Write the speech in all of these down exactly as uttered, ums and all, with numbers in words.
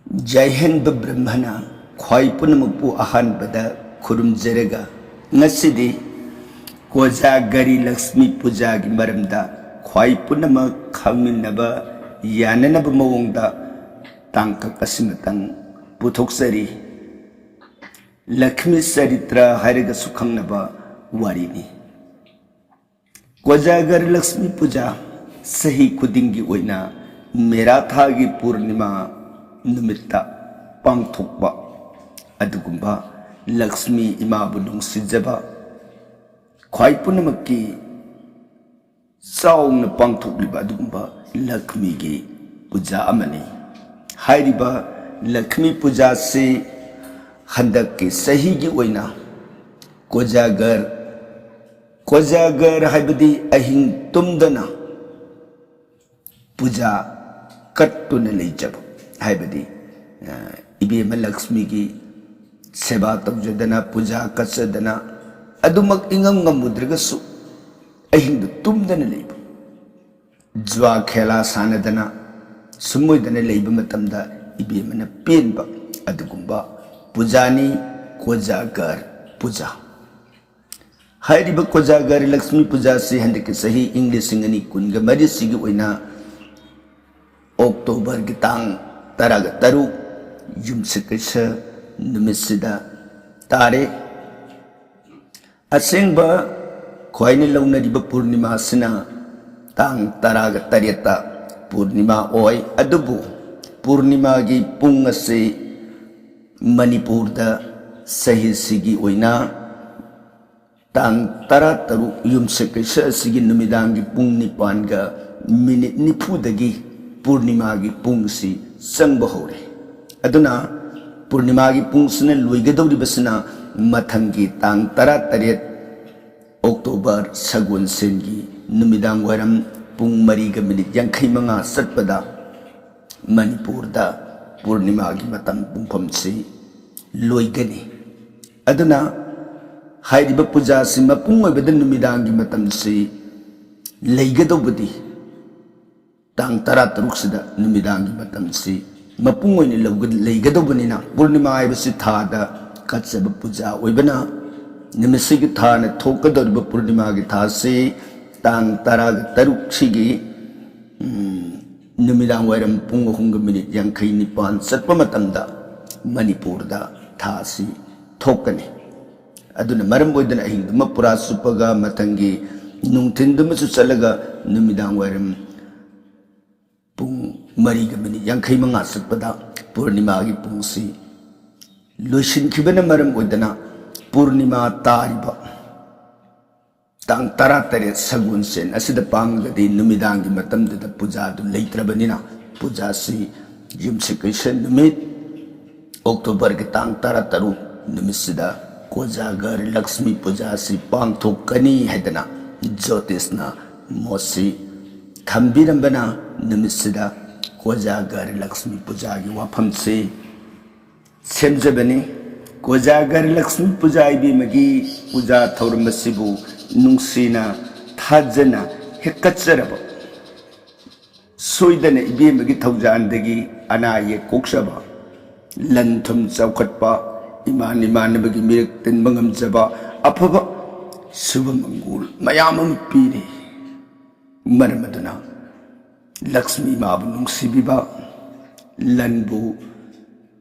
ꯌꯥꯏꯍꯟꯕ ꯕ꯭ꯔꯍ꯭ꯃꯅ ꯈ꯭ꯋꯥꯏ ꯄꯨꯝꯅꯃꯛꯄꯨ ꯑꯍꯥꯟꯕꯗ ꯈꯨꯔꯨꯝꯖꯔꯒ, ꯉꯁꯤꯗꯤ ꯀꯣꯖꯥꯒꯔꯤ ꯂꯛꯁꯃꯤ ꯄꯨꯖꯥꯒꯤ ꯃꯔꯝꯗ ꯈ꯭ꯋꯥꯏ ꯄꯨꯝꯅꯃꯛ ꯈꯪꯃꯤꯟꯅꯕ ꯌꯥꯅꯅꯕ ꯃꯑꯣꯡꯗ ꯇꯥꯡꯀꯛ ꯑꯁꯤꯃꯇꯪ ꯄꯨꯊꯣꯛꯆꯔꯤ꯫ ꯂꯛꯁꯃꯤ ꯆꯔꯤꯇ꯭ꯔ ꯍꯥꯏꯔꯒꯁꯨ ꯈꯪꯅꯕ ꯋꯥꯔꯤꯅꯤ꯫ ꯀꯣꯖꯥꯒꯔ ꯂꯛꯁꯃꯤ ꯄꯨꯖꯥ ꯆꯍꯤ ꯈꯨꯗꯤꯡꯒꯤ ꯑꯣꯏꯅ ꯃꯦꯔꯥ ꯊꯥꯒꯤ ꯄꯨꯔꯅꯤꯃꯥ ꯅꯨꯃꯤꯠꯇ ꯄꯥꯡꯊꯣꯛꯄ ꯑꯗꯨꯒꯨꯝꯕ ꯂꯛꯁꯃꯤ ꯏꯃꯥꯕꯨ ꯅꯨꯡꯁꯤꯖꯕ ꯈ꯭ꯋꯥꯏ ꯄꯨꯝꯅꯃꯛꯀꯤ ꯆꯥꯎꯅ ꯄꯥꯡꯊꯣꯛꯂꯤꯕ ꯑꯗꯨꯒꯨꯝꯕ ꯂꯛꯁꯃꯤꯒꯤ ꯄꯨꯖꯥ ꯑꯃꯅꯤ꯫ ꯍꯥꯏꯔꯤꯕ ꯂꯛꯁꯃꯤ ꯄꯨꯖꯥꯁꯤ ꯍꯟꯗꯛꯀꯤ ꯆꯍꯤꯒꯤ ꯑꯣꯏꯅ ꯀꯣꯖꯥꯒꯔ, ꯀꯣꯖꯥꯒꯔ ꯍꯥꯏꯕꯗꯤ ꯑꯍꯤꯡ ꯇꯨꯝꯗꯅ ꯄꯨꯖꯥ ꯀꯠꯇꯨꯅ ꯂꯩꯖꯕ, ꯍꯥꯏꯕꯗꯤ, ꯑ, ꯏꯕꯦꯝꯃ ꯂꯛꯁꯃꯤꯒꯤ ꯁꯦꯕꯥ ꯇꯧꯖꯗꯅ, ꯄꯨꯖꯥ ꯀꯠꯆꯗꯅ, ꯑꯗꯨꯃꯛ ꯏꯉꯝ ꯉꯝꯃꯨꯗ꯭ꯔꯒꯁꯨ ꯑꯍꯤꯡꯗꯨ ꯇꯨꯝꯗꯅ ꯂꯩꯕ, ꯖꯨꯋꯥ ꯈꯦꯂꯥ ꯁꯥꯟꯅꯗꯅ ꯁꯨꯝ ꯑꯣꯏꯗꯅ ꯂꯩꯕ ꯃꯇꯝꯗ ꯏꯕꯦꯝꯃꯅ ꯄꯦꯟꯕ ꯑꯗꯨꯒꯨꯝꯕ ꯄꯨꯖꯥꯅꯤ ꯀꯣꯖꯥꯒꯔ ꯄꯨꯖꯥ꯫ ꯍꯥꯏꯔꯤꯕ ꯀꯣꯖꯥꯒꯔ ꯂꯛꯁꯃꯤ ꯄꯨꯖꯥꯁꯤ ꯍꯟꯗꯛꯀꯤ ꯆꯍꯤ ꯏꯪ ꯂꯤꯁꯤꯡ ꯑꯅꯤ ꯀꯨꯟꯒ ꯃꯔꯤꯁꯤꯒꯤ ꯑꯣꯏꯅ ꯑꯣꯛꯇꯣꯕꯔꯒꯤ ꯇꯥꯡ ꯇꯔꯥꯒ ꯇꯔꯨꯛ ꯌꯨꯝꯁꯀꯩꯁ ꯅꯨꯃꯤꯠꯁꯤꯗ ꯇꯥꯔꯦ꯫ ꯑꯁꯦꯡꯕ ꯈ꯭ꯋꯥꯏꯅ ꯂꯧꯅꯔꯤꯕ ꯄꯨꯔꯅꯤꯃꯥꯁꯤꯅ ꯇꯥꯡ ꯇꯔꯥꯒ ꯇꯔꯦꯠꯇ ꯄꯨꯔꯅꯤꯃꯥ ꯑꯣꯏ, ꯑꯗꯨꯕꯨ ꯄꯨꯔꯅꯤꯃꯥꯒꯤ ꯄꯨꯡ ꯑꯁꯤ ꯃꯅꯤꯄꯨꯔꯗ ꯆꯍꯤꯁꯤꯒꯤ ꯑꯣꯏꯅ ꯇꯥꯡ ꯇꯔꯥꯇꯔꯨꯛ ꯌꯨꯝꯁꯀꯩꯁ ꯑꯁꯤꯒꯤ ꯅꯨꯃꯤꯗꯥꯡꯒꯤ ꯄꯨꯡ ꯅꯤꯄꯥꯟꯒ ꯃꯤꯅꯤꯠ ꯅꯤꯐꯨꯗꯒꯤ ꯄꯨꯔꯅꯤꯃꯥꯒꯤ ꯄꯨꯡꯁꯤ ꯆꯪꯕ ꯍꯧꯔꯦ꯫ ꯑꯗꯨꯅ ꯄꯨꯔꯅꯤꯃꯥꯒꯤ ꯄꯨꯡꯁꯤꯅ ꯂꯣꯏꯒꯗꯧꯔꯤꯕꯁꯤꯅ ꯃꯊꯪꯒꯤ ꯇꯥꯡ ꯇꯔꯥꯇꯔꯦꯠ ꯑꯣꯛꯇꯣꯕꯔ ꯁꯒꯣꯜꯁꯦꯟꯒꯤ ꯅꯨꯃꯤꯗꯥꯡ ꯋꯥꯏꯔꯝ ꯄꯨꯡ ꯃꯔꯤꯒ ꯃꯤꯅꯤꯠ ꯌꯥꯡꯈꯩ ꯃꯉꯥ ꯆꯠꯄꯗ ꯃꯅꯤꯄꯨꯔꯗ ꯄꯨꯔꯅꯤꯃꯥꯒꯤ ꯃꯇꯝ ꯄꯨꯡꯐꯝꯁꯤ ꯂꯣꯏꯒꯅꯤ꯫ ꯑꯗꯨꯅ ꯍꯥꯏꯔꯤꯕ ꯄꯨꯖꯥꯁꯤ ꯃꯄꯨꯡ ꯑꯣꯏꯕꯗ ꯅꯨꯃꯤꯗꯥꯡꯒꯤ ꯃꯇꯝꯁꯤ ꯂꯩꯒꯗꯧꯕꯗꯤ ꯇꯥꯡ ꯇꯔꯥꯇꯔꯨꯛꯁꯤꯗ ꯅꯨꯃꯤꯗꯥꯡꯒꯤ ꯃꯇꯝꯁꯤ ꯃꯄꯨꯡ ꯑꯣꯏꯅ ꯂꯧꯒ-, ꯂꯩꯒꯗꯧꯕꯅꯤꯅ, ꯄꯨꯔꯅꯤꯃꯥ ꯍꯥꯏꯕꯁꯤ ꯊꯥꯗ ꯀꯠꯆꯕ ꯄꯨꯖꯥ ꯑꯣꯏꯕꯅ, ꯅꯨꯃꯤꯠꯁꯤꯒꯤ ꯊꯥꯅ ꯊꯣꯛꯀꯗꯧꯔꯤꯕ ꯄꯨꯔꯅꯤꯃꯥꯒꯤ ꯊꯥꯁꯤ ꯇꯥꯡ ꯇꯔꯥꯒ ꯇꯔꯨꯛꯁꯤꯒꯤ, ꯎꯝ, ꯅꯨꯃꯤꯗꯥꯡ ꯋꯥꯏꯔꯝ ꯄꯨꯡ ꯑꯍꯨꯝꯒ ꯃꯤꯅꯤꯠ ꯌꯥꯡꯈꯩ ꯅꯤꯄꯥꯟ ꯆꯠꯄ ꯃꯇꯝꯗ ꯃꯅꯤꯄꯨꯔꯗ ꯊꯥꯁꯤ ꯊꯣꯛꯀꯅꯤ꯫ ꯑꯗꯨꯅ ꯃꯔꯝ ꯑꯣꯏꯗꯨꯅ ꯑꯍꯤꯡꯗꯨꯃ ꯄꯨꯔꯥ ꯆꯨꯞꯄꯒ ꯃꯊꯪꯒꯤ ꯅꯨꯡꯊꯤꯟꯗꯨꯃꯁꯨ ꯆꯠꯂꯒ ꯅꯨꯃꯤꯗꯥꯡ ꯋꯥꯏꯔꯝ ꯄꯨꯡ ꯃꯔꯤꯒ ꯃꯤꯅꯤꯠ ꯌꯥꯡꯈꯩ ꯃꯉꯥ ꯆꯠꯄꯗ ꯄꯨꯔꯅꯤꯃꯥꯒꯤ ꯄꯨꯡꯁꯤ ꯂꯣꯏꯁꯤꯟꯈꯤꯕꯅ ꯃꯔꯝ ꯑꯣꯏꯗꯅ ꯄꯨꯔꯅꯤꯃꯥ ꯇꯥꯔꯤꯕ ꯇꯥꯡ ꯇꯔꯥꯇꯔꯦꯠ ꯁꯒꯣꯜꯁꯦꯟ ꯑꯁꯤꯗ ꯄꯥꯡꯉꯒꯗꯤ ꯅꯨꯃꯤꯗꯥꯡꯒꯤ ꯃꯇꯝꯗꯨꯗ ꯄꯨꯖꯥꯗꯨ ꯂꯩꯇ꯭ꯔꯕꯅꯤꯅ ꯄꯨꯖꯥꯁꯤ ꯌꯨꯝꯁꯀꯩꯁ ꯅꯨꯃꯤꯠ ꯑꯣꯛꯇꯣꯕꯔꯒꯤ ꯇꯥꯡ ꯇꯔꯥꯇꯔꯨꯛ ꯅꯨꯃꯤꯠꯁꯤꯗ ꯀꯣꯖꯥꯒꯔ ꯂꯛꯁꯃꯤ ꯄꯨꯖꯥꯁꯤ ꯄꯥꯡꯊꯣꯛꯀꯅꯤ ꯍꯥꯏꯗꯅ ꯖꯣꯇꯤꯁꯅ ꯃꯣꯠꯁꯤ ꯊꯝꯕꯤꯔꯝꯕꯅ ꯅꯨꯃꯤꯠꯁꯤꯗ ꯀꯣꯖꯥꯒꯔ ꯂꯛꯁꯃꯤ ꯄꯨꯖꯥꯒꯤ ꯋꯥꯐꯝꯁꯤ ꯁꯦꯝꯖꯕꯅꯤ꯫ ꯀꯣꯖꯥꯒꯔ ꯂꯛꯁꯃꯤ ꯄꯨꯖꯥ ꯏꯕꯦꯝꯃꯒꯤ ꯄꯨꯖꯥ ꯊꯧꯔꯝ ꯑꯁꯤꯕꯨ ꯅꯨꯡꯁꯤꯅ ꯊꯥꯖꯅ ꯍꯦꯛꯀꯠꯆꯔꯕ ꯁꯣꯏꯗꯅ ꯏꯕꯦꯝꯃꯒꯤ ꯊꯧꯖꯥꯟꯗꯒꯤ ꯑꯅꯥ ꯑꯌꯦꯛ ꯀꯣꯛꯆꯕ, ꯂꯟ ꯊꯨꯝ ꯆꯥꯎꯈꯠꯄ, ꯏꯃꯥꯟ ꯏꯃꯥꯟꯅꯕꯒꯤ ꯃꯤꯔꯛ ꯇꯤꯟꯕ ꯉꯝꯖꯕ ꯑꯐꯕ ꯁꯨꯚ ꯃꯪꯒꯣꯜ ꯃꯌꯥꯝ ꯑꯃ ꯄꯤꯔꯤ꯫ ꯃꯔꯝ ꯑꯗꯨꯅ ꯂꯛꯁꯃꯤ ꯏꯃꯥꯕꯨ ꯅꯨꯡꯁꯤꯕꯤꯕ, ꯂꯟꯕꯨ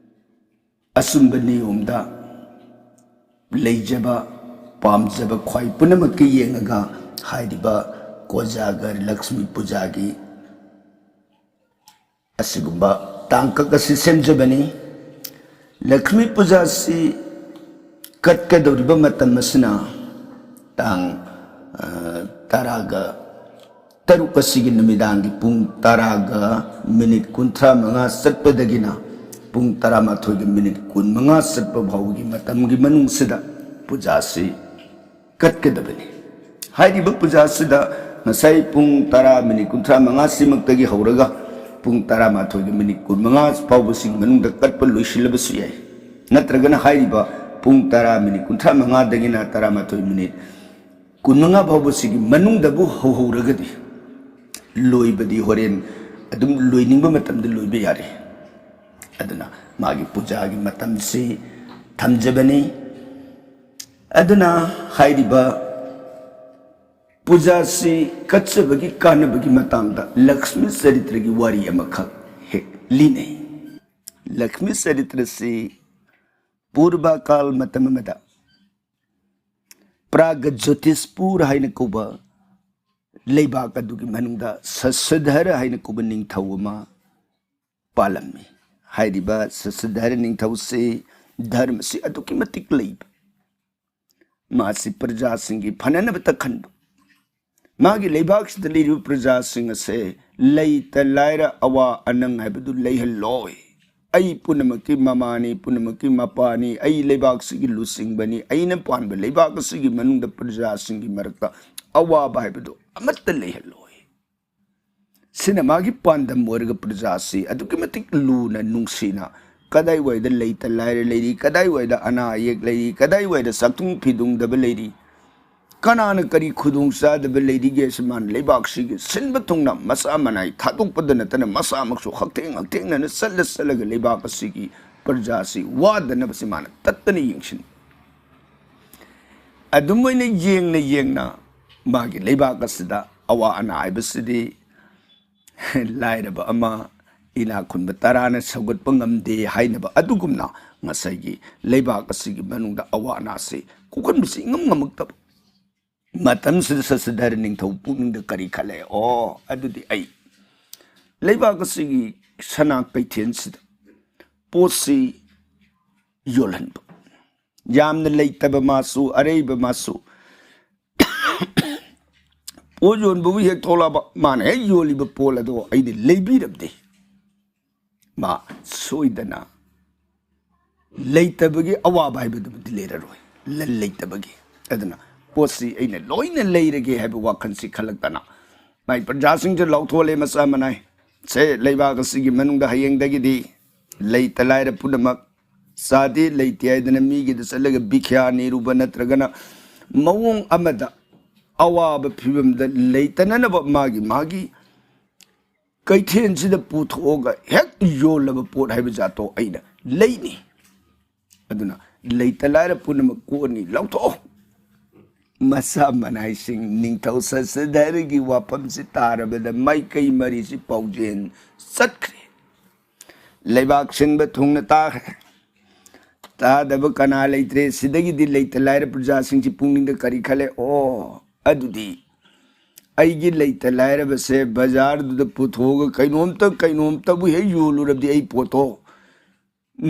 ꯑꯆꯨꯝꯕ ꯅꯤꯌꯣꯝꯗ ꯂꯩꯖꯕ, ꯄꯥꯝꯖꯕ ꯈ꯭ꯋꯥꯏ ꯄꯨꯝꯅꯃꯛꯀꯤ ꯌꯦꯡꯉꯒ ꯍꯥꯏꯔꯤꯕ ꯀꯣꯖꯥꯒꯔ ꯂꯛꯁꯃꯤ ꯄꯨꯖꯥꯒꯤ ꯑꯁꯤꯒꯨꯝꯕ ꯇꯥꯡꯀꯛ ꯑꯁꯤ ꯁꯦꯝꯖꯕꯅꯤ꯫ ꯂꯛꯁꯃꯤ ꯄꯨꯖꯥ ꯑꯁꯤ ꯀꯠꯀꯗꯧꯔꯤꯕ ꯃꯇꯝ ꯑꯁꯤꯅ ꯇꯥꯡ, ꯑ, ꯇꯔꯥꯒ ꯇꯔꯨꯛ ꯑꯁꯤꯒꯤ ꯅꯨꯃꯤꯗꯥꯡꯒꯤ ꯄꯨꯡ ꯇꯔꯥꯒ ꯃꯤꯅꯤꯠ ꯀꯨꯟꯊ꯭ꯔꯥ ꯃꯉꯥ ꯆꯠꯄꯗꯒꯤꯅ ꯄꯨꯡ ꯇꯔꯥꯃꯥꯊꯣꯏꯒ ꯃꯤꯅꯤꯠ ꯀꯨꯟꯃꯉꯥ ꯆꯠꯄ ꯐꯥꯎꯕꯒꯤ ꯃꯇꯝꯒꯤ ꯃꯅꯨꯡꯁꯤꯗ ꯄꯨꯖꯥꯁꯤ ꯀꯠꯀꯗꯕꯅꯤ꯫ ꯍꯥꯏꯔꯤꯕ ꯄꯨꯖꯥꯁꯤꯗ ꯉꯁꯥꯏ ꯄꯨꯡ ꯇꯔꯥ ꯃꯤꯅꯤꯠ ꯀꯨꯟꯊ꯭ꯔꯥ ꯃꯉꯥꯁꯤꯃꯛꯇꯒꯤ ꯍꯧꯔꯒ ꯄꯨꯡ ꯇꯔꯥꯃꯥꯊꯣꯏꯒ ꯃꯤꯅꯤꯠ ꯀꯨꯟꯃꯉꯥ ꯐꯥꯎꯕꯁꯤꯒꯤ ꯃꯅꯨꯡꯗ ꯀꯠꯄ ꯂꯣꯏꯁꯤꯜꯂꯕꯁꯨ ꯌꯥꯏ꯫ ꯅꯠꯇ꯭ꯔꯒꯅ ꯍꯥꯏꯔꯤꯕ ꯄꯨꯡ ꯇꯔꯥ ꯃꯤꯅꯤꯠ ꯀꯨꯟꯊ꯭ꯔꯥ ꯃꯉꯥꯗꯒꯤꯅ ꯇꯔꯥꯃꯥꯊꯣꯏ ꯃꯤꯅꯤꯠ ꯀꯨꯟꯃꯉꯥ ꯐꯥꯎꯕꯁꯤꯒꯤ ꯃꯅꯨꯡꯗꯕꯨ ꯍꯧꯍꯧꯔꯒꯗꯤ ꯂꯣꯏꯕꯗꯤ ꯍꯣꯔꯦꯟ ꯑꯗꯨꯝ ꯂꯣꯏꯅꯤꯡꯕ ꯃꯇꯝꯗ ꯂꯣꯏꯕ ꯌꯥꯔꯦ꯫ ꯑꯗꯨꯅ ꯃꯥꯒꯤ ꯄꯨꯖꯥꯒꯤ ꯃꯇꯝꯁꯤ ꯊꯝꯖꯕꯅꯤ꯫ ꯑꯗꯨꯅ ꯍꯥꯏꯔꯤꯕ ꯄꯨꯖꯥꯁꯤ ꯀꯠꯆꯕꯒꯤ ꯀꯥꯟꯅꯕꯒꯤ ꯃꯇꯥꯡꯗ ꯂꯛꯁꯃꯤ ꯆꯔꯤꯇ꯭ꯔꯒꯤ ꯋꯥꯔꯤ ꯑꯃꯈꯛ ꯍꯦꯛ ꯂꯤꯅꯩ꯫ ꯂꯛꯁꯃꯤ ꯆꯔꯤꯇ꯭ꯔꯁꯤ ꯄꯨꯔꯕꯀꯥꯜ ꯃꯇꯝ ꯑꯃꯗ ꯄ꯭ꯔꯥꯒ ꯖꯣꯇꯤꯁꯄꯨꯔ ꯍꯥꯏꯅ ꯀꯧꯕ ꯂꯩꯕꯥꯛ ꯑꯗꯨꯒꯤ ꯃꯅꯨꯡꯗ ꯁꯁꯙꯔ ꯍꯥꯏꯅ ꯀꯧꯕ ꯅꯤꯡꯊꯧ ꯑꯃ ꯄꯥꯜꯂꯝꯃꯤ꯫ ꯍꯥꯏꯔꯤꯕ ꯁꯁꯙꯔ ꯅꯤꯡꯊꯧꯁꯤ ꯙꯔꯃꯁꯤ ꯑꯗꯨꯛꯀꯤ ꯃꯇꯤꯛ ꯂꯩꯕ, ꯃꯥꯁꯤ ꯄ꯭ꯔꯖꯥꯁꯤꯡꯒꯤ ꯐꯅꯅꯕꯇ ꯈꯟꯕ, ꯃꯥꯒꯤ ꯂꯩꯕꯥꯛꯁꯤꯗ ꯂꯩꯔꯤꯕ ꯄ꯭ꯔꯖꯥꯁꯤꯡ ꯑꯁꯦ ꯂꯩꯇ ꯂꯥꯏꯔ ꯑꯋꯥ ꯑꯅꯪ ꯍꯥꯏꯕꯗꯨ ꯂꯩꯍꯜꯂꯣꯏ꯫ ꯑꯩ ꯄꯨꯝꯅꯃꯛꯀꯤ ꯃꯃꯥꯅꯤ, ꯄꯨꯝꯅꯃꯛꯀꯤ ꯃꯄꯥꯅꯤ, ꯑꯩ ꯂꯩꯕꯥꯛꯁꯤꯒꯤ ꯂꯨꯆꯤꯡꯕꯅꯤ, ꯑꯩꯅ ꯄꯥꯟꯕ ꯂꯩꯕꯥꯛ ꯑꯁꯤꯒꯤ ꯃꯅꯨꯡꯗ ꯄ꯭ꯔꯖꯥꯁꯤꯡꯒꯤ ꯃꯔꯛꯇ ꯑꯋꯥꯕ ꯍꯥꯏꯕꯗꯨ ꯑꯃꯠꯇ ꯂꯩꯍꯜꯂꯣꯏ꯫ ꯁꯤꯅ ꯃꯥꯒꯤ ꯄꯥꯟꯗꯝ ꯑꯣꯏꯔꯒ ꯄ꯭ꯔꯖꯥꯁꯤ ꯑꯗꯨꯛꯀꯤ ꯃꯇꯤꯛ ꯂꯨꯅ ꯅꯨꯡꯁꯤꯅ, ꯀꯗꯥꯏꯋꯥꯏꯗ ꯂꯩꯇ ꯂꯥꯏꯔ ꯂꯩꯔꯤ, ꯀꯗꯥꯏꯋꯥꯏꯗ ꯑꯅꯥ ꯑꯌꯦꯛ ꯂꯩꯔꯤ, ꯀꯗꯥꯏꯋꯥꯏꯗ ꯆꯥꯛꯊꯨꯡ ꯐꯤꯗꯨꯡꯗꯕ ꯂꯩꯔꯤ, ꯀꯅꯥꯅ ꯀꯔꯤ ꯈꯨꯗꯣꯡꯆꯥꯗꯕ ꯂꯩꯔꯤꯒꯦ, ꯁꯤ ꯃꯥꯅ ꯂꯩꯕꯥꯛꯁꯤꯒꯤ ꯁꯤꯟꯕ ꯊꯨꯡꯅ ꯃꯆꯥ ꯃꯅꯥꯏ ꯊꯥꯗꯣꯛꯄꯗ ꯅꯠꯇꯅ ꯃꯁꯥꯃꯛꯁꯨ ꯍꯛꯊꯦꯡ ꯍꯛꯊꯦꯡꯅꯅ ꯆꯠꯂ ꯆꯠꯂꯒ ꯂꯩꯕꯥꯛ ꯑꯁꯤꯒꯤ ꯄ꯭ꯔꯖꯥꯁꯤ ꯋꯥꯗꯅꯕꯁꯤ ꯃꯥꯅ ꯇꯠꯇꯅ ꯌꯦꯡꯁꯤꯟ꯫ ꯑꯗꯨꯝ ꯑꯣꯏꯅ ꯌꯦꯡꯅ ꯌꯦꯡꯅ ꯃꯥꯒꯤ ꯂꯩꯕꯥꯛ ꯑꯁꯤꯗ ꯑꯋꯥ ꯑꯅꯥ ꯍꯥꯏꯕꯁꯤꯗꯤ ꯂꯥꯏꯔꯕ ꯑꯃ, ꯏꯅꯥꯛ ꯈꯨꯟꯕ ꯇꯔꯥꯅ ꯁꯧꯒꯠꯄ ꯉꯝꯗꯦ ꯍꯥꯏꯅꯕ ꯑꯗꯨꯒꯨꯝꯅ ꯉꯁꯥꯏꯒꯤ ꯂꯩꯕꯥꯛ ꯑꯁꯤꯒꯤ ꯃꯅꯨꯡꯗ ꯑꯋꯥ ꯑꯅꯥꯁꯤ ꯀꯣꯛꯍꯟꯕꯁꯤ ꯏꯉꯝ ꯉꯝꯃꯛꯇꯕ꯫ ꯃꯇꯝꯁꯤꯗ ꯁꯁꯤꯙꯔ ꯅꯤꯡꯊꯧ ꯄꯨꯛꯅꯤꯡꯗ ꯀꯔꯤ ꯈꯜꯂꯦ? ꯑꯣ, ꯑꯗꯨꯗꯤ ꯑꯩ ꯂꯩꯕꯥꯛ ꯑꯁꯤꯒꯤ ꯁꯅꯥ ꯀꯩꯊꯦꯜꯁꯤꯗ ꯄꯣꯠꯁꯤ ꯌꯣꯜꯍꯟꯕ, ꯌꯥꯝꯅ ꯂꯩꯇꯕ ꯃꯥꯁꯨ, ꯑꯔꯩꯕ ꯃꯥꯁꯨ, ꯄꯣꯠ ꯌꯣꯟꯕꯕꯨ ꯍꯦꯛ ꯊꯣꯛꯂꯛꯑꯕ, ꯃꯥꯅ ꯍꯦꯛ ꯌꯣꯜꯂꯤꯕ ꯄꯣꯠ ꯑꯗꯣ ꯑꯩꯅ ꯂꯩꯕꯤꯔꯕꯗꯤ ꯃꯥ ꯁꯣꯏꯗꯅ ꯂꯩꯇꯕꯒꯤ ꯑꯋꯥꯕ ꯍꯥꯏꯕꯗꯨꯃꯗꯤ ꯂꯩꯔꯔꯣꯏ, ꯂꯟ ꯂꯩꯇꯕꯒꯤ꯫ ꯑꯗꯨꯅ ꯄꯣꯠꯁꯤ ꯑꯩꯅ ꯂꯣꯏꯅ ꯂꯩꯔꯒꯦ ꯍꯥꯏꯕ ꯋꯥꯈꯜꯁꯤ ꯈꯜꯂꯛꯇꯅ ꯃꯥꯏ ꯄ꯭ꯔꯖꯥꯁꯤꯡꯁꯨ ꯂꯥꯎꯊꯣꯛꯍꯜꯂꯦ ꯃꯆꯥ ꯃꯅꯥꯏ꯫ ꯁꯦ, ꯂꯩꯕꯥꯛ ꯑꯁꯤꯒꯤ ꯃꯅꯨꯡꯗ ꯍꯌꯦꯡꯗꯒꯤꯗꯤ ꯂꯩꯇ ꯂꯥꯏꯔ ꯄꯨꯝꯅꯃꯛ ꯆꯥꯗꯦ ꯂꯩꯇꯦ ꯍꯥꯏꯗꯅ ꯃꯤꯒꯤꯗ ꯆꯠꯂꯒ ꯚꯤꯈ꯭ꯌꯥ ꯅꯤꯔꯨꯕ ꯅꯠꯇ꯭ꯔꯒꯅ ꯃꯑꯣꯡ ꯑꯃꯗ ꯑꯋꯥꯕ ꯐꯤꯕꯝꯗ ꯂꯩꯇꯅꯅꯕ ꯃꯥꯒꯤ ꯃꯥꯒꯤ ꯀꯩꯊꯦꯜꯁꯤꯗ ꯄꯨꯊꯣꯛꯑꯒ ꯍꯦꯛ ꯌꯣꯜꯂꯕ ꯄꯣꯠ ꯍꯥꯏꯕ ꯖꯥꯠꯇꯣ ꯑꯩꯅ ꯂꯩꯅꯤ꯫ ꯑꯗꯨꯅ ꯂꯩꯇ ꯂꯥꯏꯔ ꯄꯨꯝꯅꯃꯛ ꯀꯣꯛꯑꯅꯤ, ꯂꯧꯊꯣꯛꯑꯣ꯫ ꯃꯁꯥ ꯃꯅꯥꯏꯁꯤꯡ ꯅꯤꯡꯊꯧ ꯁꯁꯤꯙꯔꯒꯤ ꯋꯥꯐꯝꯁꯤ ꯇꯥꯔꯕꯗ ꯃꯥꯏꯀꯩ ꯃꯔꯤꯁꯤ ꯄꯥꯎꯖꯦꯜ ꯆꯠꯈ꯭ꯔꯦ꯫ ꯂꯩꯕꯥꯛ ꯁꯤꯟꯕ ꯊꯨꯡꯅ ꯇꯥꯈ꯭ꯔꯦ꯫ ꯇꯥꯗꯕ ꯀꯅꯥ ꯂꯩꯇ꯭ꯔꯦ꯫ ꯁꯤꯗꯒꯤꯗꯤ ꯂꯩꯇ ꯂꯥꯏꯔ ꯄ꯭ꯔꯖꯥꯁꯤꯡꯁꯤ ꯄꯨꯛꯅꯤꯡꯗ ꯀꯔꯤ ꯈꯜꯂꯦ? ꯑꯣ, ꯑꯗꯨꯗꯤ ꯑꯩꯒꯤ ꯂꯩꯇ ꯂꯥꯏꯔꯕꯁꯦ ꯕꯖꯥꯔꯗꯨꯗ ꯄꯨꯊꯣꯛꯑꯒ ꯀꯩꯅꯣꯝꯇ ꯀꯩꯅꯣꯝꯇꯕꯨ ꯍꯦꯛ ꯌꯣꯜꯂꯨꯔꯕꯗꯤ ꯑꯩ ꯄꯣꯠꯇꯣ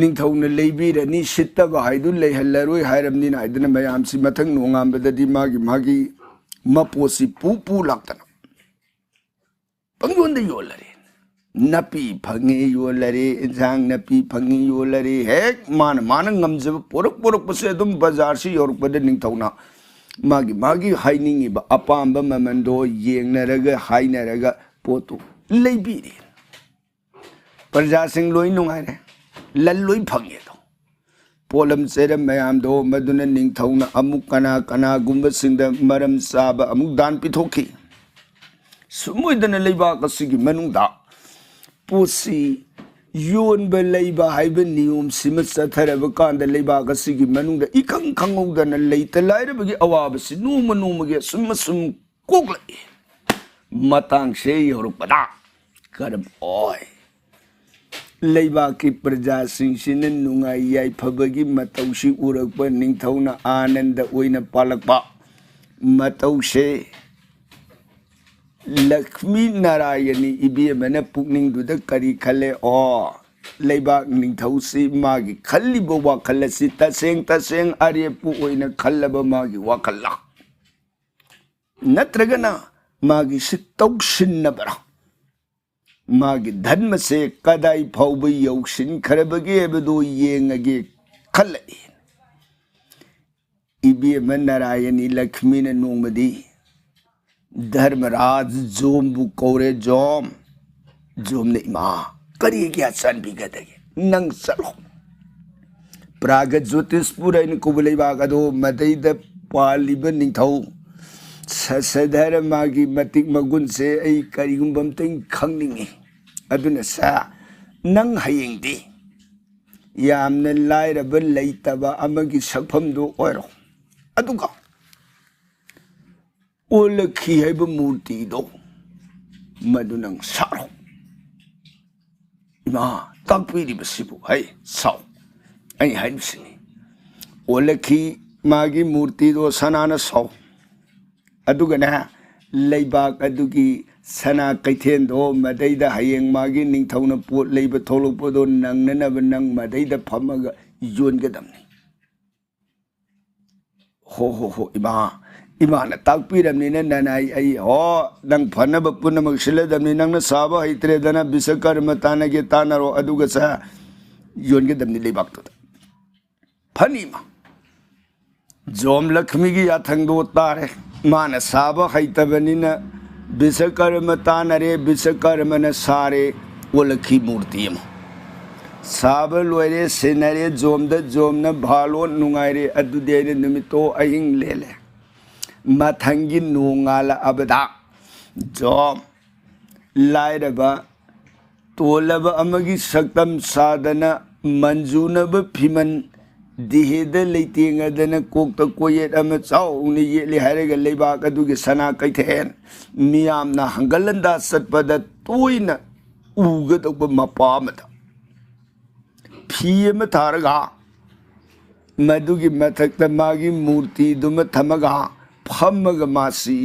ꯅꯤꯡꯊꯧꯅ ꯂꯩꯕꯤꯔꯅꯤ, ꯁꯤꯠꯇꯕ ꯍꯥꯏꯗꯨ ꯂꯩꯍꯜꯂꯔꯣꯏ ꯍꯥꯏꯔꯕꯅꯤꯅ ꯍꯥꯏꯗꯅ ꯃꯌꯥꯝꯁꯤ ꯃꯊꯪ ꯅꯣꯡꯉꯥꯟꯕꯗꯗꯤ ꯃꯥꯒꯤ ꯃꯥꯒꯤ ꯃꯄꯣꯠꯁꯤ ꯄꯨ ꯄꯨ ꯂꯥꯛꯇꯅ ꯄꯪꯌꯣꯟꯗ ꯌꯣꯜꯂꯔꯦ꯫ ꯅꯥꯄꯤ ꯐꯪꯉꯤ ꯌꯣꯜꯂꯔꯦ, ꯏꯟꯁꯥꯡ ꯅꯥꯄꯤ ꯐꯪꯉꯤ ꯌꯣꯜꯂꯔꯦ꯫ ꯍꯦꯛ ꯃꯥꯅ ꯃꯥꯅ ꯉꯝꯖꯕ ꯄꯣꯔꯛ ꯄꯣꯔꯛꯄꯁꯦ ꯑꯗꯨꯝ ꯕꯖꯥꯔꯁꯤ ꯌꯧꯔꯛꯄꯗ ꯅꯤꯡꯊꯧꯅ ꯃꯥꯒꯤ ꯃꯥꯒꯤ ꯍꯥꯏꯅꯤꯡꯉꯤꯕ ꯑꯄꯥꯝꯕ ꯃꯃꯟꯗꯣ ꯌꯦꯡꯅꯔꯒ ꯍꯥꯏꯅꯔꯒ ꯄꯣꯠꯇꯨ ꯂꯩꯕꯤꯔꯦ꯫ ꯄ꯭ꯔꯖꯥꯁꯤꯡ ꯂꯣꯏ ꯅꯨꯡꯉꯥꯏꯔꯦ, ꯂꯟ ꯂꯣꯏ ꯐꯪꯉꯦ ꯑꯗꯣ꯫ ꯄꯣꯠꯂꯝ ꯆꯩꯔꯝ ꯃꯌꯥꯝꯗꯣ ꯃꯗꯨꯅ ꯅꯤꯡꯊꯧꯅ ꯑꯃꯨꯛ ꯀꯅꯥ ꯀꯅꯥꯒꯨꯝꯕꯁꯤꯡꯗ ꯃꯔꯝ ꯆꯥꯕ ꯑꯃꯨꯛ ꯗꯥꯟ ꯄꯤꯊꯣꯛꯈꯤ꯫ ꯁꯨꯝ ꯑꯣꯏꯗꯅ ꯂꯩꯕꯥꯛ ꯑꯁꯤꯒꯤ ꯃꯅꯨꯡꯗ ꯄꯣꯠꯁꯤ ꯌꯣꯟꯕ ꯂꯩꯕ ꯍꯥꯏꯕ ꯅꯤꯌꯣꯝꯁꯤꯃ ꯆꯠꯊꯔꯕ ꯀꯥꯟꯗ ꯂꯩꯕꯥꯛ ꯑꯁꯤꯒꯤ ꯃꯅꯨꯡꯗ ꯏꯈꯪ ꯈꯪꯍꯧꯗꯅ ꯂꯩꯇ ꯂꯥꯏꯔꯕꯒꯤ ꯑꯋꯥꯕꯁꯤ ꯅꯣꯡꯃ ꯅꯣꯡꯃꯒꯤ ꯑꯁꯨꯝ ꯑꯁꯨꯝ ꯀꯣꯛꯂꯛꯏ꯫ ꯃꯇꯥꯡꯁꯦ ꯌꯧꯔꯛꯄꯗ ꯀꯔꯝ ꯑꯣꯏ? ꯂꯩꯕꯥꯛꯀꯤ ꯄ꯭ꯔꯖꯥꯁꯤꯡꯁꯤꯅ ꯅꯨꯡꯉꯥꯏ ꯌꯥꯏꯐꯕꯒꯤ ꯃꯇꯧꯁꯤ ꯎꯔꯛꯄ ꯅꯤꯡꯊꯧꯅ ꯑꯥꯅꯟꯗ ꯑꯣꯏꯅ ꯄꯥꯜꯂꯛꯄ꯫ ꯃꯇꯧꯁꯦ ꯂꯛꯁꯃꯤ ꯅꯥꯔꯥꯌꯅꯤ ꯏꯕꯦꯝꯃꯅ ꯄꯨꯛꯅꯤꯡꯗꯨꯗ ꯀꯔꯤ ꯈꯜꯂꯦ? ꯑꯣ, ꯂꯩꯕꯥꯛ ꯅꯤꯡꯊꯧꯁꯤ ꯃꯥꯒꯤ ꯈꯜꯂꯤꯕ ꯋꯥꯈꯜ ꯑꯁꯤ ꯇꯁꯦꯡ ꯇꯁꯦꯡ ꯑꯔꯦꯞꯄ ꯑꯣꯏꯅ ꯈꯜꯂꯕ ꯃꯥꯒꯤ ꯋꯥꯈꯜꯂ? ꯅꯠꯇ꯭ꯔꯒꯅ ꯃꯥꯒꯤ ꯁꯤ ꯇꯧꯁꯤꯟꯅꯕ꯭ꯔꯥ? ꯃꯥꯒꯤ ꯙꯔꯃꯁꯦ ꯀꯗꯥꯏ ꯐꯥꯎꯕ ꯌꯧꯁꯤꯟꯈ꯭ꯔꯕꯒꯦ ꯍꯥꯏꯕꯗꯨ ꯌꯦꯡꯉꯒꯦ ꯈꯜꯂꯛꯏ꯫ ꯏꯕꯦꯝꯃ ꯅꯥꯔꯥꯌꯅꯤ ꯂꯛꯁꯃꯤꯅ ꯅꯣꯡꯃꯗꯤ ꯙꯔꯃꯔꯥꯖ ꯖꯣꯝꯕꯨ ꯀꯧꯔꯦ, "ꯖꯣꯝ, ꯖꯣꯝꯅ ꯏꯃꯥ, ꯀꯔꯤꯒꯤ ꯆꯥꯟꯕꯤꯒꯗꯒꯦ? ꯅꯪ ꯆꯠꯂꯣ꯫ ꯄ꯭ꯔꯥꯒ ꯖꯣꯇꯤꯁꯄꯨꯔ ꯍꯥꯏꯅ ꯀꯧꯕ ꯂꯩꯕꯥꯛ ꯑꯗꯣ ꯃꯗꯩꯗ ꯄꯥꯜꯂꯤꯕ ꯅꯤꯡꯊꯧ ꯁꯁꯙꯔꯃꯒꯤ ꯃꯇꯤꯛ ꯃꯒꯨꯟꯁꯦ ꯑꯩ ꯀꯔꯤꯒꯨꯝꯕ ꯑꯝꯇꯪ ꯈꯪꯅꯤꯡꯉꯤ꯫ ꯑꯗꯨꯅ ꯁꯥ, ꯅꯪ ꯍꯌꯦꯡꯗꯤ ꯌꯥꯝꯅ ꯂꯥꯏꯔꯕ ꯂꯩꯇꯕ ꯑꯃꯒꯤ ꯁꯛꯐꯝꯗꯨ ꯑꯣꯏꯔꯣ꯫ ꯑꯗꯨꯒ ꯑꯣꯂꯛꯈꯤ ꯍꯥꯏꯕ ꯃꯨꯔꯇꯤꯗꯣ ꯃꯗꯨ ꯅꯪ ꯁꯥꯔꯣ꯫ ꯏꯃꯥ, ꯇꯥꯛꯄꯤꯔꯤꯕꯁꯤꯕꯨ? ꯍꯩ, ꯁꯥꯎ꯫ ꯑꯩ ꯍꯥꯏꯕꯁꯤꯅꯤ꯫ ꯑꯣꯂꯛꯈꯤ ꯃꯥꯒꯤ ꯃꯨꯔꯇꯤꯗꯣ ꯁꯅꯥꯅ ꯁꯥꯎ꯫ ꯑꯗꯨꯒꯅꯦ, ꯂꯩꯕꯥꯛ ꯑꯗꯨꯒꯤ ꯁꯅꯥ ꯀꯩꯊꯦꯜꯗꯣ ꯃꯗꯩꯗ ꯍꯌꯦꯡ ꯃꯥꯒꯤ ꯅꯤꯡꯊꯧꯅ ꯄꯣꯠ ꯂꯩꯕ ꯊꯣꯛꯂꯛꯄꯗꯣ ꯅꯪꯅꯅꯕ ꯅꯪ ꯃꯗꯩꯗ ꯐꯝꯃꯒ ꯌꯣꯟꯒꯗꯕꯅꯤ꯫ ꯍꯣ, ꯍꯣ, ꯍꯣ, ꯏꯃꯥ, ꯏꯃꯥꯅ ꯇꯥꯛꯄꯤꯔꯕꯅꯤꯅ ꯅꯅꯥꯏ ꯑꯩ, ꯍꯣ, ꯅꯪ ꯐꯅꯕ ꯄꯨꯝꯅꯃꯛ ꯁꯤꯜꯂꯗꯕꯅꯤ꯫ ꯅꯪꯅ ꯁꯥꯕ ꯍꯩꯇ꯭ꯔꯦꯗꯅ ꯕꯤꯁꯀꯔꯃ ꯇꯥꯟꯅꯒꯦ ꯇꯥꯟꯅꯔꯣ, ꯑꯗꯨꯒ ꯁꯥ ꯌꯣꯟꯒꯗꯕꯅꯤ ꯂꯩꯕꯥꯛꯇꯨꯗ꯫ ꯐꯅꯤ, ꯏꯃꯥ꯫ ꯖꯣꯝ ꯂꯛꯁꯃꯤꯒꯤ ꯌꯥꯊꯪꯗꯣ ꯇꯥꯔꯦ꯫ ꯃꯥꯅ ꯁꯥꯕ ꯍꯩꯇꯕꯅꯤꯅ ꯕꯤꯁꯀꯔꯃ ꯇꯥꯟꯅꯔꯦ, ꯕꯤꯁꯀꯔꯃꯅ ꯁꯥꯔꯦ ꯑꯣꯂꯛꯈꯤ ꯃꯨꯔꯇꯤ ꯑꯃ꯫ ꯁꯥꯕ ꯂꯣꯏꯔꯦ, ꯁꯤꯟꯅꯔꯦ, ꯖꯣꯝꯗ ꯖꯣꯝꯅ ꯚꯥꯂꯣꯟ ꯅꯨꯡꯉꯥꯏꯔꯦ꯫ ꯑꯗꯨꯗꯤ ꯑꯩꯅ ꯅꯨꯃꯤꯠꯇꯣ ꯑꯍꯤꯡ ꯂꯦꯜꯂꯦ꯫ ꯃꯊꯪꯒꯤ ꯅꯣꯡꯉꯥꯜꯂꯛꯑꯕꯗ ꯖꯣꯝ ꯂꯥꯏꯔꯕ ꯇꯣꯜꯂꯕ ꯑꯃꯒꯤ ꯁꯛꯇꯝ ꯁꯥꯗꯅ ꯃꯟꯖꯨꯅꯕ ꯐꯤꯃꯟ ꯗꯤꯍꯦꯗ ꯂꯩꯇꯦꯡꯉꯗꯅ ꯀꯣꯛꯇ ꯀꯣꯌꯦꯠ ꯑꯃ ꯆꯥꯎꯅ ꯌꯦꯠꯂꯤ ꯍꯥꯏꯔꯒ ꯂꯩꯕꯥꯛ ꯑꯗꯨꯒꯤ ꯁꯅꯥ ꯀꯩꯊꯦꯜ ꯃꯤꯌꯥꯝꯅ ꯍꯪꯒꯠ ꯍꯟꯗꯥ ꯆꯠꯄꯗ ꯇꯣꯏꯅ ꯎꯒꯗꯧꯕ ꯃꯄꯥ ꯑꯃꯗ ꯐꯤ ꯑꯃ ꯊꯥꯔꯒ ꯃꯗꯨꯒꯤ ꯃꯊꯛꯇ ꯃꯥꯒꯤ ꯃꯨꯔꯇꯤꯗꯨꯃ ꯊꯝꯃꯒ ꯐꯝꯃꯒ ꯃꯥꯁꯤ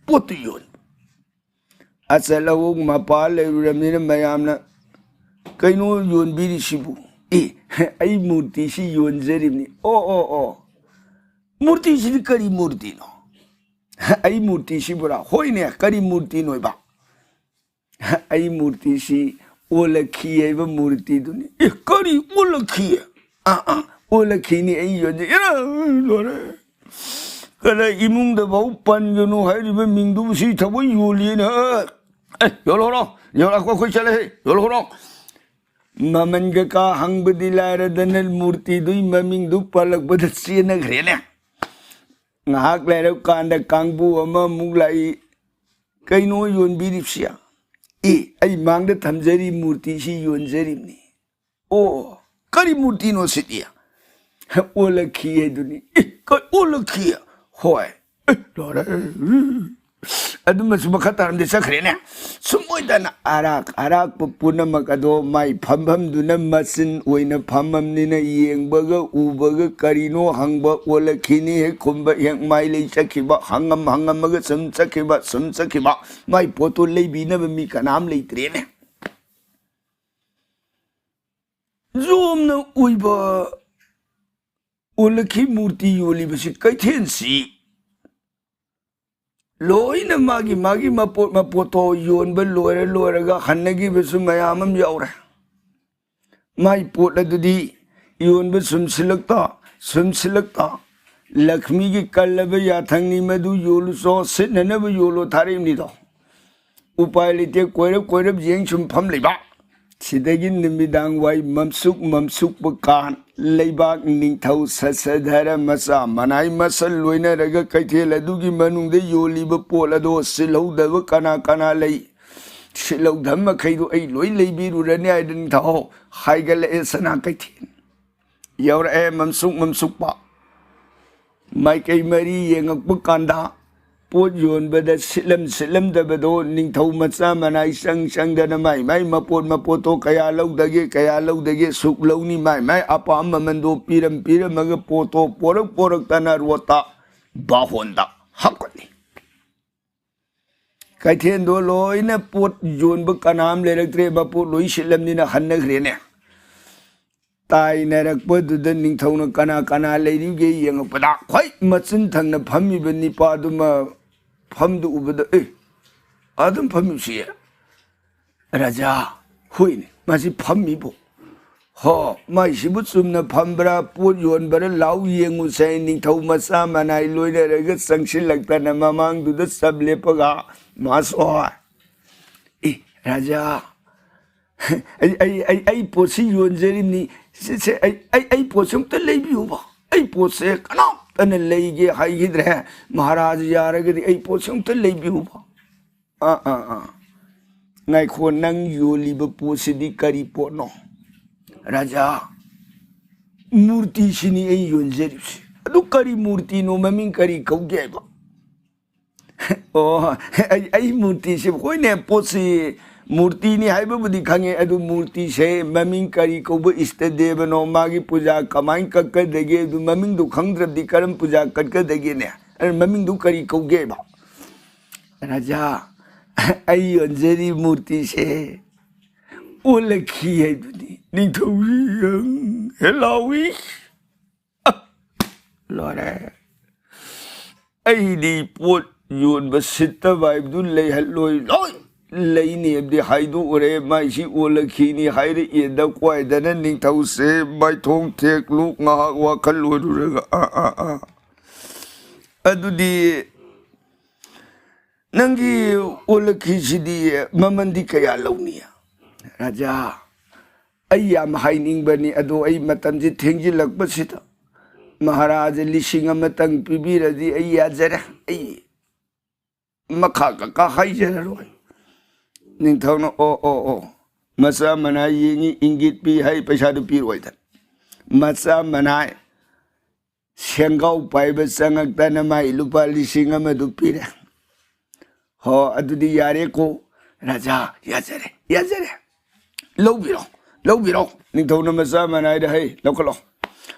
ꯄꯣꯠꯇꯨ ꯌꯣꯟꯕ꯫ ꯑꯆꯠ ꯑꯋꯣꯛ ꯃꯄꯥ ꯂꯩꯔꯨꯔꯕꯅꯤꯅ ꯃꯌꯥꯝꯅ, "ꯀꯩꯅꯣ ꯌꯣꯟꯕꯤꯔꯤꯁꯤꯕꯨ?" "ꯑꯦ, ꯑꯩ ꯃꯨꯔꯇꯤꯁꯤ ꯌꯣꯟꯖꯔꯤꯕꯅꯤ꯫" "ꯑꯣ, ꯑꯣ, ꯑꯣ, ꯃꯨꯔꯇꯤꯁꯤꯗꯤ ꯀꯔꯤ ꯃꯨꯔꯇꯤꯅꯣ?" "ꯑꯩ ꯃꯨꯔꯇꯤꯁꯤꯕꯨꯔꯥ?" "ꯍꯣꯏꯅꯦ, ꯀꯔꯤ ꯃꯨꯔꯇꯤꯅꯣꯏꯕ?" "ꯑꯩ ꯃꯨꯔꯇꯤꯁꯤ ꯑꯣꯂꯛꯈꯤ ꯍꯥꯏꯕ ꯃꯨꯔꯇꯤꯗꯨꯅꯤ꯫" "ꯑꯦ, ꯀꯔꯤ ꯑꯣꯂꯛꯈꯤ?" "ꯑꯥ, ꯑꯥ, ꯑꯣꯂꯛꯈꯤꯅꯤ ꯑꯩ ꯌꯣꯟꯖꯩ꯫" "ꯑꯦꯔꯥ, ꯂꯣꯏꯔꯦ꯫ ꯀꯗꯥꯏ ꯏꯃꯨꯡꯗ ꯐꯥꯎ ꯄꯟꯒꯅꯨ ꯍꯥꯏꯔꯤꯕ ꯃꯤꯡꯗꯨꯕꯨ ꯁꯤ ꯊꯑꯣꯏ ꯌꯣꯜꯂꯤꯅ?" "ꯑꯦ, ꯌꯣꯜꯍꯧꯔꯣ, ꯌꯣꯜꯍꯧꯔꯣ, ꯑꯩꯈꯣꯏ ꯆꯠꯂꯁꯤ, ꯌꯣꯜꯍꯧꯔꯣ꯫" ꯃꯃꯟ ꯀꯩꯀꯥ ꯍꯪꯕꯗꯤ ꯂꯥꯏꯔꯗꯅ ꯃꯨꯔꯇꯤꯗꯨꯒꯤ ꯃꯃꯤꯡꯗꯨ ꯄꯜꯂꯛꯄꯗ ꯆꯦꯟꯅꯈ꯭ꯔꯦꯅꯦ꯫ ꯉꯥꯏꯍꯥꯛ ꯂꯩꯔꯀꯥꯟꯗ ꯀꯥꯡꯕꯨ ꯑꯃꯃꯨꯛ ꯂꯥꯛꯏ꯫ "ꯀꯩꯅꯣ ꯌꯣꯟꯕꯤꯔꯤꯕꯁꯤ?" "ꯑꯦ, ꯑꯩ ꯃꯥꯡꯗ ꯊꯝꯖꯔꯤ ꯃꯨꯔꯇꯤꯁꯤ ꯌꯣꯟꯖꯔꯤꯕꯅꯤ"꯫ "ꯑꯣ, ꯀꯔꯤ ꯃꯨꯔꯇꯤꯅꯣ ꯁꯤꯗꯤ?" "ꯑꯣꯂꯛꯈꯤ ꯍꯥꯏꯗꯨꯅꯤ"꯫ "ꯑꯦ, ꯀ-, ꯑꯣꯂꯛꯈꯤ?" "ꯍꯣꯏ"꯫ ꯑꯦ, ꯂꯣꯏꯔꯦ꯫ ꯑꯗꯨꯃꯁꯨ ꯃꯈꯥ ꯇꯥꯔꯝꯗꯤ ꯆꯠꯈ꯭ꯔꯦꯅꯦ꯫ ꯁꯨꯝ ꯑꯣꯏꯗꯅ ꯑꯔꯥꯛ ꯑꯔꯥꯛꯄ ꯄꯨꯝꯅꯃꯛ ꯑꯗꯣ ꯃꯥꯏ ꯐꯝꯐꯝꯗꯨꯅ ꯃꯆꯤꯟ ꯑꯣꯏꯅ ꯐꯝꯃꯝꯅꯤꯅ ꯌꯦꯡꯕꯒ ꯎꯕꯒ ꯀꯔꯤꯅꯣ ꯍꯪꯕ ꯑꯣꯜꯂꯛꯈꯤꯅꯤ꯫ ꯍꯦꯛ ꯈꯨꯝꯕ ꯍꯦꯛ ꯃꯥꯏ ꯂꯩ ꯆꯠꯈꯤꯕ, ꯍꯪꯉꯝ ꯍꯪꯉꯝꯃꯒ ꯁꯨꯝ ꯆꯠꯈꯤꯕ, ꯁꯨꯝ ꯆꯠꯈꯤꯕ꯫ ꯃꯥꯏ ꯄꯣꯠꯇꯣ ꯂꯩꯕꯤꯅꯕ ꯃꯤ ꯀꯅꯥꯝ ꯂꯩꯇ꯭ꯔꯦꯅꯦ꯫ ꯌꯣꯝꯅ ꯑꯣꯏꯕ ꯑꯣꯜꯂꯛꯈꯤ ꯃꯨꯔꯇꯤ ꯌꯣꯜꯂꯤꯕꯁꯤ ꯀꯩꯊꯦꯜꯁꯤ ꯂꯣꯏꯅ ꯃꯥꯒꯤ ꯃꯥꯒꯤ ꯃꯄꯣꯠ ꯃꯄꯣꯠꯇꯣ ꯌꯣꯟꯕ ꯂꯣꯏꯔ ꯂꯣꯏꯔꯒ ꯍꯟꯅꯈꯤꯕꯁꯨ ꯃꯌꯥꯝ ꯑꯃ ꯌꯥꯎꯔꯦ꯫ ꯃꯥꯏ ꯄꯣꯠ ꯑꯗꯨꯗꯤ ꯌꯣꯟꯕ ꯁꯨꯝ ꯁꯤꯜꯂꯛꯇ, ꯁꯨꯝ ꯁꯤꯜꯂꯛꯇ, ꯂꯛꯁꯃꯤꯒꯤ ꯀꯜꯂꯕ ꯌꯥꯊꯪꯅꯤ, ꯃꯗꯨ ꯌꯣꯜꯂꯨꯆꯣ, ꯁꯤꯠꯅꯅꯕ ꯌꯣꯜꯂꯣ ꯊꯥꯔꯛꯏꯕꯅꯤꯗꯣ꯫ ꯎꯄꯥꯏ ꯂꯩꯇꯦ, ꯀꯣꯏꯔꯞ ꯀꯣꯏꯔꯞ ꯌꯦꯡ ꯁꯨꯝ ꯐꯝ ꯂꯩꯕ꯫ ꯁꯤꯗꯒꯤ ꯅꯨꯃꯤꯗꯥꯡ ꯋꯥꯏ ꯃꯝꯁꯨꯛ ꯃꯝꯁꯨꯛꯄ ꯀꯥꯟ, ꯂꯩꯕꯥꯛ ꯅꯤꯡꯊꯧ ꯁꯁꯙꯔ ꯃꯆꯥ ꯃꯅꯥꯏ ꯃꯁꯜ ꯂꯣꯏꯅꯔꯒ ꯀꯩꯊꯦꯜ ꯑꯗꯨꯒꯤ ꯃꯅꯨꯡꯗ ꯌꯣꯜꯂꯤꯕ ꯄꯣꯠ ꯑꯗꯣ ꯁꯤꯜꯍꯧꯗꯕ ꯀꯅꯥ ꯀꯅꯥ ꯂꯩ? ꯁꯤꯜꯍꯧꯗꯕ ꯃꯈꯩꯗꯣ ꯑꯩ ꯂꯣꯏ ꯂꯩꯕꯤꯔꯨꯔꯅꯤ ꯍꯥꯏꯗꯅ ꯅꯤꯡꯊꯧ ꯍꯥꯏꯒꯠꯂꯛꯑꯦ ꯁꯅꯥ ꯀꯩꯊꯦꯜ꯫ ꯌꯧꯔꯛꯑꯦ ꯃꯝꯁꯨꯛ ꯃꯝꯁꯨꯛꯄ꯫ ꯃꯥꯏꯀꯩ ꯃꯔꯤ ꯌꯦꯡꯉꯛꯄ ꯀꯥꯟꯗ ꯄꯣꯠ ꯌꯣꯟꯕꯗ ꯁꯤꯠꯂꯝ ꯁꯤꯠꯂꯝꯗꯕꯗꯣ ꯅꯤꯡꯊꯧ ꯃꯆꯥ ꯃꯅꯥꯏ ꯆꯪ ꯆꯪꯗꯅ ꯃꯥꯏ ꯃꯥꯏ ꯃꯄꯣꯠ ꯃꯄꯣꯠꯇꯣ ꯀꯌꯥ ꯂꯧꯗꯒꯦ, ꯀꯌꯥ ꯂꯧꯗꯒꯦ, ꯁꯨꯛ ꯂꯧꯅꯤ, ꯃꯥꯏ ꯃꯥꯏ ꯑꯄꯥꯝꯕ ꯃꯃꯟꯗꯣ ꯄꯤꯔꯝ ꯄꯤꯔꯝꯃꯒ ꯄꯣꯠꯇꯣ ꯄꯣꯔꯛ ꯄꯣꯔꯛꯇꯅ ꯔꯣꯠꯇ ꯕꯥꯍꯣꯟꯗ ꯍꯥꯞꯀꯠꯂꯤ꯫ ꯀꯩꯊꯦꯜꯗꯣ ꯂꯣꯏꯅ ꯄꯣꯠ ꯌꯣꯟꯕ ꯀꯅꯥꯝ ꯂꯩꯔꯛꯇ꯭ꯔꯦ, ꯃꯄꯣꯠ ꯂꯣꯏ ꯁꯤꯠꯂꯝꯅꯤꯅ ꯍꯟꯅꯈ꯭ꯔꯦꯅꯦ꯫ ꯇꯥꯏꯅꯔꯛꯄꯗꯨꯗ ꯅꯤꯡꯊꯧꯅ ꯀꯅꯥ ꯀꯅꯥ ꯂꯩꯔꯤꯒꯦ ꯌꯦꯡꯉꯛꯄꯗ ꯈ꯭ꯋꯥꯏ ꯃꯆꯤꯟ ꯊꯪꯅ ꯐꯝꯃꯤꯕ ꯅꯤꯄꯥꯗꯨꯃ ꯐꯝꯗꯨ ꯎꯕꯗ, "ꯑꯦ, ꯑꯗꯨꯝ ꯐꯝꯃꯤꯕꯁꯤ ꯔꯥꯖꯥ ꯍꯨꯏꯅꯤ, ꯃꯁꯤ ꯐꯝꯃꯤꯕꯨ꯫ ꯍꯣ, ꯃꯥꯏꯁꯤꯕꯨ ꯆꯨꯝꯅ ꯐꯝꯕ꯭ꯔꯥ, ꯄꯣꯠ ꯌꯣꯟꯕ꯭ꯔꯥ, ꯂꯥꯎ ꯌꯦꯡꯉꯨꯁꯦ"꯫ ꯅꯤꯡꯊꯧ ꯃꯆꯥ ꯃꯅꯥꯏ ꯂꯣꯏꯅꯔꯒ ꯆꯪꯁꯤꯜꯂꯛꯇꯅ ꯃꯃꯥꯡꯗꯨꯗ ꯆꯞ ꯂꯦꯞꯄꯒ, "ꯃꯥꯁꯣꯏ, ꯑꯦ, ꯔꯥꯖꯥ, ꯑꯩ, ꯑꯩ, ꯑꯩ, ꯑꯩ ꯄꯣꯠꯁꯤ ꯌꯣꯟꯖꯔꯤꯕꯅꯤ꯫ ꯁꯤ, ꯁꯤ, ꯑꯩ, ꯑꯩ, ꯑꯩ ꯄꯣꯠꯁꯤ ꯑꯝꯇ ꯂꯩꯕꯤꯌꯨꯕ"꯫ ꯑꯩ ꯄꯣꯠꯁꯦ ꯀꯅꯥꯝꯇꯅ ꯂꯩꯒꯦ ꯍꯥꯏꯈꯤꯗ꯭ꯔꯦ꯫ ꯃꯍꯥꯔꯥꯖ ꯌꯥꯔꯒꯗꯤ ꯑꯩ ꯄꯣꯠꯁꯦ ꯑꯃꯨꯛꯇ ꯂꯩꯕꯤꯌꯨꯕ꯫ ꯑꯥ, ꯑꯥ, ꯑꯥ꯫ ꯉꯥꯏꯈꯣ, ꯅꯪ ꯌꯣꯜꯂꯤꯕ ꯄꯣꯠꯁꯤꯗꯤ ꯀꯔꯤ ꯄꯣꯠꯅꯣ? ꯔꯥꯖꯥ, ꯃꯨꯔꯇꯤꯁꯤꯅꯤ ꯑꯩ ꯌꯣꯟꯖꯔꯤꯕꯁꯤ꯫ ꯑꯗꯨ ꯀꯔꯤ ꯃꯨꯔꯇꯤꯅꯣ? ꯃꯃꯤꯡ ꯀꯔꯤ ꯀꯧꯒꯦ ꯍꯥꯏꯕ? ꯑꯣ, ꯑꯩ, ꯑꯩ ꯃꯨꯔꯇꯤꯁꯦ, ꯍꯣꯏꯅꯦ, ꯄꯣꯠꯁꯤ ꯃꯨꯔꯇꯤꯅꯤ ꯍꯥꯏꯕꯕꯨꯗꯤ ꯈꯪꯉꯦ, ꯑꯗꯨ ꯃꯨꯔꯇꯤꯁꯦ ꯃꯃꯤꯡ ꯀꯔꯤ ꯀꯧꯕ ꯏꯁꯇ ꯗꯦꯕꯅꯣ, ꯃꯥꯒꯤ ꯄꯨꯖꯥ ꯀꯃꯥꯏꯅ ꯀꯛꯀꯗꯒꯦ, ꯑꯗꯨ ꯃꯃꯤꯡꯗꯨ ꯈꯪꯗ꯭ꯔꯕꯗꯤ ꯀꯔꯝ ꯄꯨꯖꯥ ꯀꯠꯀꯗꯒꯦꯅꯦ? ꯑꯗꯨ ꯃꯃꯤꯡꯗꯨ ꯀꯔꯤ ꯀꯧꯒꯦꯕ? ꯔꯥꯖꯥ, ꯑꯩ ꯌꯣꯟꯖꯔꯤ ꯃꯨꯔꯇꯤꯁꯦ ꯑꯣꯂꯛꯈꯤ ꯍꯥꯏꯗꯨꯅꯤ꯫ ꯅꯤꯡꯊꯧ ꯍꯦ ꯂꯥꯎꯏ꯫ ꯑ, ꯂꯣꯏꯔꯦ꯫ ꯑꯩꯗꯤ ꯄꯣꯠ ꯌꯣꯟꯕ ꯁꯤꯠꯇꯕ ꯍꯥꯏꯕꯗꯨ ꯂꯩꯍꯜꯂꯣꯏ꯫ ꯂꯣꯏ ꯂꯩꯅꯦꯕꯗꯤ ꯍꯥꯏꯗꯣꯛꯎꯔꯦ꯫ ꯃꯥꯏꯁꯤ ꯑꯣꯜꯂꯛꯈꯤꯅꯤ ꯍꯥꯏꯔꯛꯑꯦꯗ ꯀ꯭ꯋꯥꯏꯗꯅ ꯅꯤꯡꯊꯧꯁꯦ ꯃꯥꯏꯊꯣꯡ ꯊꯦꯛꯂꯨ ꯉꯥꯏꯍꯥꯛ ꯋꯥꯈꯜ ꯂꯣꯏꯔꯨꯔꯒ꯫ ꯑꯥ, ꯑꯥ, ꯑꯥ꯫ ꯑꯗꯨꯗꯤ ꯅꯪꯒꯤ ꯑꯣꯜꯂꯛꯈꯤꯁꯤꯗꯤ ꯃꯃꯟꯗꯤ ꯀꯌꯥ ꯂꯧꯅꯤ? ꯔꯥꯖꯥ, ꯑꯩ ꯌꯥꯝ ꯍꯥꯏꯅꯤꯡꯕꯅꯤ, ꯑꯗꯣ ꯑꯩ ꯃꯇꯝꯁꯦ ꯊꯦꯡꯖꯤꯜꯂꯛꯄꯁꯤꯗ ꯃꯍꯥꯔꯥꯖ ꯂꯤꯁꯤꯡ ꯑꯃꯇꯪ ꯄꯤꯕꯤꯔꯗꯤ ꯑꯩ ꯌꯥꯖꯔꯦ꯫ ꯑꯩ ꯃꯈꯥ ꯀꯀꯥ ꯍꯥꯏꯖꯔꯔꯣꯏ꯫ ꯅꯤꯡꯊꯧꯅ, "ꯑꯣ, ꯑꯣ, ꯑꯣ, ꯃꯆꯥ ꯃꯅꯥꯏ ꯌꯦꯡꯉꯤ, ꯏꯪꯒꯤꯠ ꯄꯤ ꯍꯥꯏ, ꯄꯩꯁꯥꯗꯨ ꯄꯤꯔꯣꯏꯗꯅ꯫ ꯃꯆꯥ ꯃꯅꯥꯏ ꯁꯦꯡꯒꯥꯎ ꯄꯥꯏꯕ ꯆꯪꯉꯛꯇꯅ ꯃꯥꯏ ꯂꯨꯄꯥ ꯂꯤꯁꯤꯡ ꯑꯃꯗꯨ ꯄꯤꯔꯦ꯫ ꯍꯣ, ꯑꯗꯨꯗꯤ ꯌꯥꯔꯦꯀꯣ ꯔꯥꯖꯥ, ꯌꯥꯖꯔꯦ, ꯌꯥꯖꯔꯦ꯫ ꯂꯧꯕꯤꯔꯣ, ꯂꯧꯕꯤꯔꯣ꯫" ꯅꯤꯡꯊꯧꯅ ꯃꯆꯥ ꯃꯅꯥꯏꯗ, "ꯍꯩ, ꯂꯧꯈꯠꯂꯣ꯫"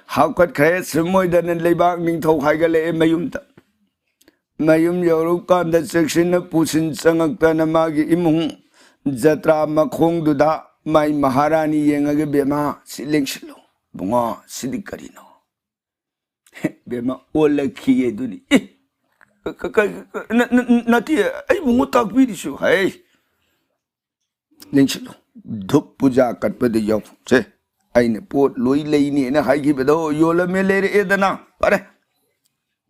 ꯍꯥꯞꯀꯠꯈ꯭ꯔꯦ꯫ ꯁꯨꯝ ꯑꯣꯏꯗꯅ ꯂꯩꯕꯥꯛ ꯅꯤꯡꯊꯧ ꯍꯥꯏꯒꯠꯂꯛꯑꯦ ꯃꯌꯨꯝꯗ꯫ ꯃꯌꯨꯝ ꯌꯧꯔꯀꯥꯟꯗ ꯆꯦꯛꯁꯤꯟꯅ ꯄꯨꯁꯤꯟ ꯆꯪꯉꯛꯇꯅ ꯃꯥꯒꯤ ꯏꯃꯨꯡ ꯖꯇ꯭ꯔꯥ ꯃꯈꯣꯡꯗꯨꯗ ꯃꯥꯏ ꯃꯍꯥꯔꯥꯅꯤ ꯌꯦꯡꯉꯒ, "ꯕꯦꯝꯃ, ꯁꯤ ꯂꯦꯡꯁꯤꯜꯂꯨ꯫ ꯏꯕꯨꯡꯉꯣ, ꯁꯤꯗꯤ ꯀꯔꯤꯅꯣ?" "ꯕꯦꯝꯃ, ꯑꯣꯜꯂꯛꯈꯤꯌꯦ ꯑꯗꯨꯅꯤ꯫" "ꯑꯦ, ꯀ-, ꯀ-, ꯀ-, ꯅ-, ꯅ-, ꯅꯠꯇꯦ, ꯑꯩꯕꯨ ꯑꯃꯨꯛ ꯇꯥꯛꯄꯤꯔꯤꯁꯨ ꯍꯥꯏ꯫" "ꯂꯦꯡꯁꯤꯜꯂꯨ, ꯙꯨꯞ ꯄꯨꯖꯥ ꯀꯠꯄꯗ ꯌꯥꯎ꯫ ꯁꯦ, ꯑꯩꯅ ꯄꯣꯠ ꯂꯣꯏ ꯂꯩꯅꯦꯅ ꯍꯥꯏꯈꯤꯕꯗꯣ ꯌꯣꯜꯂꯝꯃꯦ, ꯂꯩꯔꯛꯑꯦꯗꯅ꯫ ꯐꯔꯦ,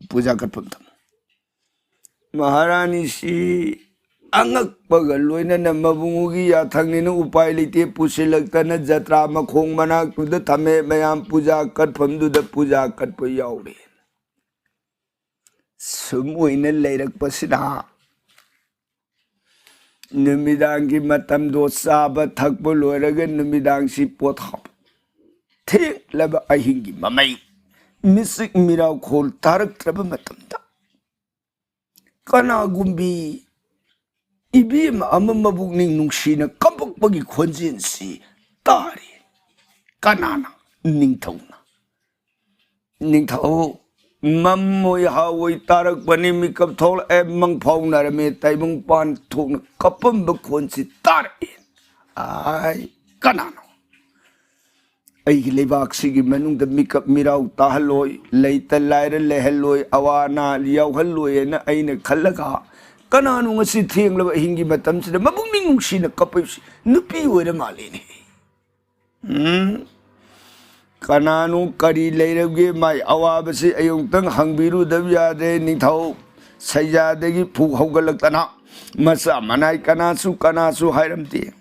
ꯄꯨꯖꯥ ꯀꯠꯐꯝ ꯊꯝꯃꯨ꯫" ꯃꯍꯥꯔꯥꯅꯤꯁꯤ ꯑꯉꯛꯄꯒ ꯂꯣꯏꯅꯅ ꯃꯕꯨꯡꯒꯤ ꯌꯥꯊꯪꯅꯤꯅ ꯎꯄꯥꯏ ꯂꯩꯇꯦ, ꯄꯨꯁꯤꯜꯂꯛꯇꯅ ꯖꯇ꯭ꯔꯥ ꯃꯈꯣꯡ ꯃꯅꯥꯛꯇꯨꯗ ꯊꯝꯃꯦ꯫ ꯃꯌꯥꯝ ꯄꯨꯖꯥ ꯀꯠꯐꯝꯗꯨꯗ ꯄꯨꯖꯥ ꯀꯠꯄ ꯌꯥꯎꯔꯦ꯫ ꯁꯨꯝ ꯑꯣꯏꯅ ꯂꯩꯔꯛꯄꯁꯤꯗ ꯅꯨꯃꯤꯗꯥꯡꯒꯤ ꯃꯇꯝꯗꯣ ꯆꯥꯕ ꯊꯛꯄ ꯂꯣꯏꯔꯒ ꯅꯨꯃꯤꯗꯥꯡꯁꯤ ꯄꯣꯊꯥꯕ ꯊꯦꯡꯂꯕ ꯑꯍꯤꯡꯒꯤ ꯃꯃꯩ ꯃꯤꯆꯤꯛ ꯃꯤꯔꯥꯎꯈꯣꯜ ꯇꯥꯔꯛꯇ꯭ꯔꯕ ꯃꯇꯝꯗ ꯀꯅꯥꯒꯨꯝꯕꯤ ꯏꯕꯦꯝ ꯑꯃ ꯃꯕꯨꯛꯅꯤꯡ ꯅꯨꯡꯁꯤꯅ ꯀꯞꯄꯛꯄꯒꯤ ꯈꯣꯟꯖꯦꯜꯁꯤ ꯇꯥꯔꯤ꯫ ꯀꯅꯥꯅ? ꯅꯤꯡꯊꯧꯅ꯫ "ꯅꯤꯡꯊꯧ, ꯃꯝꯃꯣꯏ ꯍꯥꯎꯋꯣꯏ ꯇꯥꯔꯛꯄꯅꯤ, ꯃꯤꯀꯞ ꯊꯣꯛꯂꯛꯑꯦ, ꯃꯪ ꯐꯥꯎꯅꯔꯝꯃꯦ, ꯇꯥꯏꯕꯪ ꯄꯥꯟ ꯊꯣꯛꯅ ꯀꯞꯄꯝꯕ ꯈꯣꯟꯁꯤ ꯇꯥꯔꯛꯑꯦ꯫ ꯑꯥꯏ, ꯀꯅꯥꯅꯣ? ꯑꯩꯒꯤ ꯂꯩꯕꯥꯛꯁꯤꯒꯤ ꯃꯅꯨꯡꯗ ꯃꯤꯀꯞ ꯃꯤꯔꯥꯎ ꯇꯥꯍꯜꯂꯣꯏ, ꯂꯩꯇ ꯂꯥꯏꯔ ꯂꯩꯍꯜꯂꯣꯏ, ꯑꯋꯥ ꯑꯅꯥ ꯌꯥꯎꯍꯜꯂꯣꯏ ꯍꯥꯏꯅ ꯑꯩꯅ ꯈꯜꯂꯒ, ꯀꯅꯥꯅꯣ ꯉꯁꯤ ꯊꯦꯡꯂꯕ ꯑꯍꯤꯡꯒꯤ ꯃꯇꯝꯁꯤꯗ ꯃꯕꯨꯛꯅꯤꯡ ꯅꯨꯡꯁꯤꯅ ꯀꯞꯄꯤꯕꯁꯤ? ꯅꯨꯄꯤ ꯑꯣꯏꯔ ꯃꯥꯜꯂꯦꯅꯦ꯫ ꯎꯝ, ꯀꯅꯥꯅꯣ, ꯀꯔꯤ ꯂꯩꯔꯒꯦ? ꯃꯥꯏ ꯑꯋꯥꯕꯁꯤ ꯑꯌꯨꯛꯇꯪ ꯍꯪꯕꯤꯔꯨꯗꯕ ꯌꯥꯗ꯭ꯔꯦ, ꯅꯤꯡꯊꯧ꯫ ꯁꯩꯖꯥꯗꯒꯤ ꯐꯨ ꯍꯧꯒꯠꯂꯛꯇꯅ ꯃꯆꯥ ꯃꯅꯥꯏ ꯀꯅꯥꯁꯨ ꯀꯅꯥꯁꯨ ꯍꯥꯏꯔꯝꯗꯦ꯫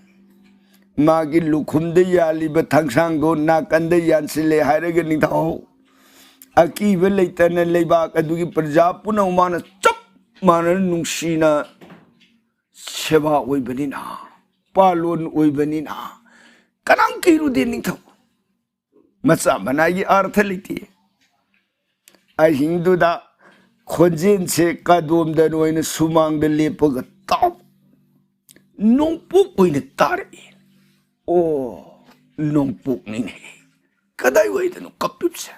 ꯃꯥꯒꯤ ꯂꯨꯈꯨꯝꯗ ꯌꯥꯜꯂꯤꯕ ꯊꯥꯡꯁꯥꯡꯗꯣ ꯅꯥꯀꯟꯗ ꯌꯥꯟꯁꯤꯜꯂꯦ ꯍꯥꯏꯔꯒ, ꯅꯤꯡꯊꯧ, ꯑꯀꯤꯕ ꯂꯩꯇꯅ ꯂꯩꯕꯥꯛ ꯑꯗꯨꯒꯤ ꯄ꯭ꯔꯖꯥ ꯄꯨꯝꯅꯃꯛ ꯃꯥꯅ ꯆꯞ ꯃꯥꯟꯅꯅ ꯅꯨꯡꯁꯤꯅ ꯁꯦꯕꯥ ꯑꯣꯏꯕꯅꯤꯅ, ꯄꯥꯂꯣꯟ ꯑꯣꯏꯕꯅꯤꯅ ꯀꯅꯥꯝ ꯀꯤꯔꯨꯗꯦ, ꯅꯤꯡꯊꯧ꯫ ꯃꯆꯥ ꯃꯅꯥꯏꯒꯤ ꯑꯥꯔꯊ ꯂꯩꯇꯦ꯫ ꯑꯍꯤꯡꯗꯨꯗ ꯈꯣꯟꯖꯦꯜꯁꯦ ꯀꯗꯣꯝꯗꯅꯣ ꯑꯣꯏꯅ ꯁꯨꯃꯥꯡꯗ ꯂꯦꯞꯄꯒ ꯇꯥꯎ꯫ ꯅꯣꯡꯄꯣꯛ ꯑꯣꯏꯅ ꯇꯥꯔꯛꯏ꯫ ꯑꯣ, ꯅꯣꯡꯄꯣꯛꯅꯤꯅꯦ꯫ ꯀꯗꯥꯏꯋꯥꯏꯗꯅꯣ ꯀꯞꯄꯤꯕꯁꯦ?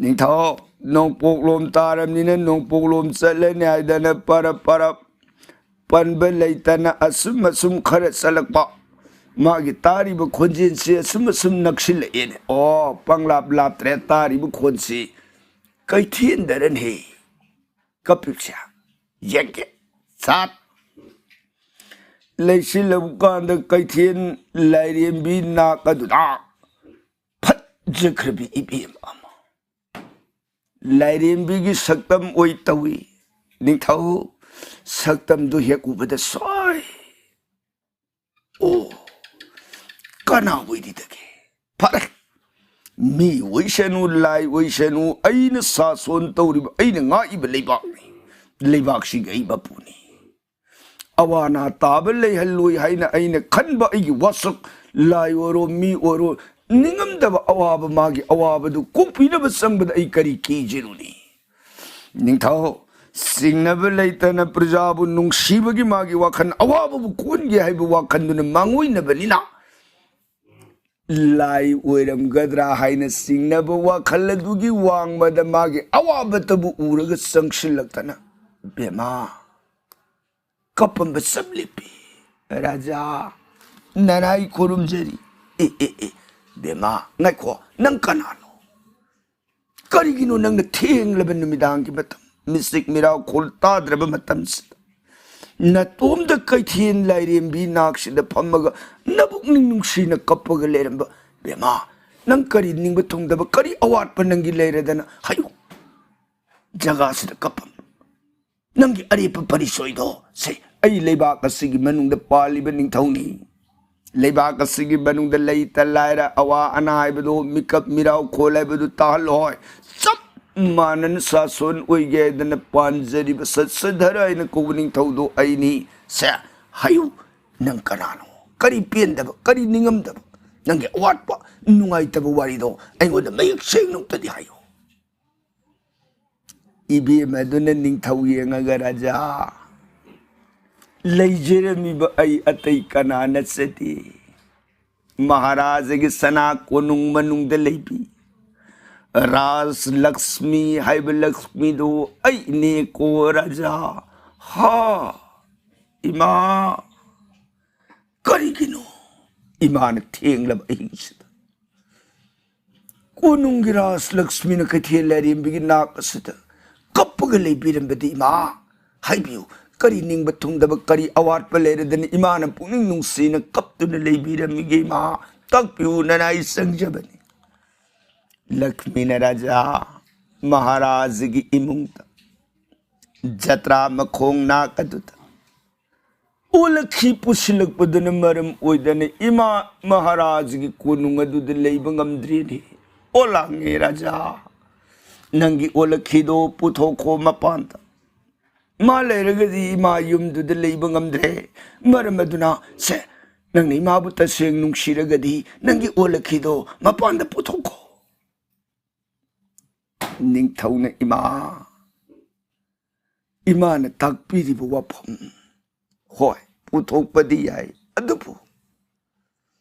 ꯅꯤꯡꯊꯧ, ꯅꯣꯡꯄꯣꯛꯂꯣꯝ ꯇꯥꯔꯕꯅꯤꯅ ꯅꯣꯡꯄꯣꯛꯂꯣꯝ ꯆꯠꯂꯅꯤ ꯍꯥꯏꯗꯅ ꯄꯔꯞ ꯄꯔꯞ ꯄꯟꯕ ꯂꯩꯇꯅ ꯑꯁꯨꯝ ꯑꯁꯨꯝ ꯈꯔ ꯆꯠꯂꯛꯄ꯫ ꯃꯥꯒꯤ ꯇꯥꯔꯤꯕ ꯈꯣꯟꯖꯦꯜꯁꯤ ꯑꯁꯨꯝ ꯑꯁꯨꯝ ꯅꯛꯁꯤꯜꯂꯛꯑꯦꯅꯦ꯫ ꯑꯣ, ꯄꯪꯂꯥꯞ ꯂꯥꯞꯇ꯭ꯔꯦ ꯇꯥꯔꯤꯕ ꯈꯣꯟꯁꯤ꯫ ꯀꯩꯊꯦꯟꯗꯔꯅꯦ ꯀꯞꯄꯤꯕꯁꯦ꯫ ꯌꯦꯡꯒꯦ꯫ ꯁꯥꯠ꯫ ꯂꯩꯁꯤꯜꯂꯕ ꯀꯥꯟꯗ ꯀꯩꯊꯦꯜ ꯂꯥꯏꯔꯦꯝꯕꯤ ꯅꯥꯛ ꯑꯗꯨꯗ ꯐꯖꯈ꯭ꯔꯕꯤ ꯏꯕꯦꯝ ꯑꯃ꯫ ꯂꯥꯏꯔꯦꯝꯕꯤꯒꯤ ꯁꯛꯇꯝ ꯑꯣꯏ ꯇꯧꯏ꯫ ꯅꯤꯡꯊꯧ, ꯁꯛꯇꯝꯗꯨ ꯍꯦꯛ ꯎꯕꯗ ꯁꯣꯏ꯫ ꯑꯣ, ꯀꯅꯥ ꯑꯣꯏꯔꯤꯗꯒꯦ? ꯐꯔꯦ, ꯃꯤ ꯑꯣꯏꯁꯅꯨ, ꯂꯥꯏ ꯑꯣꯏꯁꯅꯨ, ꯑꯩꯅ ꯁꯥꯁꯣꯟ ꯇꯧꯔꯤꯕ, ꯑꯩꯅ ꯉꯥꯛꯏꯕ ꯂꯩꯕꯥꯛꯅꯤ꯫ ꯂꯩꯕꯥꯛꯁꯤꯒꯤ ꯑꯩ ꯃꯄꯨꯅꯤ꯫ ꯑꯋꯥ ꯑꯅꯥ ꯇꯥꯕ ꯂꯩꯍꯜꯂꯣꯏ ꯍꯥꯏꯅ ꯑꯩꯅ ꯈꯟꯕ ꯑꯩꯒꯤ ꯋꯥꯁꯛ, ꯂꯥꯏ ꯑꯣꯏꯔꯣ, ꯃꯤ ꯑꯣꯏꯔꯣ, ꯅꯤꯡꯉꯝꯗꯕ ꯑꯋꯥꯕ, ꯃꯥꯒꯤ ꯑꯋꯥꯕꯗꯨ ꯀꯣꯛꯄꯤꯅꯕ ꯆꯪꯕꯗ ꯑꯩ ꯀꯔꯤ ꯀꯤꯖꯔꯨꯅꯤ? ꯅꯤꯡꯊꯧ, ꯆꯤꯡꯅꯕ ꯂꯩꯇꯅ ꯄ꯭ꯔꯖꯥꯕꯨ ꯅꯨꯡꯁꯤꯕꯒꯤ ꯃꯥꯒꯤ ꯋꯥꯈꯜ, ꯑꯋꯥꯕꯕꯨ ꯀꯣꯟꯒꯦ ꯍꯥꯏꯕ ꯋꯥꯈꯜꯗꯨꯅ ꯃꯥꯡꯑꯣꯏꯅꯕꯅꯤꯅ, ꯂꯥꯏ ꯑꯣꯏꯔꯝꯒꯗ꯭ꯔꯥ ꯍꯥꯏꯅ ꯆꯤꯡꯅꯕ ꯋꯥꯈꯜ ꯑꯗꯨꯒꯤ ꯋꯥꯡꯃꯗ ꯃꯥꯒꯤ ꯑꯋꯥꯕꯇꯕꯨ ꯎꯔꯒ ꯆꯪꯁꯤꯜꯂꯛꯇꯅ, "ꯕꯦꯃꯥ, ꯀꯞꯄꯝꯕ ꯆꯞ ꯂꯦꯞꯄꯤ꯫ ꯔꯥꯖꯥ, ꯅꯅꯥꯏ ꯈꯨꯔꯨꯝꯖꯔꯤ꯫ ꯑꯦ, ꯑꯦ, ꯑꯦ, ꯕꯦꯃꯥ, ꯉꯥꯏꯈꯣ, ꯅꯪ ꯀꯅꯥꯅꯣ? ꯀꯔꯤꯒꯤꯅꯣ ꯅꯪꯅ ꯊꯦꯡꯂꯕ ꯅꯨꯃꯤꯗꯥꯡꯒꯤ ꯃꯇꯝ, ꯃꯤꯁꯤꯛ ꯃꯤꯔꯥꯎꯈꯣꯜ ꯇꯥꯗ꯭ꯔꯕ ꯃꯇꯝꯁꯤꯗ ꯅꯇꯣꯝꯗ ꯀꯩꯊꯦꯜ ꯂꯥꯏꯔꯦꯝꯕꯤ ꯅꯥꯛꯁꯤꯗ ꯐꯝꯃꯒ ꯅꯕꯨꯛꯅꯤꯡ ꯅꯨꯡꯁꯤꯅ ꯀꯞꯄꯒ ꯂꯩꯔꯝꯕ ꯕꯦꯃꯥ, ꯅꯪ ꯀꯔꯤ ꯅꯤꯡꯕ ꯊꯨꯡꯗꯕ, ꯀꯔꯤ ꯑꯋꯥꯠꯄ ꯅꯪꯒꯤ ꯂꯩꯔꯗꯅ ꯍꯥꯏꯌꯨ꯫ ꯖꯒꯥꯁꯤꯗ ꯀꯞꯄꯝ ꯅꯪꯒꯤ ꯑꯔꯦꯞꯄ ꯄꯔꯤꯆꯣꯏꯗꯣ ꯁꯦ, ꯑꯩ ꯂꯩꯕꯥꯛ ꯑꯁꯤꯒꯤ ꯃꯅꯨꯡꯗ ꯄꯥꯜꯂꯤꯕ ꯅꯤꯡꯊꯧꯅꯤ꯫ ꯂꯩꯕꯥꯛ ꯑꯁꯤꯒꯤ ꯃꯅꯨꯡꯗ ꯂꯩꯇ ꯂꯥꯏꯔ, ꯑꯋꯥ ꯑꯅꯥ ꯍꯥꯏꯕꯗꯨ, ꯃꯤꯀꯞ ꯃꯤꯔꯥꯎ ꯈꯣꯜ ꯍꯥꯏꯕꯗꯨ ꯇꯥꯍꯜꯂꯣꯏ꯫ ꯆꯞ ꯃꯥꯟꯅꯅ ꯁꯥꯁꯣꯟ ꯑꯣꯏꯒꯦ ꯍꯥꯏꯗꯅ ꯄꯥꯟꯖꯔꯤꯕ ꯁꯠꯁꯗꯔ ꯍꯥꯏꯅ ꯀꯧꯕ ꯅꯤꯡꯊꯧꯗꯣ ꯑꯩꯅꯤ꯫ ꯁꯦ, ꯍꯥꯏꯌꯨ, ꯅꯪ ꯀꯅꯥꯅꯣ? ꯀꯔꯤ ꯄꯦꯟꯗꯕ, ꯀꯔꯤ ꯅꯤꯡꯉꯝꯗꯕ, ꯅꯪꯒꯤ ꯑꯋꯥꯠꯄ, ꯅꯨꯡꯉꯥꯏꯇꯕ ꯋꯥꯔꯤꯗꯣ ꯑꯩꯉꯣꯟꯗ ꯃꯌꯦꯛ ꯁꯦꯡꯅ ꯑꯝꯇꯗꯤ ꯍꯥꯏꯌꯨ꯫ ꯏꯕꯦꯝ ꯑꯗꯨꯅ ꯅꯤꯡꯊꯧ ꯌꯦꯡꯉꯒ, "ꯔꯥꯖꯥ, ꯂꯩꯖꯔꯝꯃꯤꯕ ꯑꯩ ꯑꯇꯩ ꯀꯅꯥ ꯅꯠꯆꯗꯦ꯫ ꯃꯍꯥꯔꯥꯖꯒꯤ ꯁꯅꯥ ꯀꯣꯅꯨꯡ ꯃꯅꯨꯡꯗ ꯂꯩꯕꯤ ꯔꯥꯖ ꯂꯛꯁꯃꯤ ꯍꯥꯏꯕ ꯂꯛꯁꯃꯤꯗꯨ ꯑꯩꯅꯦꯀꯣ ꯔꯥꯖꯥ꯫ ꯍꯥ, ꯏꯃꯥ, ꯀꯔꯤꯒꯤꯅꯣ ꯏꯃꯥꯅ ꯊꯦꯡꯂꯕ ꯑꯍꯤꯡꯁꯤꯗ ꯀꯣꯅꯨꯡꯒꯤ ꯔꯥꯖ ꯂꯛꯁꯃꯤꯅ ꯀꯩꯊꯦꯜ ꯂꯥꯏꯔꯦꯝꯕꯤꯒꯤ ꯅꯥꯛ ꯑꯁꯤꯗ ꯀꯞꯄꯒ ꯂꯩꯕꯤꯔꯝꯕꯗꯤ? ꯏꯃꯥ, ꯍꯥꯏꯕꯤꯌꯨ, ꯀꯔꯤ ꯅꯤꯡꯕ ꯊꯨꯡꯗꯕ, ꯀꯔꯤ ꯑꯋꯥꯠꯄ ꯂꯩꯔꯗꯅ ꯏꯃꯥꯅ ꯄꯨꯛꯅꯤꯡ ꯅꯨꯡꯁꯤꯅ ꯀꯞꯇꯨꯅ ꯂꯩꯕꯤꯔꯝꯃꯤꯒꯦ? ꯏꯃꯥ, ꯇꯥꯛꯄꯤꯌꯨ, ꯅꯅꯥꯏ ꯆꯪꯖꯕꯅꯤ꯫" ꯂꯛꯁꯃꯤꯅ ꯔꯥꯖꯥ ꯃꯍꯥꯔꯥꯖꯒꯤ ꯏꯃꯨꯡꯗ ꯖꯇ꯭ꯔꯥ ꯃꯈꯣꯡ ꯅꯥꯛ ꯑꯗꯨꯗ ꯑꯣꯂꯛꯈꯤ ꯄꯨꯁꯤꯜꯂꯛꯄꯗꯨꯅ ꯃꯔꯝ ꯑꯣꯏꯗꯅ ꯏꯃꯥ ꯃꯍꯥꯔꯥꯖꯒꯤ ꯀꯣꯅꯨꯡ ꯑꯗꯨꯗ ꯂꯩꯕ ꯉꯝꯗ꯭ꯔꯦꯅꯦ꯫ "ꯑꯣ ꯂꯥꯡꯉꯦ ꯔꯥꯖꯥ, ꯅꯪꯒꯤ ꯑꯣꯂꯛꯈꯤꯗꯣ ꯄꯨꯊꯣꯛꯈꯣ ꯃꯄꯥꯟꯗ꯫ ꯃꯥ ꯂꯩꯔꯒꯗꯤ ꯏꯃꯥ ꯌꯨꯝꯗꯨꯗ ꯂꯩꯕ ꯉꯝꯗ꯭ꯔꯦ꯫ ꯃꯔꯝ ꯑꯗꯨꯅ, ꯁꯦ, ꯅꯪꯅ ꯏꯃꯥꯕꯨ ꯇꯁꯦꯡ ꯅꯨꯡꯁꯤꯔꯒꯗꯤ ꯅꯪꯒꯤ ꯑꯣꯂꯛꯈꯤꯗꯣ ꯃꯄꯥꯟꯗ ꯄꯨꯊꯣꯛꯈꯣ"꯫ ꯅꯤꯡꯊꯧꯅ, "ꯏꯃꯥ, ꯏꯃꯥꯅ ꯇꯥꯛꯄꯤꯔꯤꯕ ꯋꯥꯐꯝ, ꯍꯣꯏ, ꯄꯨꯊꯣꯛꯄꯗꯤ ꯌꯥꯏ, ꯑꯗꯨꯕꯨ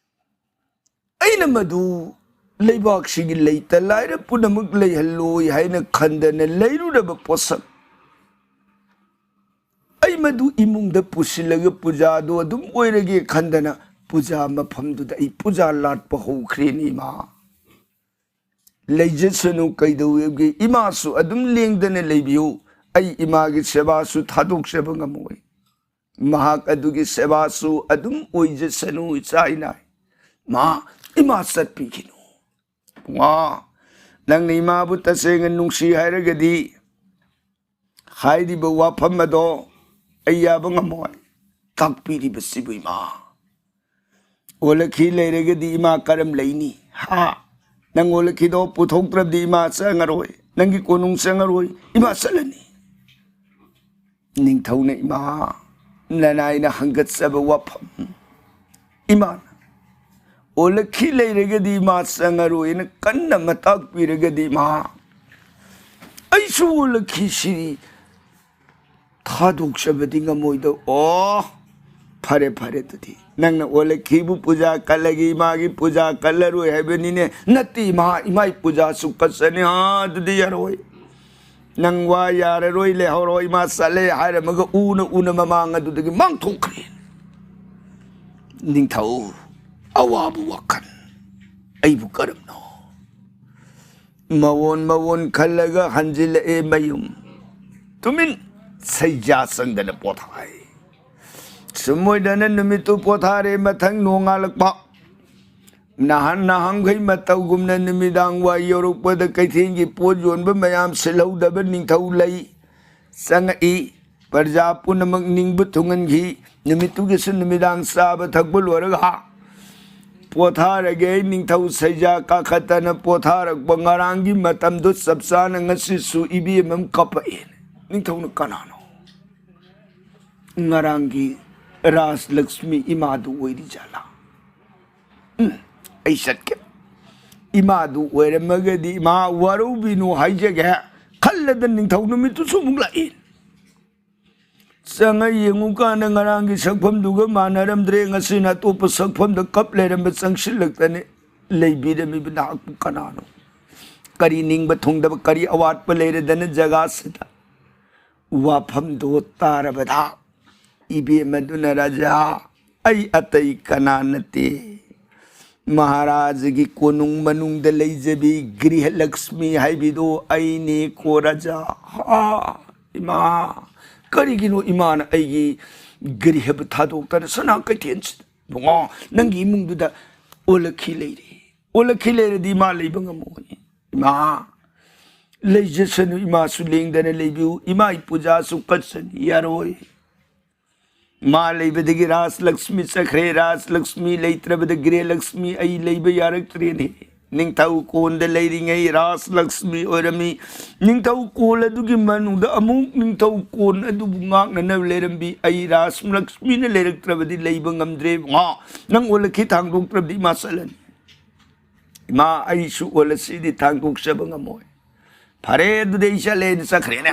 ꯑꯩꯅ ꯃꯗꯨ ꯂꯩꯕꯥꯛꯁꯤꯒꯤ ꯂꯩꯇ ꯂꯥꯏꯔ ꯄꯨꯝꯅꯃꯛ ꯂꯩꯍꯜꯂꯣꯏ ꯍꯥꯏꯅ ꯈꯟꯗꯅ ꯂꯩꯔꯨꯔꯕ ꯄꯣꯠꯁꯛ, ꯑꯩ ꯃꯗꯨ ꯏꯃꯨꯡꯗ ꯄꯨꯁꯤꯜꯂꯒ ꯄꯨꯖꯥꯗꯣ ꯑꯗꯨꯝ ꯑꯣꯏꯔꯒꯦ ꯈꯟꯗꯅ ꯄꯨꯖꯥ ꯃꯐꯝꯗꯨꯗ ꯑꯩ ꯄꯨꯖꯥ ꯂꯥꯠꯄ ꯍꯧꯈ꯭ꯔꯦꯅꯦ, ꯏꯃꯥ꯫ ꯂꯩꯖꯁꯅꯨ, ꯀꯩꯗꯧꯋꯦꯒꯦ? ꯏꯃꯥꯁꯨ ꯑꯗꯨꯝ ꯂꯦꯡꯗꯅ ꯂꯩꯕꯤꯌꯨ꯫ ꯑꯩ ꯏꯃꯥꯒꯤ ꯁꯦꯕꯥꯁꯨ ꯊꯥꯗꯣꯛꯆꯕ ꯉꯝꯃꯣꯏ꯫ ꯃꯍꯥꯛ ꯑꯗꯨꯒꯤ ꯁꯦꯕꯥꯁꯨ ꯑꯗꯨꯝ ꯑꯣꯏꯖꯁꯅꯨ, ꯏꯆꯥ ꯏꯅꯥꯏ꯫ ꯃꯥ, ꯏꯃꯥ ꯆꯠꯄꯤꯈꯤꯅꯨ꯫ ꯄꯨꯡꯉꯥ, ꯅꯪꯅ ꯏꯃꯥꯕꯨ ꯇꯁꯦꯡꯅ ꯅꯨꯡꯁꯤ ꯍꯥꯏꯔꯒꯗꯤ, ꯍꯥꯏꯔꯤꯕ ꯋꯥꯐꯝ ꯑꯗꯣ ꯑꯩ ꯌꯥꯕ ꯉꯝꯃꯣꯏ꯫ ꯇꯥꯛꯄꯤꯔꯤꯕꯁꯤꯕꯨ, ꯏꯃꯥ, ꯑꯣꯂꯛꯈꯤ ꯂꯩꯔꯒꯗꯤ ꯏꯃꯥ ꯀꯔꯝ ꯂꯩꯅꯤ? ꯍꯥ? ꯅꯪ ꯑꯣꯂꯛꯈꯤꯗꯣ ꯄꯨꯊꯣꯛꯇ꯭ꯔꯕꯗꯤ ꯏꯃꯥ ꯆꯪꯉꯔꯣꯏ, ꯅꯪꯒꯤ ꯀꯣꯅꯨꯡ ꯆꯪꯉꯔꯣꯏ, ꯏꯃꯥ ꯆꯠꯂꯅꯤ꯫ ꯅꯤꯡꯊꯧꯅ, ꯏꯃꯥ, ꯅꯅꯥꯏꯅ ꯍꯪꯒꯠꯆꯕ ꯋꯥꯐꯝ꯫ ꯏꯃꯥꯅ ꯑꯣꯂꯛꯈꯤ ꯂꯩꯔꯒꯗꯤ ꯏꯃꯥ ꯆꯪꯉꯔꯣꯏꯅ ꯀꯟꯅ ꯃꯇꯥꯛꯄꯤꯔꯒꯗꯤ, ꯏꯃꯥ, ꯑꯩꯁꯨ ꯑꯣꯂꯛꯈꯤ ꯁꯤꯔꯤ ꯊꯥꯗꯣꯛꯆꯕꯗꯤ ꯉꯝꯃꯣꯏꯗꯧ꯫ ꯑꯣ, ꯐꯔꯦ, ꯐꯔꯦ, ꯑꯗꯨꯗꯤ ꯅꯪꯅ ꯑꯣꯂꯛꯈꯤꯕꯨ ꯄꯨꯖꯥ ꯀꯠꯂꯒꯦ, ꯏꯃꯥꯒꯤ ꯄꯨꯖꯥ ꯀꯠꯂꯔꯣꯏ ꯍꯥꯏꯕꯅꯤꯅꯦ? ꯅꯠꯇꯦ, ꯏꯃꯥ, ꯏꯃꯥꯒꯤ ꯄꯨꯖꯥꯁꯨ ꯀꯠꯆꯅꯤ꯫ ꯑꯥ, ꯑꯗꯨꯗꯤ ꯌꯥꯔꯣꯏ꯫ ꯅꯪ ꯋꯥ ꯌꯥꯔꯔꯣꯏ, ꯂꯩꯍꯧꯔꯣ, ꯏꯃꯥ ꯆꯠꯂꯦ ꯍꯥꯏꯔꯝꯃꯒ ꯎꯅ ꯎꯅ ꯃꯃꯥꯡ ꯑꯗꯨꯗꯒꯤ ꯃꯥꯡꯊꯣꯛꯈ꯭ꯔꯦ꯫ ꯅꯤꯡꯊꯧ, ꯑꯋꯥꯕ ꯋꯥꯈꯜ, ꯑꯩꯕꯨ ꯀꯔꯝꯅꯣ? ꯃꯑꯣꯟ ꯃꯑꯣꯟ ꯈꯜꯂꯒ ꯍꯟꯖꯤꯜꯂꯛꯑꯦ ꯃꯌꯨꯝ꯫ ꯇꯨꯃꯤꯟ ꯁꯩꯖꯥ ꯆꯪꯗꯅ ꯄꯣꯊꯥꯏ꯫ ꯁꯨꯝ ꯑꯣꯏꯗꯅ ꯅꯨꯃꯤꯠꯇꯨ ꯄꯣꯊꯥꯔꯦ꯫ ꯃꯊꯪ ꯅꯣꯡꯉꯥꯜꯂꯛꯄ꯫ ꯅꯍꯥꯟ ꯅꯍꯥꯟꯈꯩ ꯃꯇꯧꯒꯨꯝꯅ ꯅꯨꯃꯤꯗꯥꯡ ꯋꯥꯏ ꯌꯧꯔꯛꯄꯗ ꯀꯩꯊꯦꯜꯒꯤ ꯄꯣꯠ ꯌꯣꯟꯕ ꯃꯌꯥꯝ ꯁꯤꯜꯍꯧꯗꯕ ꯅꯤꯡꯊꯧ ꯂꯩ꯫ ꯆꯪꯉꯛꯏ꯫ ꯄ꯭ꯔꯖꯥ ꯄꯨꯝꯅꯃꯛ ꯅꯤꯡꯕ ꯊꯨꯡꯍꯟꯈꯤ꯫ ꯅꯨꯃꯤꯠꯇꯨꯒꯤꯁꯨ ꯅꯨꯃꯤꯗꯥꯡ ꯆꯥꯕ ꯊꯛꯄ ꯂꯣꯏꯔꯒ ꯄꯣꯊꯥꯔꯒꯦ, ꯅꯤꯡꯊꯧ ꯁꯩꯖꯥ ꯀꯥꯈꯠꯇꯅ ꯄꯣꯊꯥꯔꯛꯄ ꯉꯔꯥꯡꯒꯤ ꯃꯇꯝꯗꯣ ꯆꯞ ꯆꯥꯅ ꯉꯁꯤꯁꯨ ꯏꯕꯦꯝ ꯑꯃ ꯀꯞꯄꯛꯑꯦ꯫ ꯅꯤꯡꯊꯧꯅ ꯀꯅꯥꯅꯣ? ꯉꯔꯥꯡꯒꯤ ꯔꯥꯖ ꯂꯛꯁꯃꯤ ꯏꯃꯥꯗꯨ ꯑꯣꯏꯔꯤ ꯖꯥꯠꯂꯥ? ꯎꯝ, ꯑꯩ ꯆꯠꯀꯦ꯫ ꯏꯃꯥꯗꯨ ꯑꯣꯏꯔꯝꯃꯒꯗꯤ ꯏꯃꯥ ꯋꯥꯔꯧꯕꯤꯅꯨ ꯍꯥꯏꯖꯒꯦ ꯈꯜꯂꯗ ꯅꯤꯡꯊꯧ ꯅꯨꯃꯤꯠꯇꯨꯁꯨ ꯑꯃꯨꯛ ꯂꯥꯛꯏ꯫ ꯆꯪꯉ ꯌꯦꯡꯉꯨꯀꯥꯟꯗ ꯉꯔꯥꯡꯒꯤ ꯁꯛꯐꯝꯗꯨꯒ ꯃꯥꯟꯅꯔꯝꯗ꯭ꯔꯦ꯫ ꯉꯁꯤꯅ ꯑꯇꯣꯞꯄ ꯁꯛꯐꯝꯗ ꯀꯞ ꯂꯩꯔꯝꯕ ꯆꯪꯁꯤꯜꯂꯛꯇꯅ ꯂꯩꯕꯤꯔꯝꯃꯤꯕ ꯅꯍꯥꯛꯄꯨ ꯀꯅꯥꯅꯣ? ꯀꯔꯤ ꯅꯤꯡꯕ ꯊꯨꯡꯗꯕ, ꯀꯔꯤ ꯑꯋꯥꯠꯄ ꯂꯩꯔꯗꯅ ꯖꯒꯥꯁꯤꯗ? ꯋꯥꯐꯝꯗꯣ ꯇꯥꯔꯕꯗ ꯏꯕꯦꯝ ꯑꯗꯨꯅ, "ꯔꯥꯖꯥ, ꯑꯩ ꯑꯇꯩ ꯀꯅꯥ ꯅꯠꯇꯦ꯫ ꯃꯍꯥꯔꯥꯖꯒꯤ ꯀꯣꯅꯨꯡ ꯃꯅꯨꯡꯗ ꯂꯩꯖꯕꯤ ꯒ꯭ꯔꯤꯍꯂꯛꯁꯃꯤ ꯍꯥꯏꯕꯤꯗꯣ ꯑꯩꯅꯦꯀꯣ ꯔꯥꯖꯥ꯫ ꯍꯥ, ꯏꯃꯥ, ꯀꯔꯤꯒꯤꯅꯣ ꯏꯃꯥꯅ ꯑꯩꯒꯤ ꯒ꯭ꯔꯤꯍꯕꯨ ꯊꯥꯗꯣꯛꯇꯅ ꯁꯅꯥ ꯀꯩꯊꯦꯜꯁꯤꯗ? ꯏꯕꯨꯡꯉꯣ, ꯅꯪꯒꯤ ꯏꯃꯨꯡꯗꯨꯗ ꯑꯣꯂꯛꯈꯤ ꯂꯩꯔꯦ꯫ ꯑꯣꯂꯛꯈꯤ ꯂꯩꯔꯗꯤ ꯏꯃꯥ ꯂꯩꯕ ꯉꯝꯃꯣꯏ꯫ ꯏꯃꯥ, ꯂꯩꯖꯁꯅꯨ, ꯏꯃꯥꯁꯨ ꯂꯦꯡꯗꯅ ꯂꯩꯕꯤꯌꯨ, ꯏꯃꯥꯒꯤ ꯄꯨꯖꯥꯁꯨ ꯀꯠꯆꯅꯤ, ꯌꯥꯔꯣꯏ꯫ ꯃꯥ ꯂꯩꯕꯗꯒꯤ ꯔꯥꯖ ꯂꯛꯁꯃꯤ ꯆꯠꯈ꯭ꯔꯦ, ꯔꯥꯖ ꯂꯛꯁꯃꯤ ꯂꯩꯇ꯭ꯔꯕꯗ ꯒ꯭ꯔꯦ ꯂꯛꯁꯃꯤ ꯑꯩ ꯂꯩꯕ ꯌꯥꯔꯛꯇ꯭ꯔꯦꯅꯦ꯫ ꯅꯤꯡꯊꯧ ꯀꯣꯟꯗ ꯂꯩꯔꯤꯉꯩ ꯔꯥꯖ ꯂꯛꯁꯃꯤ ꯑꯣꯏꯔꯝꯃꯤ꯫ ꯅꯤꯡꯊꯧ ꯀꯣꯜ ꯑꯗꯨꯒꯤ ꯃꯅꯨꯡꯗ ꯑꯃꯨꯛ ꯅꯤꯡꯊꯧ ꯀꯣꯟ ꯑꯗꯨꯕꯨ ꯉꯥꯛꯅꯅꯕ ꯂꯩꯔꯝꯕꯤ ꯑꯩ ꯔꯥꯖ ꯂꯛꯁꯃꯤꯅ ꯂꯩꯔꯛꯇ꯭ꯔꯕꯗꯤ ꯂꯩꯕ ꯉꯝꯗ꯭ꯔꯦ꯫ ꯃꯥ, ꯅꯪ ꯑꯣꯜꯂꯛꯈꯤ ꯊꯥꯡꯗꯣꯛꯇ꯭ꯔꯕꯗꯤ ꯏꯃꯥ ꯆꯠꯂꯅꯤ꯫ ꯏꯃꯥ, ꯑꯩꯁꯨ ꯑꯣꯜꯂꯁꯤꯗꯤ ꯊꯥꯡꯗꯣꯛꯆꯕ ꯉꯝꯃꯣꯏ꯫ ꯐꯔꯦ, ꯑꯗꯨꯗꯤ ꯑꯩ ꯆꯠꯂꯦꯅ ꯆꯠꯈ꯭ꯔꯦꯅꯦ꯫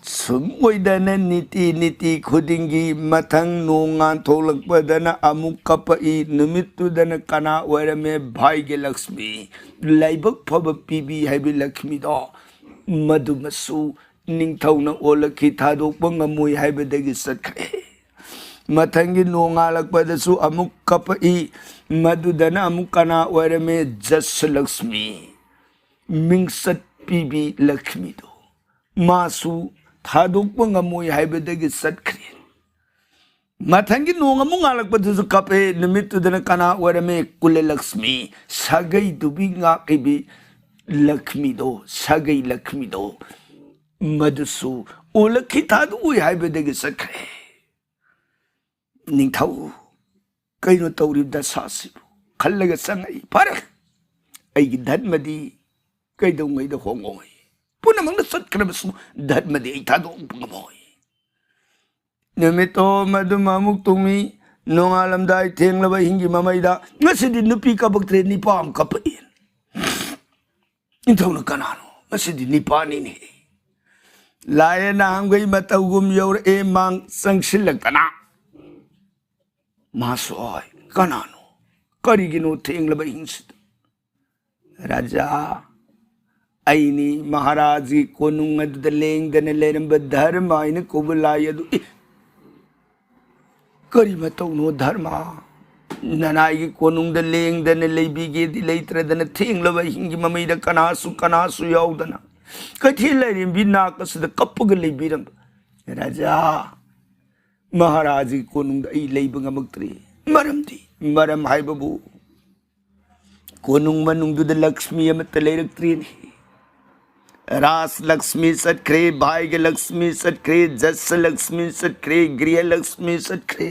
ꯁꯨꯝ ꯑꯣꯏꯗꯅ ꯅꯤꯇꯤ ꯅꯤꯇꯤ ꯈꯨꯗꯤꯡꯒꯤ ꯃꯊꯪ ꯅꯣꯡ ꯉꯥꯟꯊꯣꯛꯂꯛꯄꯗꯅ ꯑꯃꯨꯛ ꯀꯞꯄꯛꯏ꯫ ꯅꯨꯃꯤꯠꯇꯨꯗꯅ ꯀꯅꯥ ꯑꯣꯏꯔꯝꯃꯦ? ꯚꯥꯏꯒꯤ ꯂꯛꯁꯃꯤ, ꯂꯥꯏꯕꯛ ꯐꯕ ꯄꯤꯕꯤ ꯍꯥꯏꯕꯤ ꯂꯛꯁꯃꯤꯗꯣ꯫ ꯃꯗꯨꯃꯁꯨ ꯅꯤꯡꯊꯧꯅ ꯑꯣꯜꯂꯛꯈꯤ, ꯊꯥꯗꯣꯛꯄ ꯉꯝꯃꯣꯏ ꯍꯥꯏꯕꯗꯒꯤ ꯆꯠꯈ꯭ꯔꯦ꯫ ꯃꯊꯪꯒꯤ ꯅꯣꯡꯉꯥꯜꯂꯛꯄꯗꯁꯨ ꯑꯃꯨꯛ ꯀꯞꯄꯛꯏ꯫ ꯃꯗꯨꯗꯅ ꯑꯃꯨꯛ ꯀꯅꯥ ꯑꯣꯏꯔꯝꯃꯦ? ꯖꯁ ꯂꯛꯁꯃꯤ, ꯃꯤꯡꯆꯠ ꯄꯤꯕꯤ ꯂꯛꯁꯃꯤꯗꯣ꯫ ꯃꯥꯁꯨ ꯊꯥꯗꯣꯛꯄ ꯉꯝꯃꯣꯏ ꯍꯥꯏꯕꯗꯒꯤ ꯆꯠꯈ꯭ꯔꯦ꯫ ꯃꯊꯪꯒꯤ ꯅꯣꯡ ꯑꯃꯨꯛ ꯉꯥꯜꯂꯛꯄꯗꯁꯨ ꯀꯞꯄꯦ꯫ ꯅꯨꯃꯤꯠꯇꯨꯗꯅ ꯀꯅꯥ ꯑꯣꯏꯔꯝꯃꯦ? ꯀꯨꯂ ꯂꯛꯁꯃꯤ, ꯁꯥꯒꯩꯗꯨꯒꯤ ꯉꯥꯛꯏꯕꯤ ꯂꯛꯁꯃꯤꯗꯣ, ꯁꯥꯒꯩ ꯂꯛꯁꯃꯤꯗꯣ꯫ ꯃꯗꯨꯁꯨ ꯑꯣꯜꯂꯛꯈꯤ, ꯊꯥꯗꯣꯛꯎꯏ ꯍꯥꯏꯕꯗꯒꯤ ꯆꯠꯈ꯭ꯔꯦ꯫ ꯅꯤꯡꯊꯧ, ꯀꯩꯅꯣ ꯇꯧꯔꯤꯕ ꯗꯁꯥꯁꯤꯕꯨ ꯈꯜꯂꯒ ꯆꯪꯉꯛꯏ꯫ ꯐꯔꯦ, ꯑꯩꯒꯤ ꯙꯔꯃꯗꯤ ꯀꯩꯗꯧꯉꯩꯗ ꯍꯣꯡꯉꯣꯏ? ꯄꯨꯝꯅꯃꯛꯅ ꯆꯠꯈ꯭ꯔꯕꯁꯨ ꯙꯔꯃꯗꯤ ꯑꯩ ꯊꯥꯗꯣꯛꯄ ꯉꯝꯃꯣꯏ꯫ ꯅꯨꯃꯤꯠꯇꯣ ꯃꯗꯨꯃ ꯑꯃꯨꯛ ꯇꯨꯝꯃꯤ꯫ ꯅꯣꯡꯉꯥꯜꯂꯝꯗꯥꯏ ꯊꯦꯡꯂꯕ ꯑꯍꯤꯡꯒꯤ ꯃꯃꯩꯗ, "ꯉꯁꯤꯗꯤ ꯅꯨꯄꯤ ꯀꯞꯄꯛꯇ꯭ꯔꯦ, ꯅꯤꯄꯥ ꯑꯃ ꯀꯞꯄꯛꯏ꯫" ꯅꯤꯡꯊꯧꯅ, "ꯀꯅꯥꯅꯣ? ꯉꯁꯤꯗꯤ ꯅꯤꯄꯥꯅꯤꯅꯦ꯫" ꯂꯥꯏꯌꯦ ꯅꯍꯥꯟꯈꯩ ꯃꯇꯧꯒꯨꯝ ꯌꯧꯔꯛꯑꯦ ꯃꯥꯡ ꯆꯪꯁꯤꯜꯂꯛꯇꯅ꯫ ꯃꯥꯁꯨ ꯍꯥꯏ, "ꯀꯅꯥꯅꯣ? ꯀꯔꯤꯒꯤꯅꯣ ꯊꯦꯡꯂꯕ ꯑꯍꯤꯡꯁꯤꯗ?" "ꯔꯥꯖꯥ, ꯑꯩꯅꯤ ꯃꯍꯥꯔꯥꯖꯒꯤ ꯀꯣꯅꯨꯡ ꯑꯗꯨꯗ ꯂꯦꯡꯗꯅ ꯂꯩꯔꯝꯕ ꯙꯔꯃ ꯍꯥꯏꯅ ꯀꯧꯕ ꯂꯥꯏ ꯑꯗꯨ꯫" "ꯑꯦ, ꯀꯔꯤ ꯃꯇꯧꯅꯣ ꯙꯔꯃ? ꯅꯅꯥꯏꯒꯤ ꯀꯣꯅꯨꯡꯗ ꯂꯦꯡꯗꯅ ꯂꯩꯕꯤꯒꯦꯗꯤ ꯂꯩꯇ꯭ꯔꯗꯅ ꯊꯦꯡꯂꯕ ꯑꯍꯤꯡꯒꯤ ꯃꯃꯩꯗ ꯀꯅꯥꯁꯨ ꯀꯅꯥꯁꯨ ꯌꯥꯎꯗꯅ ꯀꯩꯊꯦꯜ ꯂꯥꯏꯔꯦꯝꯕꯤ ꯅꯥꯛ ꯑꯁꯤꯗ ꯀꯞꯄꯒ ꯂꯩꯕꯤꯔꯝꯕ꯫ ꯔꯥꯖꯥ, ꯃꯍꯥꯔꯥꯖꯒꯤ ꯀꯣꯅꯨꯡꯗ ꯑꯩ ꯂꯩꯕ ꯉꯝꯃꯛꯇ꯭ꯔꯦ꯫" "ꯃꯔꯝꯗꯤ?" "ꯃꯔꯝ ꯍꯥꯏꯕꯕꯨ ꯀꯣꯅꯨꯡ ꯃꯅꯨꯡꯗꯨꯗ ꯂꯛꯁꯃꯤ ꯑꯃꯠꯇ ꯂꯩꯔꯛꯇ꯭ꯔꯦꯅꯦ꯫ ꯔꯥꯖ ꯂꯛꯁꯃꯤ ꯆꯠꯈ꯭ꯔꯦ, ꯚꯥꯏꯒ ꯂꯛꯁꯃꯤ ꯆꯠꯈ꯭ꯔꯦ, ꯖꯁ ꯂꯛꯁꯃꯤ ꯆꯠꯈ꯭ꯔꯦ, ꯒ꯭ꯔꯤꯍ ꯂꯛꯁꯃꯤ ꯆꯠꯈ꯭ꯔꯦ꯫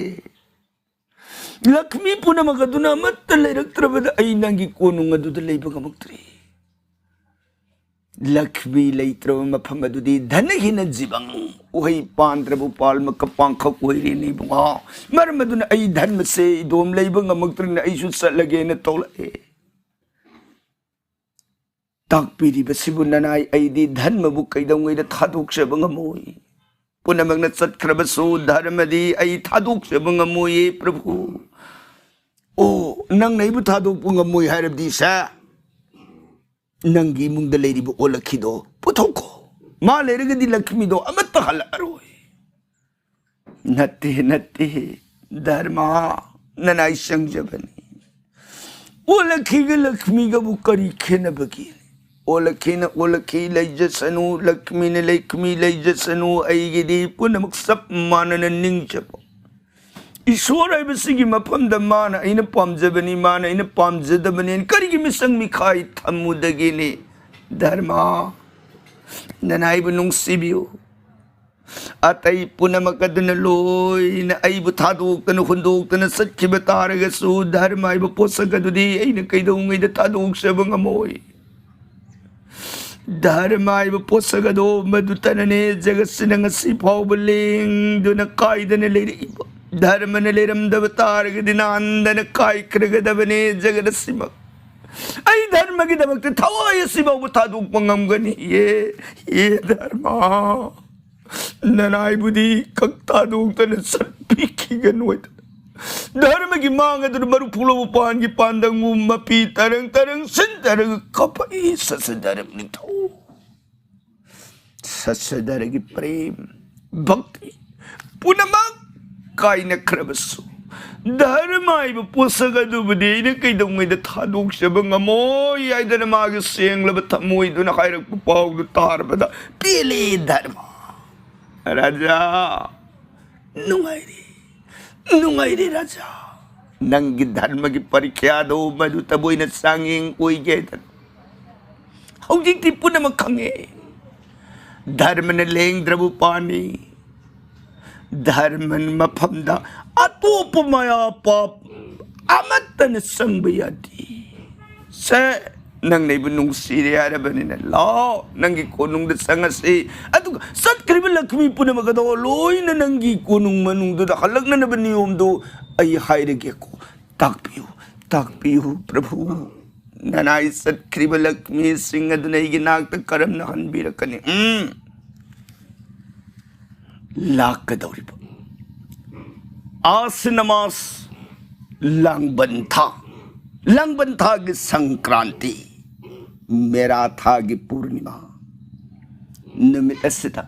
ꯂꯛꯁꯃꯤ ꯄꯨꯝꯅꯃꯛ ꯑꯗꯨꯅ ꯑꯃꯠꯇ ꯂꯩꯔꯛꯇ꯭ꯔꯕꯗ ꯑꯩ ꯅꯪꯒꯤ ꯀꯣꯅꯨꯡ ꯑꯗꯨꯗ ꯂꯩꯕ ꯉꯝꯃꯛꯇ꯭ꯔꯦ꯫ ꯂꯛꯁꯃꯤ ꯂꯩꯇ꯭ꯔꯕ ꯃꯐꯝ ꯑꯗꯨꯗꯤ ꯙꯅꯍꯤꯅ ꯖꯤꯕꯪ, ꯎꯍꯩ ꯄꯥꯟꯗ꯭ꯔꯕ ꯎꯄꯥꯜ ꯃꯀ ꯄꯥꯡꯈꯛ ꯑꯣꯏꯔꯦꯅꯦ ꯏꯕꯨꯡꯉꯣ꯫ ꯃꯔꯝ ꯑꯗꯨꯅ ꯑꯩ ꯙꯔꯃꯁꯦ ꯏꯗꯣꯝ ꯂꯩꯕ ꯉꯝꯃꯛꯇ꯭ꯔꯦꯅ ꯑꯩꯁꯨ ꯆꯠꯂꯒꯦꯅ ꯊꯣꯛꯂꯛꯑꯦ꯫ ꯇꯥꯛꯄꯤꯔꯤꯕꯁꯤꯕꯨ ꯅꯅꯥꯏ ꯑꯩꯗꯤ ꯙꯔꯃꯕꯨ ꯀꯩꯗꯧꯉꯩꯗ ꯊꯥꯗꯣꯛꯆꯕ ꯉꯝꯃꯣꯏ꯫ ꯄꯨꯝꯅꯃꯛꯅ ꯆꯠꯈ꯭ꯔꯕꯁꯨ ꯙꯔꯃꯗꯤ ꯑꯩ ꯊꯥꯗꯣꯛꯆꯕ ꯉꯝꯃꯣꯏꯌꯦ ꯄ꯭ꯔꯚꯨ꯫ ꯑꯣ, ꯅꯪꯅ ꯑꯩꯕꯨ ꯊꯥꯗꯣꯛꯄ ꯉꯝꯃꯣꯏ ꯍꯥꯏꯔꯕꯗꯤ ꯁꯦ, ꯅꯪꯒꯤ ꯏꯃꯨꯡꯗ ꯂꯩꯔꯤꯕ ꯑꯣꯂꯛꯈꯤꯗꯣ ꯄꯨꯊꯣꯛꯈꯣ꯫ ꯃꯥ ꯂꯩꯔꯒꯗꯤ ꯂꯛꯁꯃꯤꯗꯣ ꯑꯃꯠꯇ ꯍꯜꯂꯛꯑꯔꯣꯏ꯫ ꯅꯠꯇꯦ, ꯅꯠꯇꯦ, ꯙꯔꯃ, ꯅꯅꯥꯏ ꯆꯪꯖꯕꯅꯤ꯫ ꯑꯣꯂꯛꯈꯤꯒ ꯂꯛꯁꯃꯤꯒꯕꯨ ꯀꯔꯤ ꯈꯦꯠꯅꯕꯒꯦ? ꯑꯣꯂꯛꯈꯤꯅ ꯑꯣꯂꯛꯈꯤ ꯂꯩꯖꯁꯅꯨ, ꯂꯛꯁꯃꯤꯅ ꯂꯛꯁꯃꯤ ꯂꯩꯖꯁꯅꯨ, ꯑꯩꯒꯤꯗꯤ ꯄꯨꯝꯅꯃꯛ ꯆꯞ ꯃꯥꯟꯅꯅ ꯅꯤꯡꯖꯕ꯫ ꯏꯁꯣꯔ ꯍꯥꯏꯕꯁꯤꯒꯤ ꯃꯐꯝꯗ ꯃꯥꯅ ꯑꯩꯅ ꯄꯥꯝꯖꯕꯅꯤ, ꯃꯥꯅ ꯑꯩꯅ ꯄꯥꯝꯖꯗꯕꯅꯤ ꯀꯔꯤꯒꯤ ꯃꯤꯆꯪ ꯃꯤꯈꯥꯏ ꯊꯝꯃꯨꯗꯒꯦꯅꯦ? ꯙꯔꯃ, ꯅꯅꯥꯏꯕꯨ ꯅꯨꯡꯁꯤꯕꯤꯌꯨ꯫ ꯑꯇꯩ ꯄꯨꯝꯅꯃꯛ ꯑꯗꯨꯅ ꯂꯣꯏꯅ ꯑꯩꯕꯨ ꯊꯥꯗꯣꯛꯇꯅ ꯍꯨꯟꯗꯣꯛꯇꯅ ꯆꯠꯈꯤꯕ ꯇꯥꯔꯒꯁꯨ, ꯙꯔꯃ ꯍꯥꯏꯕ ꯄꯣꯠꯁꯛ ꯑꯗꯨꯗꯤ ꯑꯩꯅ ꯀꯩꯗꯧꯉꯩꯗ ꯊꯥꯗꯣꯛꯆꯕ ꯉꯝꯃꯣꯏ꯫ ꯙꯔꯃ ꯍꯥꯏꯕ ꯄꯣꯠꯁꯛ ꯑꯗꯣ ꯃꯗꯨꯇꯅꯅꯦ ꯖꯒꯠꯁꯤꯅ ꯉꯁꯤ ꯐꯥꯎꯕ ꯂꯦꯡꯗꯨꯅ ꯀꯥꯏꯗꯅ ꯂꯩꯔꯛꯏꯕ꯫ ꯙꯔꯃꯅ ꯂꯩꯔꯝꯗꯕ ꯇꯥꯔꯒꯗꯤ ꯅꯥꯟꯗꯅ ꯀꯥꯏꯈ꯭ꯔꯒꯗꯕꯅꯦ ꯖꯒꯠ ꯑꯁꯤꯃꯛ꯫ ꯑꯩ ꯙꯔꯃꯒꯤꯗꯃꯛꯇ ꯊꯋꯥꯏ ꯑꯁꯤꯐꯥꯎꯕ ꯊꯥꯗꯣꯛꯄ ꯉꯝꯒꯅꯤꯌꯦ꯫ ꯍꯦ ꯙꯔꯃ, ꯅꯅꯥꯏꯕꯨꯗꯤ ꯈꯛ ꯊꯥꯗꯣꯛꯇꯅ ꯆꯠꯄꯤꯈꯤꯒꯅꯨ ꯍꯥꯏꯗꯅ ꯙꯔꯃꯒꯤ ꯃꯥꯡ ꯑꯗꯨꯗ ꯃꯔꯨ ꯐꯨꯂꯕ ꯄꯥꯟꯒꯤ ꯄꯥꯟꯗꯪꯕꯨ ꯃꯄꯤ ꯇꯔꯪ ꯇꯔꯪ ꯁꯤꯟꯊꯔꯒ ꯀꯞꯄꯛꯏ ꯁꯠꯁ ꯙꯔꯃ ꯅꯤꯡꯊꯧ꯫ ꯁꯠꯁ ꯙꯔꯃꯒꯤ ꯄ꯭ꯔꯦꯝ, ꯚꯛꯇꯤ ꯄꯨꯝꯅꯃꯛ ꯀꯥꯏꯅꯈ꯭ꯔꯕꯁꯨ, ꯙꯔꯃ ꯍꯥꯏꯕ ꯄꯣꯠꯁꯛ ꯑꯗꯨꯕꯨꯗꯤ ꯑꯩꯅ ꯀꯩꯗꯧꯉꯩꯗ ꯊꯥꯗꯣꯛꯆꯕ ꯉꯝꯃꯣꯏ ꯍꯥꯏꯗꯅ ꯃꯥꯒꯤ ꯁꯦꯡꯂꯕ ꯊꯃꯣꯏꯗꯨꯅ ꯍꯥꯏꯔꯛꯄ ꯄꯥꯎꯗꯨ ꯇꯥꯔꯕꯗ ꯄꯦꯜꯂꯦ ꯙꯔꯃ꯫ ꯔꯥꯖꯥ, ꯅꯨꯡꯉꯥꯏꯔꯦ, ꯅꯨꯡꯉꯥꯏꯔꯦ ꯔꯥꯖꯥ꯫ ꯅꯪꯒꯤ ꯙꯔꯃꯒꯤ ꯄꯔꯤꯈ꯭ꯌꯥꯗꯣ ꯃꯗꯨ ꯇꯕꯣꯏꯅ ꯆꯥꯡꯌꯦꯡ ꯑꯣꯏꯒꯦꯗꯅ ꯍꯧꯖꯤꯛꯇꯤ ꯄꯨꯝꯅꯃꯛ ꯈꯪꯉꯦ꯫ ꯙꯔꯃꯅ ꯂꯦꯡꯗ꯭ꯔꯕ ꯄꯥꯅꯤ꯫ ꯙꯔꯃ ꯃꯐꯝꯗ ꯑꯇꯣꯞꯄ ꯃꯌꯥ ꯄꯥꯞ ꯑꯃꯠꯇꯅ ꯆꯪꯕ ꯌꯥꯗꯦ꯫ ꯁꯦ, ꯅꯪꯅ ꯑꯩꯕꯨ ꯅꯨꯡꯁꯤꯔꯦ ꯍꯥꯏꯔꯕꯅꯤꯅ ꯂꯥꯛꯑꯣ, ꯅꯪꯒꯤ ꯀꯣꯅꯨꯡꯗ ꯆꯪꯉꯁꯤ꯫ ꯑꯗꯨꯒ ꯆꯠꯈ꯭ꯔꯤꯕ ꯂꯛꯁꯃꯤ ꯄꯨꯝꯅꯃꯛ ꯑꯗꯣ ꯂꯣꯏꯅ ꯅꯪꯒꯤ ꯀꯣꯅꯨꯡ ꯃꯅꯨꯡꯗꯨꯗ ꯍꯜꯂꯛꯅꯅꯕ ꯅꯤꯌꯣꯝꯗꯨ ꯑꯩ ꯍꯥꯏꯔꯒꯦꯀꯣ꯫ ꯇꯥꯛꯄꯤꯌꯨ, ꯇꯥꯛꯄꯤꯌꯨ ꯄ꯭ꯔꯚꯨ꯫ ꯅꯅꯥꯏ ꯆꯠꯈ꯭ꯔꯤꯕ ꯂꯛꯁꯃꯤꯁꯤꯡ ꯑꯗꯨꯅ ꯑꯩꯒꯤ ꯅꯥꯛꯇ ꯀꯔꯝꯅ ꯍꯟꯕꯤꯔꯛꯀꯅꯤ? ꯎꯝ꯫ ꯂꯥꯛꯀꯗꯧꯔꯤꯕ ꯑꯥꯁꯤꯅ ꯃꯥꯁ, ꯂꯥꯡꯕꯟ ꯊꯥ, ꯂꯥꯡꯕꯟ ꯊꯥꯒꯤ ꯁꯪꯀ꯭ꯔꯥꯟꯇꯤ, ꯃꯦꯔꯥ ꯊꯥꯒꯤ ꯄꯨꯔꯅꯤꯃꯥ ꯅꯨꯃꯤꯠ ꯑꯁꯤꯗ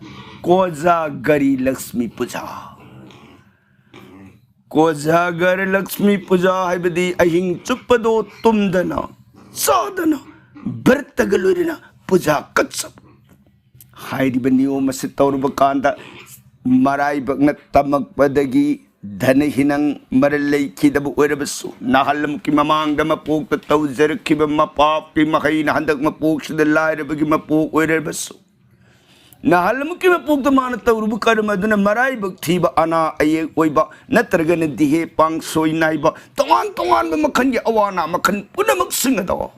ꯀꯣꯖꯥꯒꯔꯤ ꯂꯛꯁꯃꯤ ꯄꯨꯖꯥ꯫ ꯀꯣꯖꯥꯒꯔ ꯂꯛꯁꯃꯤ ꯄꯨꯖꯥ ꯍꯥꯏꯕꯗꯤ ꯑꯍꯤꯡ ꯆꯨꯞꯄꯗꯣ ꯇꯨꯝꯗꯅ ꯆꯥꯗꯅ ꯕ꯭ꯔꯠꯇꯒ ꯂꯣꯏꯅꯅ ꯄꯨꯖꯥ ꯀꯠꯆꯕ꯫ ꯍꯥꯏꯔꯤꯕ ꯅꯤꯌꯣꯝ ꯑꯁꯤ ꯇꯧꯔꯨꯕ ꯀꯥꯟꯗ ꯃꯔꯥꯏꯕꯛꯅ ꯇꯝꯃꯛꯄꯗꯒꯤ ꯙꯅ ꯍꯤꯅꯪ ꯃꯔꯜ ꯂꯩꯈꯤꯗꯕ ꯑꯣꯏꯔꯕꯁꯨ, ꯅꯍꯥꯟꯃꯨꯛꯀꯤ ꯃꯃꯥꯡꯗ ꯃꯄꯣꯛꯇ ꯇꯧꯖꯔꯛꯈꯤꯕ ꯃꯄꯥꯞꯀꯤ ꯃꯍꯩꯅ ꯍꯟꯗꯛ ꯃꯄꯣꯛꯁꯤꯗ ꯂꯥꯏꯔꯕꯒꯤ ꯃꯄꯣꯛ ꯑꯣꯏꯔꯕꯁꯨ, ꯅꯍꯥꯟꯃꯨꯛꯀꯤ ꯃꯄꯣꯛꯇ ꯃꯥꯅ ꯇꯧꯔꯨꯕ ꯀꯔꯝ ꯑꯗꯨꯅ ꯃꯔꯥꯏꯕꯛ ꯊꯤꯕ, ꯑꯅꯥ ꯑꯌꯦꯛ ꯑꯣꯏꯕ, ꯅꯠꯇ꯭ꯔꯒꯅ ꯗꯤꯍꯦ ꯄꯥꯡꯁꯣꯏ ꯅꯥꯏꯕ, ꯇꯣꯉꯥꯟ ꯇꯣꯉꯥꯟꯕ ꯃꯈꯜꯒꯤ ꯑꯋꯥ ꯑꯅꯥ ꯃꯈꯜ ꯄꯨꯝꯅꯃꯛꯁꯤꯡ ꯑꯗꯣ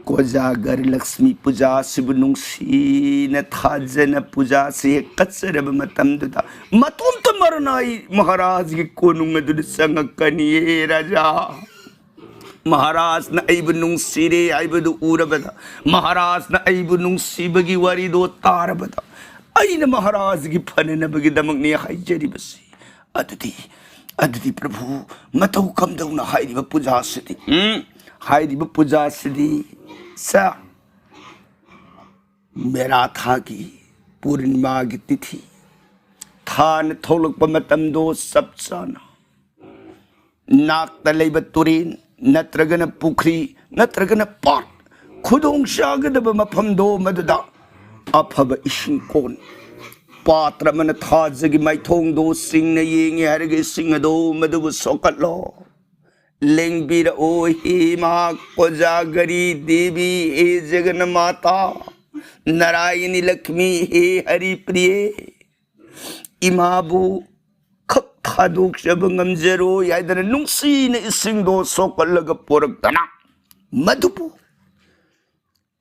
ꯀꯣꯖꯥꯒꯔ ꯂꯛꯁꯃꯤ ꯄꯨꯖꯥꯁꯤꯕꯨ ꯅꯨꯡꯁꯤꯅ ꯊꯥꯖꯅ ꯄꯨꯖꯥꯁꯤ ꯍꯦꯛ ꯀꯠꯆꯔꯕ ꯃꯇꯝꯗꯨꯗ ꯃꯇꯣꯝꯇ ꯃꯔꯅꯥꯏ ꯃꯍꯥꯔꯥꯖꯒꯤ ꯀꯣꯅꯨꯡ ꯑꯗꯨꯗ ꯆꯪꯉꯛꯀꯅꯤꯌꯦ ꯔꯥꯖꯥ꯫ ꯃꯍꯥꯔꯥꯖꯅ ꯑꯩꯕꯨ ꯅꯨꯡꯁꯤꯔꯦ ꯍꯥꯏꯕꯗꯨ ꯎꯔꯕꯗ, ꯃꯍꯥꯔꯥꯖꯅ ꯑꯩꯕꯨ ꯅꯨꯡꯁꯤꯕꯒꯤ ꯋꯥꯔꯤꯗꯣ ꯇꯥꯔꯕꯗ, ꯑꯩꯅ ꯃꯍꯥꯔꯥꯖꯒꯤ ꯐꯅꯅꯕꯒꯤꯗꯃꯛꯅꯦ ꯍꯥꯏꯖꯔꯤꯕꯁꯤ꯫ ꯑꯗꯨꯗꯤ, ꯑꯗꯨꯗꯤ ꯄ꯭ꯔꯚꯨ, ꯃꯇꯧ ꯀꯝꯗꯧꯅ ꯍꯥꯏꯔꯤꯕ ꯄꯨꯖꯥꯁꯤꯗꯤ? ꯎꯝ, ꯍꯥꯏꯔꯤꯕ ꯄꯨꯖꯥꯁꯤꯗꯤ ꯁꯥ ꯃꯦꯔꯥ ꯊꯥꯒꯤ ꯄꯨꯔꯅꯤꯃꯥꯒꯤ ꯇꯤꯊꯤ, ꯊꯥꯅ ꯊꯣꯛꯂꯛꯄ ꯃꯇꯝꯗꯣ ꯆꯞ ꯆꯥꯅ ꯅꯥꯛꯇ ꯂꯩꯕ ꯇꯨꯔꯦꯟ ꯅꯠꯇ꯭ꯔꯒꯅ ꯄꯨꯈ꯭ꯔꯤ ꯅꯠꯇ꯭ꯔꯒꯅ ꯄꯥꯠ, ꯈꯨꯗꯣꯡ ꯆꯥꯒꯗꯕ ꯃꯐꯝꯗꯣ ꯃꯗꯨꯗ ꯑꯐꯕ ꯏꯁꯤꯡ ꯀꯣꯟ, ꯄꯥꯇ꯭ꯔ ꯑꯃꯅ ꯊꯥꯖꯒꯤ ꯃꯥꯏꯊꯣꯡꯗꯣ ꯆꯤꯡꯅ ꯌꯦꯡꯉꯦ ꯍꯥꯏꯔꯒ ꯏꯁꯤꯡ ꯑꯗꯣ ꯃꯗꯨꯕꯨ ꯁꯣꯛꯀꯠꯂꯣ꯫ ꯂꯦꯡꯕꯤꯔꯛꯑꯣ ꯍꯦ ꯃꯍꯥ ꯀꯣꯖꯥꯒꯔꯤ ꯗꯦꯕꯤ, ꯍꯦ ꯖꯒꯟ ꯃꯥꯇꯥ, ꯅꯥꯔꯥꯌꯅꯤ ꯂꯛ꯭ꯁꯃꯤ, ꯍꯦ ꯍꯔꯤ ꯄ꯭ꯔꯤꯌꯦ꯫ ꯏꯃꯥꯕꯨ ꯈꯛ ꯊꯥꯗꯣꯛꯆꯕ ꯉꯝꯖꯔꯣꯏ ꯍꯥꯏꯗꯅ ꯅꯨꯡꯁꯤꯅ ꯏꯁꯤꯡꯗꯣ ꯁꯣꯛꯀꯠꯂꯒ ꯄꯣꯔꯛꯇꯅ, ꯃꯗꯨꯕꯨ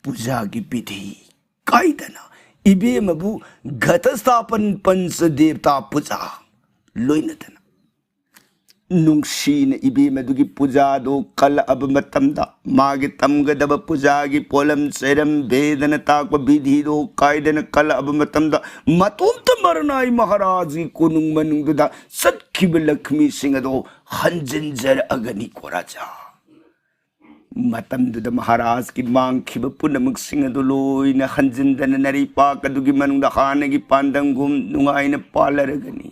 ꯄꯨꯖꯥꯒꯤ ꯕꯤꯙꯤ ꯀꯥꯏꯗꯅ ꯏꯕꯦꯝꯃꯕꯨ ꯘꯇꯁ꯭ꯊꯥꯄꯟ ꯄꯟꯆ ꯗꯦꯕꯇꯥ ꯄꯨꯖꯥ ꯂꯣꯏꯅꯗꯅ ꯅꯨꯡꯁꯤꯅ ꯏꯕꯦꯝꯃꯗꯨꯒꯤ ꯄꯨꯖꯥꯗꯣ ꯀꯜꯂꯛꯑꯕ ꯃꯇꯝꯗ, ꯃꯥꯒꯤ ꯇꯝꯒꯗꯕ ꯄꯨꯖꯥꯒꯤ ꯄꯣꯠꯂꯝ ꯆꯩꯔꯝ ꯚꯦꯗꯅ ꯇꯥꯛꯄ ꯕꯤꯙꯤꯗꯣ ꯀꯥꯏꯗꯅ ꯀꯜꯂꯛꯑꯕ ꯃꯇꯝꯗ, ꯃꯇꯣꯝꯇ ꯃꯔꯅꯥꯏ ꯃꯍꯥꯔꯥꯖꯒꯤ ꯀꯣꯅꯨꯡ ꯃꯅꯨꯡꯗꯨꯗ ꯆꯠꯈꯤꯕ ꯂꯛ꯭ꯁꯃꯤꯁꯤꯡ ꯑꯗꯣ ꯍꯟꯖꯤꯟꯖꯔꯛꯑꯒꯅꯤꯀꯣ ꯔꯥꯖꯥ꯫ ꯃꯇꯝꯗꯨꯗ ꯃꯍꯥꯔꯥꯖꯀꯤ ꯃꯥꯡꯈꯤꯕ ꯄꯨꯝꯅꯃꯛꯁꯤꯡ ꯑꯗꯨ ꯂꯣꯏꯅ ꯍꯟꯖꯤꯟꯗꯅ ꯅꯥꯔꯩꯄꯥꯛ ꯑꯗꯨꯒꯤ ꯃꯅꯨꯡꯗ ꯍꯥꯟꯅꯒꯤ ꯄꯥꯟꯗꯝꯒꯨꯝ ꯅꯨꯡꯉꯥꯏꯅ ꯄꯥꯜꯂꯔꯒꯅꯤ꯫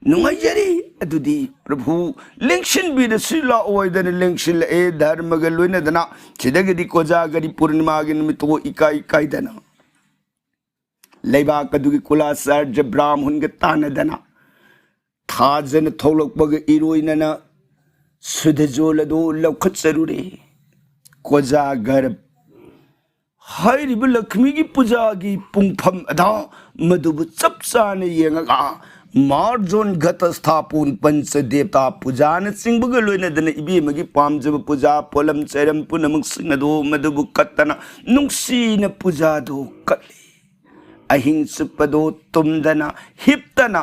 ꯅꯨꯡꯉꯥꯏꯖꯔꯤ꯫ ꯑꯗꯨꯗꯤ ꯄ꯭ꯔꯚꯨ, ꯂꯦꯡꯁꯤꯟꯕꯤꯔꯁꯤ ꯂꯥꯛꯑꯣ ꯍꯥꯏꯗꯅ ꯂꯦꯡꯁꯤꯜꯂꯛꯑꯦ ꯙꯔꯃꯒ ꯂꯣꯏꯅꯗꯅ꯫ ꯁꯤꯗꯒꯤꯗꯤ ꯀꯣꯖꯥꯒꯔꯤ ꯄꯨꯔꯅꯤꯃꯥꯒꯤ ꯅꯨꯃꯤꯠꯇꯨ ꯏꯀꯥꯏ ꯀꯥꯏꯗꯅ ꯂꯩꯕꯥꯛ ꯑꯗꯨꯒꯤ ꯀꯨꯂꯥꯆꯥꯔꯖ ꯕ꯭ꯔꯥꯍꯃꯟꯒ ꯇꯥꯟꯅꯗꯅ ꯊꯥꯖꯅ ꯊꯣꯛꯂꯛꯄꯒ ꯏꯔꯣꯏꯅꯅ ꯁꯨꯗꯖꯣꯜ ꯑꯗꯨ ꯂꯧꯈꯠꯆꯔꯨꯔꯦ꯫ ꯀꯣꯖꯥꯒꯔ ꯍꯥꯏꯔꯤꯕ ꯂꯛꯁꯃꯤꯒꯤ ꯄꯨꯖꯥꯒꯤ ꯄꯨꯡꯐꯝ ꯑꯗꯣ ꯃꯗꯨꯕꯨ ꯆꯞ ꯆꯥꯅ ꯌꯦꯡꯉꯒ ꯃꯥꯔꯖꯣꯟ, ꯘꯇꯁꯊꯥꯄꯣꯟ, ꯄꯟꯆꯗꯦꯕꯇꯥ ꯄꯨꯖꯥꯅꯆꯤꯡꯕꯒ ꯂꯣꯏꯅꯗꯅ ꯏꯕꯦꯝꯃꯒꯤ ꯄꯥꯝꯖꯕ ꯄꯨꯖꯥ ꯄꯣꯠꯂꯝ ꯆꯩꯔꯝ ꯄꯨꯝꯅꯃꯛꯁꯤꯡ ꯑꯗꯨ ꯃꯗꯨꯕꯨ ꯀꯠꯇꯅ ꯅꯨꯡꯁꯤꯅ ꯄꯨꯖꯥꯗꯨ ꯀꯠꯂꯤ꯫ ꯑꯍꯤꯡ ꯆꯨꯞꯄꯗꯨ ꯇꯨꯝꯗꯅ, ꯍꯤꯞꯇꯅ,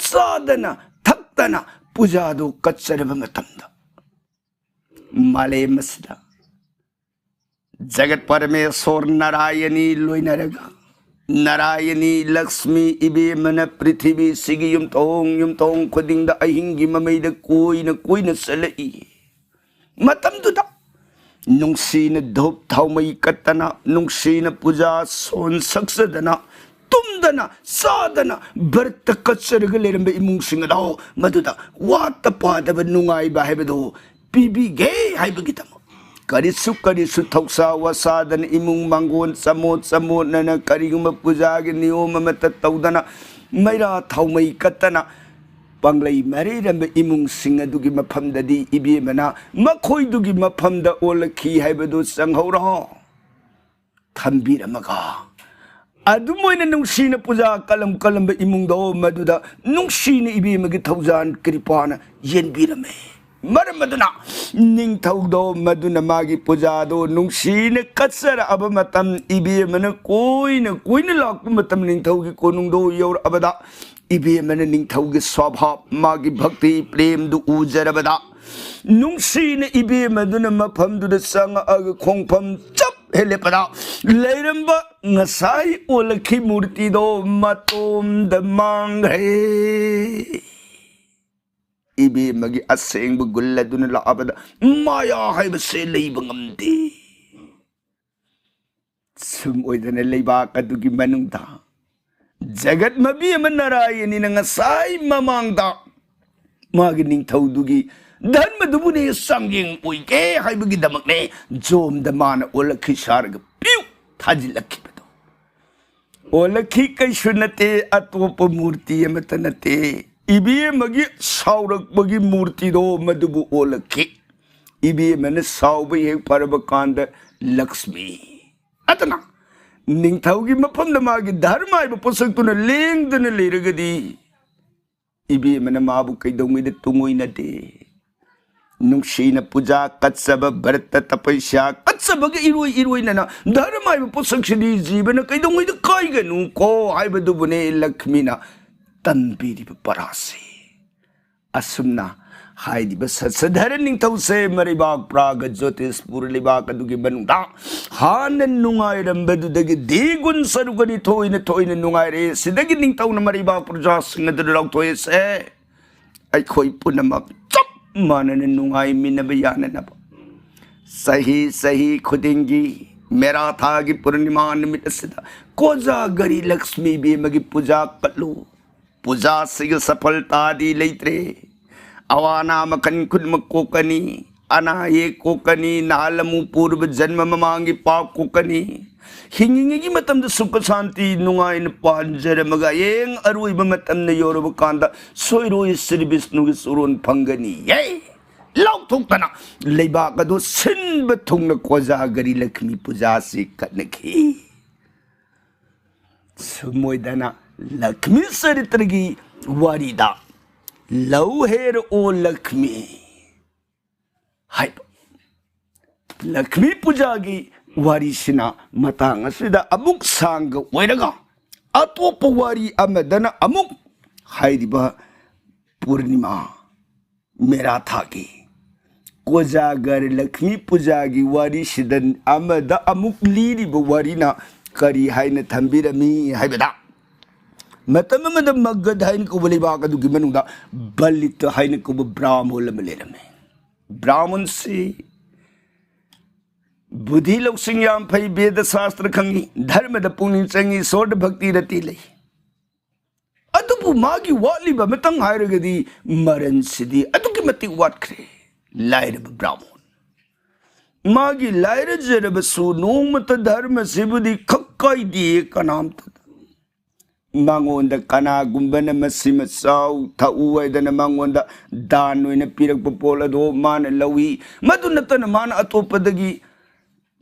ꯆꯥꯗꯅ, ꯊꯛꯇꯅ ꯄꯨꯖꯥꯗꯨ ꯀꯠꯆꯔꯕ ꯃꯇꯝꯗ, ꯃꯥꯂꯦꯝ ꯑꯁꯤꯗ ꯖꯒꯠ ꯄꯔꯃꯦꯁꯣꯔ ꯅꯥꯔꯥꯌꯅꯤ ꯂꯣꯏꯅꯔꯒ, ꯅꯥꯔꯥꯌꯅꯤ ꯂꯛꯁꯃꯤ ꯏꯕꯦꯝꯃꯅ ꯄ꯭ꯔꯤꯊꯤꯕꯤꯁꯤꯒꯤ ꯌꯨꯝꯊꯣꯡ ꯌꯨꯝꯊꯣꯡ ꯈꯨꯗꯤꯡꯗ ꯑꯍꯤꯡꯒꯤ ꯃꯃꯩꯗ ꯀꯣꯏꯅ ꯀꯣꯏꯅ ꯆꯠꯂꯛꯏ꯫ ꯃꯇꯝꯗꯨꯗ ꯅꯨꯡꯁꯤꯅ ꯙꯨꯞ ꯊꯥꯎꯃꯩ ꯀꯠꯇꯅ, ꯅꯨꯡꯁꯤꯅ ꯄꯨꯖꯥ ꯁꯣꯟ ꯁꯛꯆꯗꯅ, ꯇꯨꯝꯗꯅ ꯆꯥꯗꯅ ꯕ꯭ꯔꯠꯇ ꯀꯠꯆꯔꯒ ꯂꯩꯔꯝꯕ ꯏꯃꯨꯡꯁꯤꯡ ꯑꯗꯣ ꯃꯗꯨꯗ ꯋꯥꯠꯇ ꯄꯥꯗꯕ ꯅꯨꯡꯉꯥꯏꯕ ꯍꯥꯏꯕꯗꯨ ꯄꯤꯕꯤꯒꯦ ꯍꯥꯏꯕꯒꯤꯗꯃꯛ, ꯀꯔꯤꯁꯨ ꯀꯔꯤꯁꯨ ꯊꯧꯁꯥ ꯋꯥꯁꯥꯗꯅ ꯏꯃꯨꯡ ꯃꯥꯡꯒꯣꯟ ꯆꯃꯣꯠ ꯆꯃꯣꯠꯅꯅ ꯀꯔꯤꯒꯨꯝꯕ ꯄꯨꯖꯥꯒꯤ ꯅꯤꯌꯣꯝ ꯑꯃꯠꯇ ꯇꯧꯗꯅ ꯃꯩꯔꯥ ꯊꯥꯎꯃꯩ ꯀꯠꯇꯅ ꯄꯥꯡꯂꯩ ꯃꯔꯩꯔꯝꯕ ꯏꯃꯨꯡꯁꯤꯡ ꯑꯗꯨꯒꯤ ꯃꯐꯝꯗꯗꯤ ꯏꯕꯦꯝꯃꯅ ꯃꯈꯣꯏꯗꯨꯒꯤ ꯃꯐꯝꯗ ꯑꯣꯜꯂꯛꯈꯤ ꯍꯥꯏꯕꯗꯨ ꯆꯪꯍꯧꯔꯣ꯫ ꯊꯝꯕꯤꯔꯝꯃꯒ ꯑꯗꯨꯝ ꯑꯣꯏꯅ ꯅꯨꯡꯁꯤꯅ ꯄꯨꯖꯥ ꯀꯠꯂꯝ ꯀꯠꯂꯝꯕ ꯏꯃꯨꯡꯗꯣ ꯃꯗꯨꯗ ꯅꯨꯡꯁꯤꯅ ꯏꯕꯦꯝꯃꯒꯤ ꯊꯧꯖꯥꯟ ꯀ꯭ꯔꯤꯄꯥꯅ ꯌꯦꯟꯕꯤꯔꯝꯃꯦ꯫ ꯃꯔꯝ ꯑꯗꯨꯅ ꯅꯤꯡꯊꯧꯗꯣ ꯃꯗꯨꯅ ꯃꯥꯒꯤ ꯄꯨꯖꯥꯗꯣ ꯅꯨꯡꯁꯤꯅ ꯀꯠꯆꯔꯛꯑꯕ ꯃꯇꯝ, ꯏꯕꯦꯝꯃꯅ ꯀꯣꯏꯅ ꯀꯣꯏꯅ ꯂꯥꯛꯄ ꯃꯇꯝ, ꯅꯤꯡꯊꯧꯒꯤ ꯀꯣꯅꯨꯡꯗꯣ ꯌꯧꯔꯛꯑꯕꯗ ꯏꯕꯦꯝꯃꯅ ꯅꯤꯡꯊꯧꯒꯤ ꯁ꯭ꯋꯥꯚꯥꯕ, ꯃꯥꯒꯤ ꯚꯛꯇꯤ ꯄ꯭ꯔꯦꯝꯗꯨ ꯎꯖꯔꯕꯗ ꯅꯨꯡꯁꯤꯅ ꯏꯕꯦꯝꯃꯗꯨꯅ ꯃꯐꯝꯗꯨꯗ ꯆꯪꯉꯛꯑꯒ ꯈꯣꯡꯐꯝ ꯆꯞ ꯍꯦꯛ ꯂꯦꯞꯄꯗ ꯂꯩꯔꯝꯕ ꯉꯁꯥꯏ ꯑꯣꯜꯂꯛꯈꯤ ꯃꯨꯔꯇꯤꯗꯣ ꯃꯇꯣꯝꯗ ꯃꯥꯡꯈ꯭ꯔꯦ꯫ ꯏꯕꯦꯝꯃꯒꯤ ꯑꯁꯦꯡꯕ ꯒꯨꯜ ꯑꯗꯨꯅ ꯂꯥꯛꯑꯕꯗ ꯃꯥꯌꯥ ꯍꯥꯏꯕꯁꯦ ꯂꯩꯕ ꯉꯝꯗꯦ꯫ ꯁꯨꯝ ꯑꯣꯏꯗꯅ ꯂꯩꯕꯥꯛ ꯑꯗꯨꯒꯤ ꯃꯅꯨꯡꯗ ꯖꯒꯠ ꯃꯕꯤ ꯑꯃ ꯅꯥꯔꯥꯌꯅꯤꯅ ꯉꯁꯥꯏ ꯃꯃꯥꯡꯗ ꯃꯥꯒꯤ ꯅꯤꯡꯊꯧꯗꯨꯒꯤ ꯙꯔꯃꯗꯨꯕꯨꯅꯦ ꯆꯥꯡꯌꯦꯡ ꯑꯣꯏꯒꯦ ꯍꯥꯏꯕꯒꯤꯗꯃꯛꯅꯦ ꯖꯣꯝꯗ ꯃꯥꯅ ꯑꯣꯜꯂꯛꯈꯤ ꯁꯥꯔꯒ ꯄꯤꯌꯨ ꯊꯥꯖꯤꯜꯂꯛꯈꯤꯕꯗꯣ꯫ ꯑꯣꯜꯂꯛꯈꯤ ꯀꯩꯁꯨ ꯅꯠꯇꯦ, ꯑꯇꯣꯞꯄ ꯃꯨꯔꯇꯤ ꯑꯃꯠꯇ ꯅꯠꯇꯦ꯫ ꯏꯕꯦꯝꯃꯒꯤ ꯁꯥꯎꯔꯛꯄꯒꯤ ꯃꯨꯔꯇꯤꯗꯣ ꯃꯗꯨꯕꯨ ꯑꯣꯜꯂꯛꯈꯤ꯫ ꯏꯕꯦꯝꯃꯅ ꯁꯥꯎꯕ ꯍꯦꯛ ꯐꯔꯕ ꯀꯥꯟꯗ ꯂꯛꯁꯃꯤ, ꯑꯗꯨꯅ ꯅꯤꯡꯊꯧꯒꯤ ꯃꯐꯝꯗ ꯃꯥꯒꯤ ꯙꯔꯃ ꯍꯥꯏꯕ ꯄꯣꯠꯁꯛꯇꯨꯅ ꯂꯦꯡꯗꯅ ꯂꯩꯔꯒꯗꯤ ꯏꯕꯦꯝꯃꯅ ꯃꯥꯕꯨ ꯀꯩꯗꯧꯉꯩꯗ ꯇꯨꯡꯑꯣꯏꯅꯗꯦ꯫ ꯅꯨꯡꯁꯤꯅ ꯄꯨꯖꯥ ꯀꯠꯆꯕ, ꯚꯔꯠꯇ ꯇꯄꯩꯁ꯭ꯌꯥ ꯀꯠꯆꯕꯒ ꯏꯔꯣꯏ ꯏꯔꯣꯏꯅꯅ ꯙꯔꯃ ꯍꯥꯏꯕ ꯄꯣꯠꯁꯛꯁꯤꯗꯤ ꯖꯤꯕꯅ ꯀꯩꯗꯧꯉꯩꯗ ꯀꯥꯏꯒꯅꯨ ꯀꯣ ꯍꯥꯏꯕꯗꯨꯕꯨꯅꯦ ꯂꯛ꯭ꯁꯃꯤꯅ ꯇꯝꯕꯤꯔꯤꯕ ꯄꯔꯥꯁꯤ꯫ ꯑꯁꯨꯝꯅ ꯍꯥꯏꯔꯤꯕ ꯁꯠꯁꯙꯔ ꯅꯤꯡꯊꯧꯁꯦ ꯃꯔꯩꯕꯥꯛ ꯄ꯭ꯔꯥꯒ ꯖꯣꯇꯤꯁꯄꯨꯔ ꯂꯩꯕꯥꯛ ꯑꯗꯨꯒꯤ ꯃꯅꯨꯡꯗ ꯍꯥꯟꯅ ꯅꯨꯡꯉꯥꯏꯔꯝꯕꯗꯨꯗꯒꯤ ꯗꯤꯒꯨꯟ ꯁꯔꯨꯛ ꯑꯅꯤ ꯊꯣꯏꯅ ꯊꯣꯏꯅ ꯅꯨꯡꯉꯥꯏꯔꯦ꯫ ꯁꯤꯗꯒꯤ ꯅꯤꯡꯊꯧꯅ ꯃꯔꯩꯕꯥꯛ ꯄ꯭ꯔꯖꯥꯁꯤꯡ ꯑꯗꯨ ꯂꯥꯎꯊꯣꯛꯑꯦꯁꯦ, ꯑꯩꯈꯣꯏ ꯄꯨꯝꯅꯃꯛ ꯆꯞ ꯃꯥꯟꯅꯅ ꯅꯨꯡꯉꯥꯏꯃꯤꯟꯅꯕ ꯌꯥꯅꯅꯕ ꯆꯍꯤ ꯆꯍꯤ ꯈꯨꯗꯤꯡꯒꯤ ꯃꯦꯔꯥ ꯊꯥꯒꯤ ꯄꯨꯔꯅꯤꯃꯥ ꯅꯨꯃꯤꯠ ꯑꯁꯤꯗ ꯀꯣꯖꯥꯒꯔꯤ ꯂꯛ꯭ꯁꯃꯤ ꯏꯕꯦꯝꯃꯒꯤ ꯄꯨꯖꯥ ꯀꯠꯂꯨ꯫ ꯄꯨꯖꯥꯁꯤꯒ ꯁꯐꯜꯇꯥꯗꯤ ꯂꯩꯇ꯭ꯔꯦ꯫ ꯑꯋꯥ ꯑꯅꯥ ꯃꯈꯜ ꯈꯨꯗꯤꯡꯃꯛ ꯀꯣꯛꯀꯅꯤ꯫ ꯑꯅꯥ ꯑꯌꯦꯛ ꯀꯣꯛꯀꯅꯤ꯫ ꯅꯍꯥꯜ ꯑꯃꯨꯛ ꯄꯨꯔꯕ ꯖꯟꯃ ꯃꯃꯥꯡꯒꯤ ꯄꯥꯞ ꯀꯣꯛꯀꯅꯤ꯫ ꯍꯤꯡꯉꯤꯉꯩꯒꯤ ꯃꯇꯝꯗ ꯁꯨꯈ ꯁꯥꯟꯇꯤ ꯅꯨꯡꯉꯥꯏꯅ ꯄꯥꯟꯖꯔꯝꯃꯒ ꯍꯌꯦꯡ ꯑꯔꯣꯏꯕ ꯃꯇꯝꯗ ꯌꯧꯔꯕ ꯀꯥꯟꯗ ꯁꯣꯏꯔꯣꯏ ꯁ꯭ꯔꯤ ꯕꯤꯁꯅꯨꯒꯤ ꯁꯨꯔꯣꯟ ꯐꯪꯒꯅꯤ꯫ ꯌꯦ! ꯂꯥꯎꯊꯣꯛꯇꯅ ꯂꯩꯕꯥꯛ ꯑꯗꯨ ꯁꯤꯟꯕ ꯊꯨꯡꯅ ꯀꯣꯖꯥꯒꯔꯤ ꯂꯛ꯭ꯁꯃꯤ ꯄꯨꯖꯥꯁꯤ ꯀꯠꯅꯈꯤ꯫ ꯁꯨꯝ ꯑꯣꯏꯗꯅ ꯂꯛ꯭ꯁꯃꯤ ꯆꯔꯤꯇ꯭ꯔꯒꯤ ꯋꯥꯔꯤꯗ "ꯂꯧ ꯍꯦꯔ ꯑꯣ ꯂꯛ꯭ꯁꯃꯤ" ꯍꯥꯏꯕ ꯂꯛ꯭ꯁꯃꯤ ꯄꯨꯖꯥꯒꯤ ꯋꯥꯔꯤꯁꯤꯅ ꯃꯇꯥꯡ ꯑꯁꯤꯗ ꯑꯃꯨꯛ ꯁꯥꯡꯒ ꯑꯣꯏꯔꯒ, ꯑꯇꯣꯞꯄ ꯋꯥꯔꯤ ꯑꯃꯗꯅ ꯑꯃꯨꯛ ꯍꯥꯏꯔꯤꯕ ꯄꯨꯔꯅꯤꯃꯥ ꯃꯦꯔꯥ ꯊꯥꯒꯤ ꯀꯣꯖꯥꯒꯔ ꯂꯛ꯭ꯁꯃꯤ ꯄꯨꯖꯥꯒꯤ ꯋꯥꯔꯤꯁꯤꯗ ꯑꯃꯗ ꯑꯃꯨꯛ ꯂꯤꯔꯤꯕ ꯋꯥꯔꯤꯅ ꯀꯔꯤ ꯍꯥꯏꯅ ꯊꯝꯕꯤꯔꯝꯃꯤ ꯍꯥꯏꯕꯗ, ꯃꯇꯝ ꯑꯃꯗ ꯃꯒꯙ ꯍꯥꯏꯅ ꯀꯧꯕ ꯂꯩꯕꯥꯛ ꯑꯗꯨꯒꯤ ꯃꯅꯨꯡꯗ ꯕꯂꯤꯇ ꯍꯥꯏꯅ ꯀꯧꯕ ꯕ꯭ꯔꯥꯍꯃꯣꯟ ꯑꯃ ꯂꯩꯔꯝꯃꯤ꯫ ꯕ꯭ꯔꯥꯍꯃꯣꯟꯁꯤ ꯕꯨꯙꯤ ꯂꯧꯁꯤꯡ ꯌꯥꯝ ꯐꯩ, ꯕꯦꯗ ꯁꯥꯁꯇ꯭ꯔ ꯈꯪꯉꯤ, ꯙꯔꯃꯗ ꯄꯨꯛꯅꯤꯡ ꯆꯪꯉꯤ, ꯏꯁꯣꯔꯗ ꯚꯛꯇꯤ ꯔꯇꯤ ꯂꯩ꯫ ꯑꯗꯨꯕꯨ ꯃꯥꯒꯤ ꯋꯥꯠꯂꯤꯕ ꯑꯃꯇꯪ ꯍꯥꯏꯔꯒꯗꯤ ꯃꯔꯟꯁꯤꯗꯤ ꯑꯗꯨꯛꯀꯤ ꯃꯇꯤꯛ ꯋꯥꯠꯈ꯭ꯔꯦ꯫ ꯂꯥꯏꯔꯕ ꯕ꯭ꯔꯥꯍꯃꯣꯟ꯫ ꯃꯥꯒꯤ ꯂꯥꯏꯔꯖꯔꯕꯁꯨ ꯅꯣꯡꯃꯇ ꯙꯔꯃꯁꯤꯕꯨꯗꯤ ꯈꯛ ꯀꯥꯏꯗꯦ ꯀꯅꯥꯝꯇꯗ꯫ ꯃꯉꯣꯟꯗ ꯀꯅꯥꯒꯨꯝꯕꯅ ꯃꯁꯤꯃ ꯆꯥꯎ ꯊꯛꯎ ꯍꯥꯏꯗꯅ ꯃꯉꯣꯟꯗ ꯗꯥꯟ ꯑꯣꯏꯅ ꯄꯤꯔꯛꯄ ꯄꯣꯠ ꯑꯗꯣ ꯃꯥꯅ ꯂꯧꯏ꯫ ꯃꯗꯨ ꯅꯠꯇꯅ ꯃꯥꯅ ꯑꯇꯣꯞꯄꯗꯒꯤ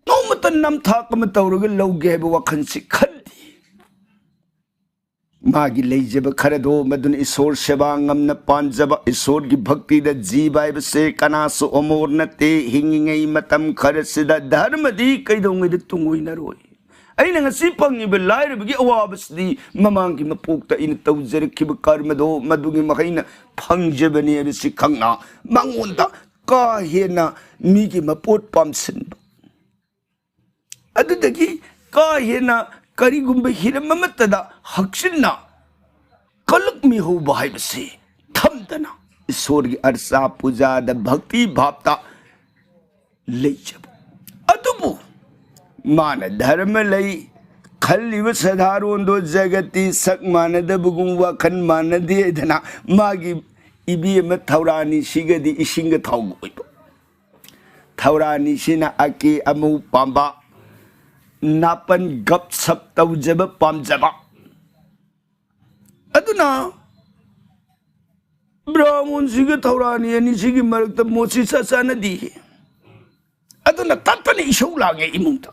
ꯅꯣꯡꯃꯇ ꯅꯝꯊꯥꯛ ꯑꯃ ꯇꯧꯔꯒ ꯂꯧꯒꯦ ꯍꯥꯏꯕ ꯋꯥꯈꯜꯁꯤ ꯈꯟꯗꯦ꯫ ꯃꯥꯒꯤ ꯂꯩꯖꯕ ꯈꯔꯗꯣ ꯃꯗꯨꯅ ꯏꯁꯣꯔ ꯁꯦꯕꯥ ꯉꯝꯅ ꯄꯥꯟꯖꯕ, ꯏꯁꯣꯔꯒꯤ ꯚꯛꯇꯤꯗ ꯖꯤꯕ ꯍꯥꯏꯕꯁꯦ ꯀꯅꯥꯁꯨ ꯑꯃꯣꯔ ꯅꯠꯇꯦ꯫ ꯍꯤꯡꯉꯤꯉꯩ ꯃꯇꯝ ꯈꯔꯁꯤꯗ ꯙꯔꯃꯗꯤ ꯀꯩꯗꯧꯉꯩꯗ ꯇꯨꯡꯑꯣꯏꯅꯔꯣꯏ꯫ ꯑꯩꯅ ꯉꯁꯤ ꯐꯪꯉꯤꯕ ꯂꯥꯏꯔꯕꯒꯤ ꯑꯋꯥꯕꯁꯤꯗꯤ ꯃꯃꯥꯡꯒꯤ ꯃꯄꯣꯛꯇ ꯑꯩꯅ ꯇꯧꯖꯔꯛꯈꯤꯕ ꯀꯔꯃꯗꯣ ꯃꯗꯨꯒꯤ ꯃꯍꯩꯅ ꯐꯪꯖꯕꯅꯤ ꯍꯥꯏꯕꯁꯤ ꯈꯪꯅ ꯃꯉꯣꯟꯗ ꯀꯥ ꯍꯦꯟꯅ ꯃꯤꯒꯤ ꯃꯄꯣꯠ ꯄꯥꯝꯁꯤꯟꯕ, ꯑꯗꯨꯗꯒꯤ ꯀꯥ ꯍꯦꯟꯅ ꯀꯔꯤꯒꯨꯝꯕ ꯍꯤꯔꯝ ꯑꯃꯠꯇꯗ ꯍꯛꯆꯤꯟꯅ ꯀꯂꯛ ꯃꯤꯍꯧꯕ ꯍꯥꯏꯕꯁꯤ ꯊꯝꯗꯅ ꯏꯁꯣꯔꯒꯤ ꯑꯔꯆꯥ ꯄꯨꯖꯥꯗ ꯚꯛꯇꯤ ꯚꯥꯞꯇ ꯂꯩꯖꯕ꯫ ꯑꯗꯨꯕꯨ ꯃꯥꯅ ꯙꯔꯃ ꯂꯩ ꯈꯜꯂꯤꯕ ꯁꯥꯙꯥꯔꯣꯟꯗꯣ ꯖꯒꯠꯇꯤ ꯁꯛ ꯃꯥꯟꯅꯗꯕꯒꯨꯝ ꯋꯥꯈꯜ ꯃꯥꯟꯅꯗꯦ ꯍꯥꯏꯗꯅ ꯃꯥꯒꯤ ꯏꯕꯦꯝꯃ ꯊꯧꯔꯥꯅꯤꯁꯤꯒꯗꯤ ꯏꯁꯤꯡꯒ ꯊꯥꯎꯒ ꯑꯣꯏꯕ꯫ ꯊꯧꯔꯥꯅꯤꯁꯤꯅ ꯑꯀꯦ ꯑꯃꯧ ꯄꯥꯝꯕ, ꯅꯥꯄꯟ ꯒꯞ ꯁꯞ ꯇꯧꯖꯕ ꯄꯥꯝꯖꯕ꯫ ꯑꯗꯨꯅ ꯕ꯭ꯔꯥꯍꯃꯣꯟꯁꯤꯒ ꯊꯧꯔꯥꯅꯤ ꯑꯅꯤꯁꯤꯒꯤ ꯃꯔꯛꯇ ꯃꯣꯠꯁꯤ ꯆꯥ ꯆꯥꯅꯗꯦ꯫ ꯑꯗꯨꯅ ꯇꯠꯇꯅ ꯏꯁꯧ ꯂꯥꯡꯉꯦ ꯏꯃꯨꯡꯗ꯫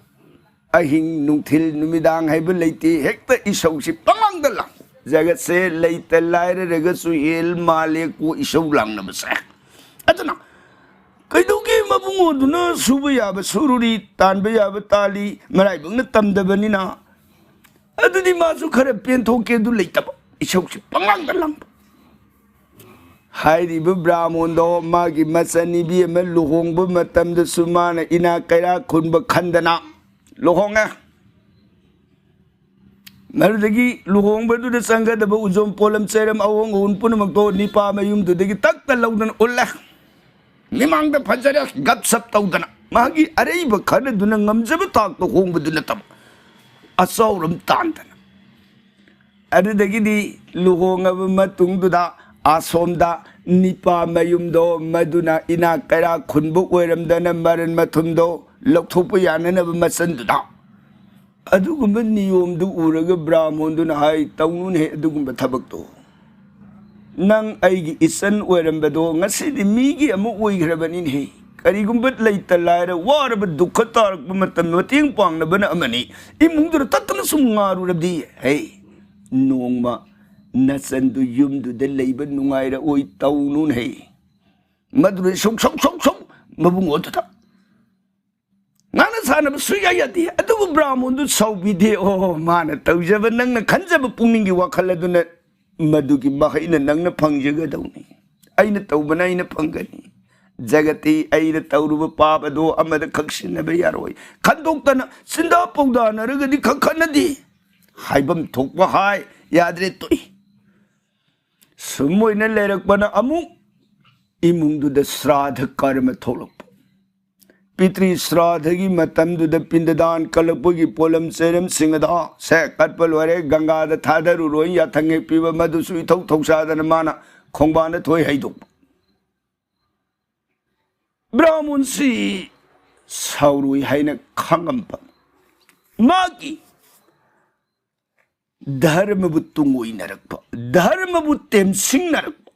ꯑꯍꯤꯡ ꯅꯨꯡꯊꯤꯜ ꯅꯨꯃꯤꯗꯥꯡ ꯍꯥꯏꯕ ꯂꯩꯇꯦ, ꯍꯦꯛꯇ ꯏꯁꯧꯁꯤ ꯄꯪꯂꯥꯡꯗ ꯂꯥꯡ꯫ ꯖꯒꯠꯁꯦ ꯂꯩꯇ ꯂꯥꯏꯔꯔꯒꯁꯨ ꯍꯦꯜ ꯃꯥꯜꯂꯦ ꯀꯣ ꯏꯁꯧ ꯂꯥꯡꯅꯕꯁꯦ꯫ ꯑꯗꯨꯅ ꯀꯩꯗꯧꯒꯦ, ꯃꯕꯨꯡꯉꯣꯗꯨꯅ ꯁꯨꯕ ꯌꯥꯕ ꯁꯨꯔꯨꯔꯤ, ꯇꯥꯟꯕ ꯌꯥꯕ ꯇꯥꯜꯂꯤ, ꯃꯔꯥꯏꯕꯛꯅ ꯇꯝꯗꯕꯅꯤꯅ꯫ ꯑꯗꯨꯗꯤ ꯃꯥꯁꯨ ꯈꯔ ꯄꯦꯟꯊꯣꯛꯀꯦ ꯑꯗꯨ ꯂꯩꯇꯕ, ꯏꯁꯧꯁꯤ ꯄꯪꯂꯥꯡꯗ ꯂꯥꯡꯕ꯫ ꯍꯥꯏꯔꯤꯕ ꯕ꯭ꯔꯥꯍꯃꯣꯟꯗꯣ ꯃꯥꯒꯤ ꯃꯆꯟꯅꯨꯄꯤ ꯑꯃ ꯂꯨꯍꯣꯡꯕ ꯃꯇꯝꯗꯁꯨ ꯃꯥꯅ ꯏꯅꯥꯛ ꯀꯩꯔꯥꯛ ꯈꯨꯟꯕ ꯈꯟꯗꯅ ꯂꯨꯍꯣꯡꯉꯦ꯫ ꯃꯗꯨꯗꯒꯤ ꯂꯨꯍꯣꯡꯕꯗꯨꯗ ꯆꯪꯒꯗꯕ ꯎꯖꯣꯝ ꯄꯣꯠꯂꯝ ꯆꯩꯔꯝ ꯑꯍꯣꯡ ꯑꯍꯨꯟ ꯄꯨꯝꯅꯃꯛꯇꯣ ꯅꯤꯄꯥ ꯃꯌꯨꯝꯗꯨꯗꯒꯤ ꯇꯛꯇ ꯂꯧꯗꯅ ꯎꯠꯂꯦ꯫ ꯃꯤꯃꯥꯡꯗ ꯐꯖꯔꯦ, ꯒꯞ ꯁꯞ ꯇꯧꯗꯅ ꯃꯥꯒꯤ ꯑꯔꯩꯕ ꯈꯔꯗꯨꯅ ꯉꯝꯖꯕ ꯊꯥꯛꯇ ꯍꯣꯡꯕꯗꯨ ꯅꯠꯇꯕ, ꯑꯆꯥꯎꯔꯝ ꯇꯥꯟꯗꯅ꯫ ꯑꯗꯨꯗꯒꯤꯗꯤ ꯂꯨꯍꯣꯡꯉꯕ ꯃꯇꯨꯡꯗꯨꯗ ꯑꯁꯣꯝꯗ ꯅꯤꯄꯥ ꯃꯌꯨꯝꯗꯣ, ꯃꯗꯨꯅ ꯏꯅꯥꯛ ꯀꯩꯔꯥꯛ ꯈꯨꯟꯕ ꯑꯣꯏꯔꯝꯗꯅ ꯃꯔꯟ ꯃꯊꯨꯝꯗꯣ ꯂꯧꯊꯣꯛꯄ ꯌꯥꯅꯅꯕ ꯃꯆꯟꯗꯨꯗ꯫ ꯑꯗꯨꯒꯨꯝꯕ ꯅꯤꯌꯣꯝꯗꯨ ꯎꯔꯒ ꯕ꯭ꯔꯥꯍꯃꯣꯟꯗꯨꯅ ꯍꯥꯏ, "ꯇꯧꯅꯨꯅꯦ ꯑꯗꯨꯒꯨꯝꯕ ꯊꯕꯛꯇꯣ꯫ ꯅꯪ ꯑꯩꯒꯤ ꯏꯆꯟ ꯑꯣꯏꯔꯝꯕꯗꯣ ꯉꯁꯤꯗꯤ ꯃꯤꯒꯤ ꯑꯃ ꯑꯣꯏꯈ꯭ꯔꯕꯅꯤꯅꯦꯍꯦ꯫ ꯀꯔꯤꯒꯨꯝꯕ ꯂꯩꯇ ꯂꯥꯏꯔ ꯋꯥꯔꯕ ꯗꯨꯈ ꯇꯥꯔꯛꯄ ꯃꯇꯝꯗ ꯃꯇꯦꯡ ꯄꯥꯡꯅꯕꯅ ꯑꯃꯅꯤ꯫ ꯏꯃꯨꯡꯗꯨꯗ ꯇꯠꯇꯅ ꯁꯨꯝ ꯉꯥꯔꯨꯔꯕꯗꯤ, ꯍꯦ, ꯅꯣꯡꯃ ꯅꯆꯟꯗꯨ ꯌꯨꯝꯗꯨꯗ ꯂꯩꯕ ꯅꯨꯡꯉꯥꯏꯔꯛꯑꯣꯏ꯫ ꯇꯧꯅꯨꯅꯦ꯫ ꯃꯗꯨꯗ ꯁꯧ ꯁꯧ ꯁꯧ ꯁꯧ ꯃꯕꯨꯡꯉꯣꯗꯨꯗ ꯉꯥꯡꯅ ꯁꯥꯟꯅꯕ ꯁꯨꯡꯌꯥ ꯌꯥꯗꯦ꯫ ꯑꯗꯨꯕꯨ ꯕ꯭ꯔꯥꯍꯃꯣꯟꯗꯨ ꯁꯥꯎꯕꯤꯗꯦ꯫ ꯑꯣ, ꯃꯥꯅ ꯇꯧꯖꯕ, ꯅꯪꯅ ꯈꯟꯖꯕ ꯄꯨꯛꯅꯤꯡꯒꯤ ꯋꯥꯈꯜ ꯑꯗꯨꯅ, ꯃꯗꯨꯒꯤ ꯃꯍꯩꯅ ꯅꯪꯅ ꯐꯪꯖꯒꯗꯧꯅꯤ꯫ ꯑꯩꯅ ꯇꯧꯕꯅ ꯑꯩꯅ ꯐꯪꯒꯅꯤ꯫ ꯖꯒꯠꯇꯤ ꯑꯩꯅ ꯇꯧꯔꯨꯕ ꯄꯥꯞ ꯑꯗꯣ ꯑꯃꯗ ꯈꯛ ꯁꯤꯟꯅꯕ ꯌꯥꯔꯣꯏ꯫ ꯈꯟꯗꯣꯛꯇꯅ ꯆꯤꯟꯗꯥ ꯄꯧꯗꯥꯅꯔꯒꯗꯤ ꯈꯛ ꯈꯠꯅꯗꯦ꯫ ꯍꯥꯏꯐꯝ ꯊꯣꯛꯄ ꯍꯥꯏ, ꯌꯥꯗ꯭ꯔꯦ, ꯇꯣꯛꯏ꯫ ꯁꯨꯝ ꯑꯣꯏꯅ ꯂꯩꯔꯛꯄꯅ ꯑꯃꯨꯛ ꯏꯃꯨꯡꯗꯨꯗ ꯁ꯭ꯔꯥꯙ ꯀꯔꯃ ꯊꯣꯛꯂꯛꯄ꯫ ꯄꯤꯇ꯭ꯔꯤ ꯁ꯭ꯔꯥꯙꯒꯤ ꯃꯇꯝꯗꯨꯗ ꯄꯤꯟꯗꯗꯥꯟ ꯀꯜꯂꯛꯄꯒꯤ ꯄꯣꯠꯂꯝ ꯆꯩꯔꯝꯁꯤꯡ ꯑꯗꯣ ꯁꯦ ꯀꯠꯄ ꯂꯣꯏꯔꯦ, ꯒꯪꯒꯥꯗ ꯊꯥꯗꯔꯨꯔꯣꯏ, ꯌꯥꯊꯪ ꯍꯦꯛ ꯄꯤꯕ, ꯃꯗꯨꯁꯨ ꯏꯊꯧ ꯊꯧꯁꯥꯗꯅ ꯃꯥꯅ ꯈꯣꯡꯕꯥꯟꯗ ꯊꯣꯏ ꯍꯩꯗꯣꯛꯄ꯫ ꯕ꯭ꯔꯥꯍꯃꯣꯟꯁꯤ ꯁꯥꯎꯔꯣꯏ ꯍꯥꯏꯅ ꯈꯪꯉꯝꯕ, ꯃꯥꯒꯤ ꯙꯔꯃꯕꯨ ꯇꯨꯡꯑꯣꯏꯅꯔꯛꯄ, ꯙꯔꯃꯕꯨ ꯇꯦꯝꯁꯤꯡꯅꯔꯛꯄ,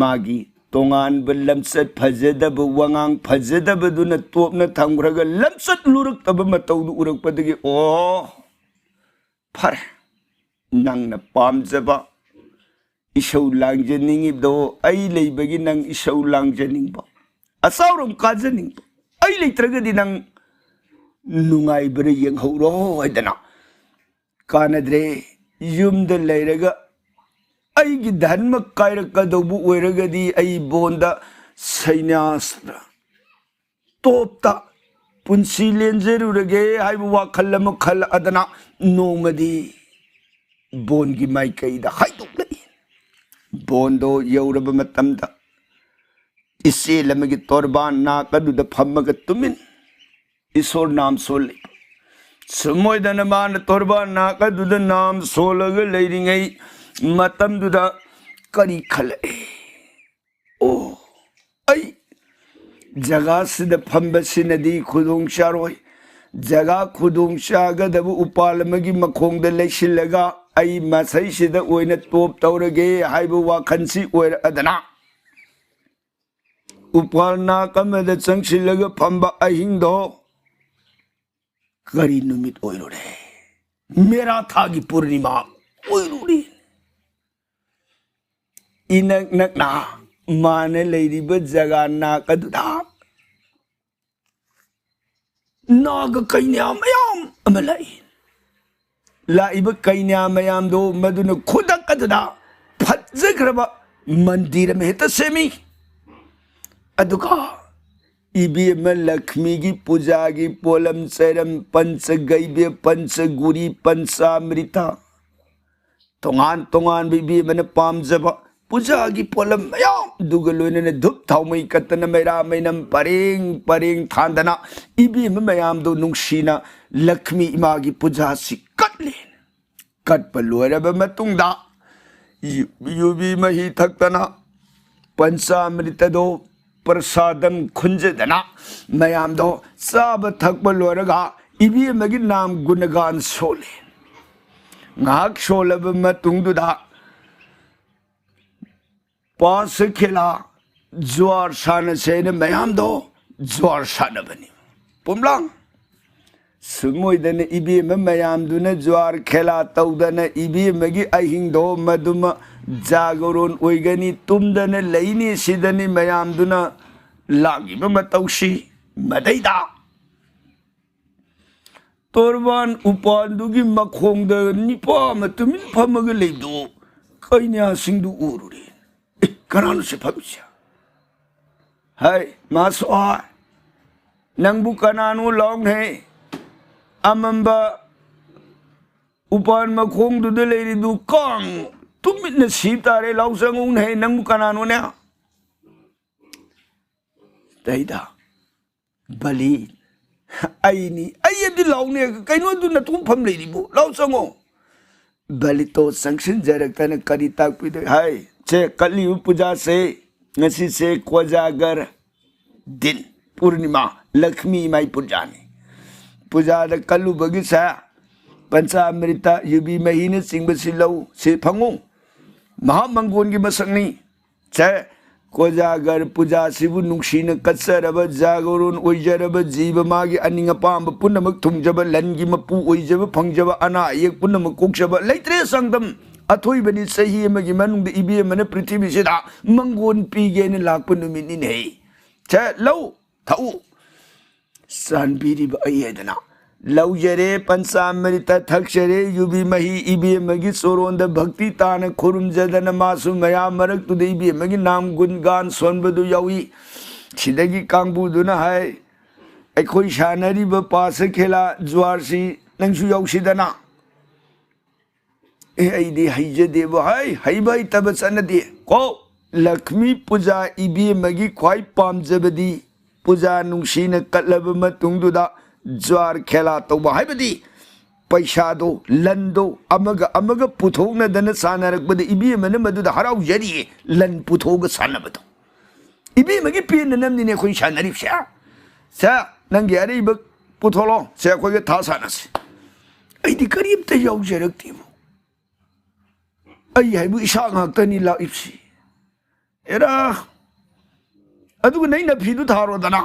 ꯃꯥꯒꯤ ꯇꯣꯉꯥꯟꯕ ꯂꯝꯆꯠ ꯐꯖꯗꯕ, ꯋꯥꯉꯥꯡ ꯐꯖꯗꯕꯗꯨꯅ ꯇꯣꯞꯅ ꯊꯝꯈ꯭ꯔꯒ ꯂꯝꯆꯠ ꯂꯨꯔꯛꯇꯕ ꯃꯇꯧꯗꯨ ꯎꯔꯛꯄꯗꯒꯤ, ꯑꯣ, ꯐꯔꯦ, ꯅꯪꯅ ꯄꯥꯝꯖꯕ ꯏꯁꯧ ꯂꯥꯡꯖꯅꯤꯡꯉꯤꯕꯗꯣ, ꯑꯩ ꯂꯩꯕꯒꯤ ꯅꯪ ꯏꯁꯧ ꯂꯥꯡꯖꯅꯤꯡꯕ, ꯑꯆꯥꯎꯔꯣꯝ ꯀꯥꯖꯅꯤꯡꯕ, ꯑꯩ ꯂꯩꯇ꯭ꯔꯒꯗꯤ ꯅꯪ ꯅꯨꯡꯉꯥꯏꯕ꯭ꯔꯥ ꯌꯦꯡꯍꯧꯔꯣ ꯍꯥꯏꯗꯅ, ꯀꯥꯟꯅꯗ꯭ꯔꯦ, ꯌꯨꯝꯗ ꯂꯩꯔꯒ ꯑꯩꯒꯤ ꯙꯔꯃ ꯀꯥꯏꯔꯛꯀꯗꯧꯕ ꯑꯣꯏꯔꯒꯗꯤ ꯑꯩ ꯕꯣꯟꯗ ꯁꯩꯅ꯭ꯌꯥꯁ ꯇꯣꯞꯇ ꯄꯨꯟꯁꯤ ꯂꯦꯟꯖꯔꯨꯔꯒꯦ ꯍꯥꯏꯕ ꯋꯥꯈꯜ ꯑꯃ ꯈꯜꯂꯛꯑꯗꯅ ꯅꯣꯡꯃꯗꯤ ꯕꯣꯟꯒꯤ ꯃꯥꯏꯀꯩꯗ ꯍꯥꯏꯗꯣꯛꯂꯛꯏ꯫ ꯕꯣꯟꯗꯣ ꯌꯧꯔꯕ ꯃꯇꯝꯗ ꯏꯆꯦꯜ ꯑꯃꯒꯤ ꯇꯣꯔꯕꯥꯟ ꯅꯥꯛ ꯑꯗꯨꯗ ꯐꯝꯃꯒ ꯇꯨꯃꯤꯟ ꯏꯁꯣꯔ ꯅꯥꯝ ꯁꯣꯜꯂꯤ꯫ ꯁꯨꯝ ꯑꯣꯏꯗꯅ ꯃꯥꯅ ꯇꯣꯔꯕꯥꯟ ꯅꯥꯛ ꯑꯗꯨꯗ ꯅꯥꯝ ꯁꯣꯜꯂꯒ ꯂꯩꯔꯤꯉꯩ ꯃꯇꯝꯗꯨꯗ ꯀꯔꯤ ꯈꯜꯂꯛꯏ? ꯑꯣ, ꯑꯩ ꯖꯒꯥꯁꯤꯗ ꯐꯝꯕꯁꯤꯅꯗꯤ ꯈꯨꯗꯣꯡ ꯆꯥꯔꯣꯏ꯫ ꯖꯒꯥ ꯈꯨꯗꯣꯡ ꯆꯥꯒꯗꯕ ꯎꯄꯥꯜ ꯑꯃꯒꯤ ꯃꯈꯣꯡꯗ ꯂꯩꯁꯤꯜꯂꯒ ꯑꯩ ꯃꯁꯩꯁꯤꯗ ꯑꯣꯏꯅ ꯇꯣꯞ ꯇꯧꯔꯒꯦ ꯍꯥꯏꯕ ꯋꯥꯈꯜꯁꯤ ꯑꯣꯏꯔꯛꯑꯗꯅ ꯎꯄꯥꯜ ꯅꯥꯛ ꯑꯃꯗ ꯆꯪꯁꯤꯜꯂꯒ ꯐꯝꯕ ꯑꯍꯤꯡꯗꯣ ꯀꯔꯤ ꯅꯨꯃꯤꯠ ꯑꯣꯏꯔꯨꯔꯦ? ꯃꯦꯔꯥ ꯊꯥꯒꯤ ꯄꯨꯔꯅꯤꯃꯥ ꯑꯣꯏꯔꯨꯔꯦ꯫ ꯏꯅꯛ ꯅꯛꯅ ꯃꯥꯅ ꯂꯩꯔꯤꯕ ꯖꯒꯥ ꯅꯥꯛ ꯑꯗꯨꯗ ꯅꯥꯒ ꯀꯩꯅ꯭ꯌꯥ ꯃꯌꯥꯝ ꯑꯃ ꯂꯥꯛꯏ꯫ ꯂꯥꯛꯏꯕ ꯀꯩꯅ꯭ꯌꯥ ꯃꯌꯥꯝꯗꯣ ꯃꯗꯨꯅ ꯈꯨꯗꯛ ꯑꯗꯨꯗ ꯐꯖꯈ꯭ꯔꯕ ꯃꯟꯗꯤꯔ ꯑꯃ ꯍꯦꯛꯇ ꯁꯦꯝꯃꯤ꯫ ꯑꯗꯨꯒ ꯏꯕꯦꯝꯃ ꯂꯛꯁꯃꯤꯒꯤ ꯄꯨꯖꯥꯒꯤ ꯄꯣꯠꯂꯝ ꯆꯩꯔꯝ, ꯄꯟꯆꯒꯩꯕ꯭ꯌ, ꯄꯟꯆꯒꯨꯔꯤ, ꯄꯟꯆꯥꯃ꯭ꯔꯤꯇ, ꯇꯣꯉꯥꯟ ꯇꯣꯉꯥꯟꯕ ꯏꯕꯦꯝꯃꯅ ꯄꯥꯝꯖꯕ ꯄꯨꯖꯥꯒꯤ ꯄꯣꯠꯂꯝ ꯃꯌꯥꯝꯗꯨꯒ ꯂꯣꯏꯅꯅ ꯙꯨꯞ ꯊꯥꯎꯃꯩ ꯀꯠꯇꯅ ꯃꯩꯔꯥ ꯃꯩꯅꯝ ꯄꯔꯦꯡ ꯄꯔꯦꯡ ꯊꯥꯟꯗꯅ ꯏꯕꯦꯝꯃ ꯃꯌꯥꯝꯗꯣ ꯅꯨꯡꯁꯤꯅ ꯂꯛꯁꯃꯤ ꯏꯃꯥꯒꯤ ꯄꯨꯖꯥꯁꯤ ꯀꯠꯂꯦ꯫ ꯀꯠꯄ ꯂꯣꯏꯔꯕ ꯃꯇꯨꯡꯗ ꯌꯨ-, ꯌꯨꯕꯤ ꯃꯍꯤ ꯊꯛꯇꯅ ꯄꯟꯆꯥꯃ꯭ꯔꯤꯇꯗꯣ ꯄ꯭ꯔꯁꯥꯗꯝ ꯈꯨꯟꯖꯗꯅ ꯃꯌꯥꯝꯗꯣ ꯆꯥꯕ ꯊꯛꯄ ꯂꯣꯏꯔꯒ ꯏꯕꯦꯝꯃꯒꯤ ꯅꯥꯝ ꯒꯨꯅꯒꯥꯟ ꯁꯣꯜꯂꯤ꯫ ꯉꯥꯏꯍꯥꯛ ꯁꯣꯜꯂꯕ ꯃꯇꯨꯡꯗꯨꯗ ꯄꯥꯁ ꯈꯦꯂꯥ ꯖꯨꯋꯥꯔ ꯁꯥꯟꯅꯁꯦꯅ ꯃꯌꯥꯝꯗꯣ ꯖꯨꯋꯥꯔ ꯁꯥꯟꯅꯕꯅꯤ꯫ ꯄꯨꯝꯂꯥꯡ ꯁꯨꯝ ꯑꯣꯏꯗꯅ ꯏꯕꯦꯝꯃ ꯃꯌꯥꯝꯗꯨꯅ ꯖꯨꯋꯥꯔ ꯈꯦꯂꯥ ꯇꯧꯗꯅ ꯏꯕꯦꯝꯃꯒꯤ ꯑꯍꯤꯡꯗꯣ ꯃꯗꯨꯃ ꯖꯥꯒꯔꯣꯟ ꯑꯣꯏꯒꯅꯤ, ꯇꯨꯝꯗꯅ ꯂꯩꯅꯤ ꯁꯤꯗꯅꯤ ꯃꯌꯥꯝꯗꯨꯅ ꯂꯥꯡꯉꯤꯕ ꯃꯇꯧꯁꯤ꯫ ꯃꯗꯩꯗ ꯇꯣꯔꯕꯥꯟ ꯎꯄꯥꯟꯗꯨꯒꯤ ꯃꯈꯣꯡꯗ ꯅꯤꯄꯥ ꯑꯃ ꯇꯨꯃꯤꯟ ꯐꯝꯃꯒ ꯂꯩꯕꯗꯨ ꯀꯩꯅ꯭ꯌꯥꯁꯤꯡꯗꯨ ꯎꯔꯨꯔꯦ꯫ "ꯑꯦ, ꯀꯅꯥꯅꯣ ꯁꯤ ꯐꯝꯃꯤꯁꯦ?" "ꯍꯥꯏ, ꯃꯥꯁꯣ, ꯅꯪꯕꯨ ꯀꯅꯥꯅꯣ ꯂꯥꯎꯅꯦ? ꯑꯃꯝꯕ ꯎꯄꯥꯟ ꯃꯈꯣꯡꯗꯨꯗ ꯂꯩꯔꯤꯗꯨ ꯀꯥꯡ ꯇꯨꯃꯤꯟꯅ ꯁꯤ ꯇꯥꯔꯦ, ꯂꯥꯎ ꯆꯪꯉꯨꯅꯦ, ꯅꯪꯕꯨ ꯀꯅꯥꯅꯣꯅꯦ?" ꯇꯩꯗ ꯕꯂꯤ, "ꯑꯩꯅꯤ, ꯑꯩ ꯑꯗꯤ ꯂꯥꯎꯅꯦ, ꯀꯩꯅꯣ ꯑꯗꯨ ꯅꯇꯣꯝ ꯐꯝ ꯂꯩꯔꯤꯕꯨ? ꯂꯥꯎ ꯆꯪꯉꯣ꯫" ꯕꯂꯤꯇꯣ ꯆꯪꯁꯤꯟꯖꯔꯛꯇꯅ ꯀꯔꯤ ꯇꯥꯛꯄꯤꯗꯣꯏ? "ꯍꯥꯏ, ꯁꯦ ꯀꯠꯂꯤꯕ ꯄꯨꯖꯥꯁꯦ, ꯉꯁꯤꯁꯦ ꯀꯣꯖꯥꯒꯔ ꯗꯤꯟ, ꯄꯨꯔꯅꯤꯃꯥ, ꯂꯛꯁꯃꯤ ꯏꯃꯥꯏ ꯄꯨꯖꯥꯅꯤ꯫ ꯄꯨꯖꯥꯗ ꯀꯠꯂꯨꯕꯒꯤ ꯁꯦ ꯄꯟꯆꯥꯃ꯭ꯔꯤꯇ, ꯌꯨꯕꯤ ꯃꯍꯤꯅꯆꯤꯡꯕꯁꯤ ꯂꯧ, ꯁꯤ ꯐꯪꯉꯨ꯫ ꯃꯍꯥꯃꯪꯒꯣꯟꯒꯤ ꯃꯁꯛꯅꯤ꯫ ꯁꯦ ꯀꯣꯖꯥꯒꯔ ꯄꯨꯖꯥꯁꯤꯕꯨ ꯅꯨꯡꯁꯤꯅ ꯀꯠꯆꯔꯕ, ꯖꯥꯒꯣꯔꯣꯟ ꯑꯣꯏꯖꯔꯕ ꯖꯤꯕ, ꯃꯥꯒꯤ ꯑꯅꯤꯡ ꯑꯄꯥꯝꯕ ꯄꯨꯝꯅꯃꯛ ꯊꯨꯡꯖꯕ, ꯂꯟꯒꯤ ꯃꯄꯨ ꯑꯣꯏꯖꯕ ꯐꯪꯖꯕ, ꯑꯅꯥ ꯑꯌꯦꯛ ꯄꯨꯝꯅꯃꯛ ꯀꯣꯛꯆꯕ, ꯂꯩꯇ꯭ꯔꯦ ꯁꯪꯗꯝ꯫ ꯑꯊꯣꯏꯕꯅꯤ, ꯆꯍꯤ ꯑꯃꯒꯤ ꯃꯅꯨꯡꯗ ꯏꯕꯦꯝꯃꯅ ꯄ꯭ꯔꯤꯊꯤꯕꯤꯁꯤꯗ ꯃꯪꯒꯣꯟ ꯄꯤꯒꯦꯅ ꯂꯥꯛꯄ ꯅꯨꯃꯤꯠꯅꯤꯅꯦ꯫ ꯁꯦ, ꯂꯧ, ꯊꯛꯎ꯫ ꯆꯥꯟꯕꯤꯔꯤꯕ ꯑꯩ ꯍꯥꯏꯗꯅ ꯂꯧꯖꯔꯦ, ꯄꯟꯆꯥꯃ꯭ꯔꯤꯇ ꯊꯛꯆꯔꯦ, ꯌꯨꯕꯤ ꯃꯍꯤ ꯏꯕꯦꯝꯃꯒꯤ ꯆꯣꯔꯣꯟꯗ ꯚꯛꯇꯤ ꯇꯥꯅ ꯈꯨꯔꯨꯝꯖꯗꯅ, ꯃꯥꯁꯨ ꯃꯌꯥꯝ ꯃꯔꯛꯇꯨꯗ ꯏꯕꯦꯝꯃꯒꯤ ꯅꯥꯝ ꯒꯨꯟ ꯒꯥꯟ ꯁꯣꯟꯕꯗꯨ ꯌꯥꯎꯏ꯫ ꯁꯤꯗꯒꯤ ꯀꯥꯡꯕꯨꯗꯨꯅ ꯍꯥꯏ, "ꯑꯩꯈꯣꯏ ꯁꯥꯟꯅꯔꯤꯕ ꯄꯥꯁ ꯈꯦꯂꯥ ꯖ꯭ꯋꯥꯔꯁꯤ ꯅꯪꯁꯨ ꯌꯥꯎꯁꯤꯗꯅ"꯫ "ꯑꯦ, ꯑꯩꯗꯤ ꯍꯩꯖꯗꯦꯕ"꯫ ꯍꯥꯏ, ꯍꯩꯕ ꯍꯩꯇꯕ ꯆꯠꯅꯗꯦ ꯀꯣ꯫ ꯂꯛꯁꯃꯤ ꯄꯨꯖꯥ ꯏꯕꯦꯝꯃꯒꯤ ꯈ꯭ꯋꯥꯏ ꯄꯥꯝꯖꯕꯗꯤ ꯄꯨꯖꯥ ꯅꯨꯡꯁꯤꯅ ꯀꯠꯂꯕ ꯃꯇꯨꯡꯗꯨꯗ ꯖ꯭ꯋꯥꯔ ꯈꯦꯂꯥ ꯇꯧꯕ, ꯍꯥꯏꯕꯗꯤ ꯄꯩꯁꯥꯗꯣ, ꯂꯟꯗꯣ ꯑꯃꯒ ꯑꯃꯒ ꯄꯨꯊꯣꯛꯅꯗꯅ ꯁꯥꯟꯅꯔꯛꯄꯗ ꯏꯕꯦꯝꯃꯅ ꯃꯗꯨꯗ ꯍꯔꯥꯎꯖꯔꯤꯌꯦ, ꯂꯟ ꯄꯨꯊꯣꯛꯑꯒ ꯁꯥꯟꯅꯕꯗꯣ꯫ ꯏꯕꯦꯝꯃꯒꯤ ꯄꯦꯟꯅꯅꯕꯅꯤꯅꯦ ꯑꯩꯈꯣꯏ ꯁꯥꯟꯅꯔꯤꯕꯁꯦ꯫ "ꯁꯦ, ꯅꯪꯒꯤ ꯑꯔꯩꯕ ꯄꯨꯊꯣꯛꯂꯣ, ꯁꯦ, ꯑꯩꯈꯣꯏꯒ ꯊꯥ ꯁꯥꯟꯅꯁꯤ"꯫ ꯑꯩꯗꯤ ꯀꯔꯤꯝꯇ ꯌꯥꯎꯖꯔꯛꯇꯦꯕꯨ꯫ ꯑꯩ ꯍꯥꯏꯕꯨ ꯏꯁꯥ ꯉꯥꯛꯇꯅꯤ ꯂꯥꯛꯏꯕꯁꯤ꯫ ꯑꯦꯔꯥ, ꯑꯗꯨꯒ ꯅꯪ ꯅꯐꯤꯗꯨ ꯊꯥꯔꯣꯗꯅ꯫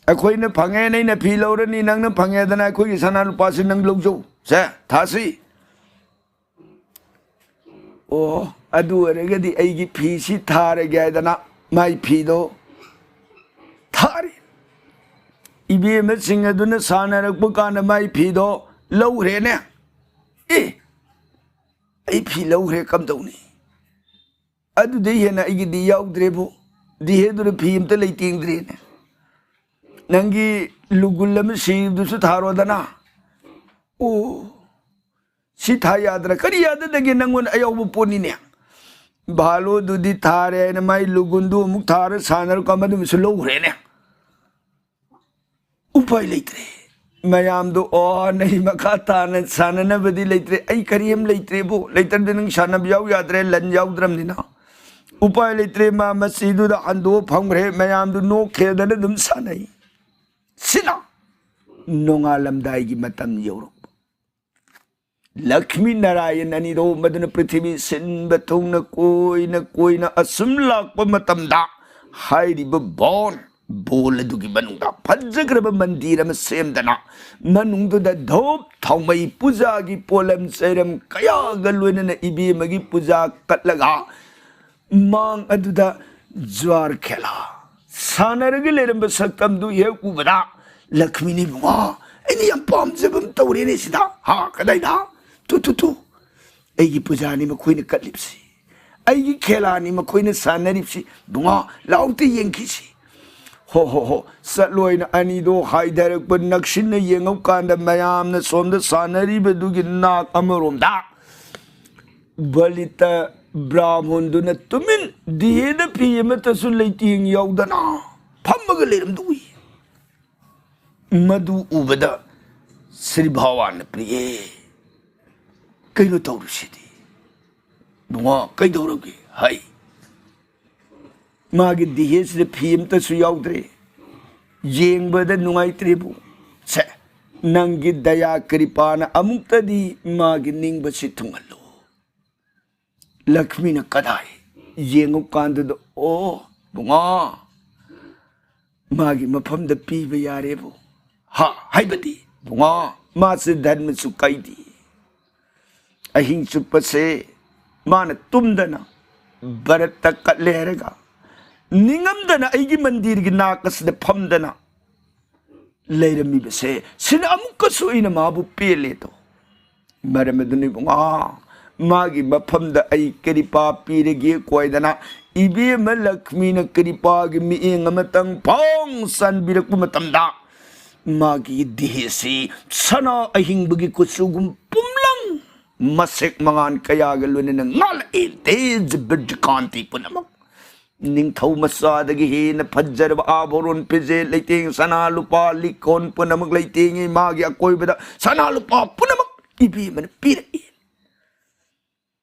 ꯑꯩꯈꯣꯏꯅ ꯐꯪꯉꯦ, ꯅꯪ ꯅꯐꯤ ꯂꯧꯔꯅꯤ, ꯅꯪꯅ ꯐꯪꯉꯦꯗꯅ ꯑꯩꯈꯣꯏꯒꯤ ꯁꯅꯥ ꯂꯨꯄꯥꯁꯤ ꯅꯪ ꯂꯧꯖꯧ꯫ ꯁꯦ, ꯊꯥꯁꯤ꯫ "ꯑꯣ, ꯑꯗꯨ ꯑꯣꯏꯔꯒꯗꯤ ꯑꯩꯒꯤ ꯐꯤꯁꯤ ꯊꯥꯔꯒꯦ" ꯍꯥꯏꯗꯅ ꯃꯥꯏ ꯐꯤꯗꯣ ꯊꯥꯔꯦ꯫ ꯏꯕꯦꯝꯃꯁꯤꯡ ꯑꯗꯨꯅ ꯁꯥꯟꯅꯔꯛꯄ ꯀꯥꯟꯗ ꯃꯥꯏ ꯐꯤꯗꯣ ꯂꯧꯈ꯭ꯔꯦꯅꯦ꯫ "ꯑꯦ, ꯑꯩ ꯐꯤ ꯂꯧꯈ꯭ꯔꯦ, ꯀꯝꯗꯧꯅꯤ? ꯑꯗꯨꯗꯩ ꯍꯦꯟꯅ ꯑꯩꯒꯤꯗꯤ ꯌꯥꯎꯗ꯭ꯔꯦꯕꯨ, ꯗꯤꯍꯦꯗꯨꯅ ꯐꯤ ꯑꯝꯇ ꯂꯩꯇꯦꯡꯗ꯭ꯔꯦꯅꯦ꯫ ꯅꯪꯒꯤ ꯂꯨꯒꯨꯜ ꯑꯃ ꯁꯤꯕꯗꯨꯁꯨ ꯊꯥꯔꯣꯗꯅ"꯫ "ꯑꯣ, ꯁꯤ ꯊꯥ ꯌꯥꯗ꯭ꯔꯥ?" "ꯀꯔꯤ ꯌꯥꯗꯗꯒꯦ, ꯅꯪꯉꯣꯟꯗ ꯑꯌꯥꯎꯕ ꯄꯣꯠꯅꯤꯅꯦ"꯫ ꯚꯥꯂꯣꯗꯨꯗꯤ ꯊꯥꯔꯦ ꯍꯥꯏꯅ ꯃꯥꯏ ꯂꯨꯒꯨꯜꯗꯨ ꯑꯃꯨꯛ ꯊꯥꯔ ꯁꯥꯟꯅꯔꯒ ꯑꯃꯗꯨꯃꯁꯨ ꯂꯧꯈ꯭ꯔꯦꯅꯦ꯫ ꯎꯄꯥꯏ ꯂꯩꯇ꯭ꯔꯦ꯫ ꯃꯌꯥꯝꯗꯣ, "ꯑꯣ, ꯅꯩ ꯃꯈꯥ ꯇꯥꯅ ꯁꯥꯟꯅꯅꯕꯗꯤ ꯂꯩꯇ꯭ꯔꯦ, ꯑꯩ ꯀꯔꯤꯝ ꯂꯩꯇ꯭ꯔꯦꯕꯨ, ꯂꯩꯇ꯭ꯔꯗꯤ ꯅꯪ ꯁꯥꯟꯅꯕ ꯌꯥꯎ ꯌꯥꯗ꯭ꯔꯦ, ꯂꯟ ꯌꯥꯎꯗ꯭ꯔꯝꯅꯤꯅ"꯫ ꯎꯄꯥꯏ ꯂꯩꯇ꯭ꯔꯦ, ꯃꯥ ꯃꯆꯤꯗꯨꯗ ꯍꯟꯗꯣꯛꯑ ꯐꯝꯈ꯭ꯔꯦ꯫ ꯃꯌꯥꯝꯗꯨ ꯅꯣꯛꯈꯦꯗꯅ ꯑꯗꯨꯝ ꯁꯥꯟꯅꯩ꯫ ꯁꯤꯅ ꯅꯣꯡꯉꯥꯜꯂꯝꯗꯥꯏꯒꯤ ꯃꯇꯝ ꯌꯧꯔꯛꯄ꯫ ꯂꯛꯁꯃꯤ ꯅꯥꯔꯥꯌꯟ ꯑꯅꯤꯗꯣ ꯃꯗꯨꯅ ꯄ꯭ꯔꯤꯊꯤꯕꯤ ꯁꯤꯟꯕ ꯊꯨꯡꯅ ꯀꯣꯏꯅ ꯀꯣꯏꯅ ꯑꯁꯨꯝ ꯂꯥꯛꯄ ꯃꯇꯝꯗ, ꯍꯥꯏꯔꯤꯕ ꯕꯣꯟ ꯕꯣꯜ ꯑꯗꯨꯒꯤ ꯃꯅꯨꯡꯗ ꯐꯖꯈ꯭ꯔꯕ ꯃꯟꯗꯤꯔ ꯑꯃ ꯁꯦꯝꯗꯅ, ꯃꯅꯨꯡꯗꯨꯗ ꯙꯨꯞ ꯊꯥꯎꯃꯩ ꯄꯨꯖꯥꯒꯤ ꯄꯣꯠꯂꯝ ꯆꯩꯔꯝ ꯀꯌꯥꯒ ꯂꯣꯏꯅꯅ ꯏꯕꯦꯝꯃꯒꯤ ꯄꯨꯖꯥ ꯀꯠꯂꯒ, ꯃꯥꯡ ꯑꯗꯨꯗ ꯖ꯭ꯋꯥꯔ ꯈꯦꯂꯥ ꯁꯥꯟꯅꯔꯒ ꯂꯩꯔꯝꯕ ꯁꯛꯇꯝꯗꯨ ꯍꯦꯛ ꯎꯕꯗ, "ꯂꯛꯁꯃꯤꯅꯤ ꯏꯕꯨꯡꯉꯣ, ꯑꯩꯅ ꯌꯥꯝ ꯄꯥꯝꯖꯕ ꯑꯃ ꯇꯧꯔꯦꯅꯦ ꯁꯤꯗ꯫ ꯍꯥ, ꯀꯗꯥꯏꯗ? Two, two, two. ꯑꯩꯒꯤ ꯄꯨꯖꯥꯅꯤ ꯃꯈꯣꯏꯅ ꯀꯠꯂꯤꯕꯁꯤ, ꯑꯩꯒꯤ ꯈꯦꯂꯥꯅꯤ ꯃꯈꯣꯏꯅ ꯁꯥꯟꯅꯔꯤꯕꯁꯤ꯫ ꯏꯕꯨꯡꯉꯣ, ꯂꯥꯎꯇ ꯌꯦꯡꯈꯤꯁꯤ꯫" ꯍꯣ, ꯍꯣ, ꯍꯣ꯫ ꯆꯠꯂꯣꯏꯅ ꯑꯅꯤꯗꯣ ꯍꯥꯏꯊꯔꯛꯄ ꯅꯛꯁꯤꯟꯅ ꯌꯦꯡꯉꯨꯀꯥꯟꯗ, ꯃꯌꯥꯝꯅ ꯁꯣꯝꯗ ꯁꯥꯟꯅꯔꯤꯕꯗꯨꯒꯤ ꯅꯥꯛ ꯑꯃꯔꯣꯝꯗ ꯕꯂꯤꯇ ꯕ꯭ꯔꯥꯍꯃꯣꯟꯗꯨꯅ ꯇꯨꯃꯤꯟ ꯗꯤꯍꯦꯗ ꯐꯤ ꯑꯃꯠꯇꯁꯨ ꯂꯩꯇꯦꯡ ꯌꯥꯎꯗꯅ ꯐꯝꯃꯒ ꯂꯩꯔꯝꯗꯨ ꯎꯏ꯫ ꯃꯗꯨ ꯎꯕꯗ ꯁ꯭ꯔꯤ ꯚꯒꯋꯥꯟꯅ, "ꯄ꯭ꯔꯤꯌꯦ, ꯀꯩꯅꯣ ꯇꯧꯔꯤꯁꯤꯗꯤ? ꯕꯨꯡꯉꯣ, ꯀꯩꯗꯧꯔꯒꯦ?" ꯍꯥꯏ꯫ "ꯃꯥꯒꯤ ꯗꯤꯍꯦꯁꯤꯗ ꯐꯤ ꯑꯃꯠꯇꯁꯨ ꯌꯥꯎꯗ꯭ꯔꯦ꯫ ꯌꯦꯡꯕꯗ ꯅꯨꯡꯉꯥꯏꯇ꯭ꯔꯦꯕꯨ꯫ ꯁꯦ, ꯅꯪꯒꯤ ꯗꯌꯥ ꯀ꯭ꯔꯤꯄꯥꯅ ꯑꯃꯨꯛꯇꯗꯤ ꯃꯥꯒꯤ ꯅꯤꯡꯕꯁꯤ ꯊꯨꯡꯍꯜꯂꯨ꯫" ꯂꯛꯁꯃꯤꯅ ꯀꯗꯥꯏ ꯌꯦꯡꯉꯨꯀꯥꯟꯗꯨꯗ, "ꯑꯣ, ꯕꯨꯡꯉꯣ, ꯃꯥꯒꯤ ꯃꯐꯝꯗ ꯄꯤꯕ ꯌꯥꯔꯦꯕꯨ꯫ ꯍꯥ, ꯍꯥꯏꯕꯗꯤ, ꯕꯨꯡꯉꯣ, ꯃꯥꯁꯦ ꯙꯔꯃꯁꯨ ꯀꯥꯏꯗꯦ꯫ ꯑꯍꯤꯡ ꯆꯨꯞꯄꯁꯦ ꯃꯥꯅ ꯇꯨꯝꯗꯅ ꯚꯔꯠꯇ ꯀꯠꯂꯦ ꯍꯥꯏꯔꯒ, ꯅꯤꯡꯉꯝꯗꯅ ꯑꯩꯒꯤ ꯃꯟꯗꯤꯔꯒꯤ ꯅꯥꯛ ꯑꯁꯤꯗ ꯐꯝꯗꯅ ꯂꯩꯔꯝꯃꯤꯕꯁꯦ, ꯁꯤꯅ ꯑꯃꯨꯛꯀꯁꯨ ꯑꯩꯅ ꯃꯥꯕꯨ ꯄꯦꯜꯂꯦꯗꯣ꯫ ꯃꯔꯝ ꯑꯗꯨꯅ ꯏꯕꯨꯡꯉꯣ, ꯃꯥꯒꯤ ꯃꯐꯝꯗ ꯑꯩ ꯀ꯭ꯔꯤꯄꯥ ꯄꯤꯔꯒꯦ ꯀꯣꯏꯗꯅ ꯏꯕꯦꯝꯃ ꯂꯛꯁꯃꯤꯅ ꯀ꯭ꯔꯤꯄꯥꯒꯤ ꯃꯤꯠꯌꯦꯡ ꯑꯃꯇꯪ ꯐꯥꯎ ꯆꯥꯟꯕꯤꯔꯛꯄ ꯃꯇꯝꯗ, ꯃꯥꯒꯤ ꯗꯤꯍꯦꯁꯤ ꯁꯅꯥ ꯑꯍꯤꯡꯕꯒꯤ ꯀꯨꯆꯨꯒꯨꯝ ꯄꯨꯝꯂꯪ ꯃꯁꯦꯛ ꯃꯉꯥꯟ ꯀꯌꯥꯒ ꯂꯣꯏꯅꯅ ꯉꯥꯜꯂꯛꯏ꯫ ꯇꯦꯖ ꯕꯤꯔꯖꯀꯥꯟꯇꯤ ꯄꯨꯝꯅꯃꯛ, ꯅꯤꯡꯊꯧ ꯃꯆꯥꯗꯒꯤ ꯍꯦꯟꯅ ꯐꯖꯔꯕ ꯑꯥꯚꯔꯣꯟ ꯐꯤꯖꯦꯠ ꯂꯩꯇꯦꯡ, ꯁꯅꯥ ꯂꯨꯄꯥ ꯂꯤꯛꯀꯣꯟ ꯄꯨꯝꯅꯃꯛ ꯂꯩꯇꯦꯡꯉꯤ꯫ ꯃꯥꯒꯤ ꯑꯀꯣꯏꯕꯗ ꯁꯅꯥ ꯂꯨꯄꯥ ꯄꯨꯝꯅꯃꯛ ꯏꯕꯦꯝꯃꯅ ꯄꯤꯔꯛꯏ꯫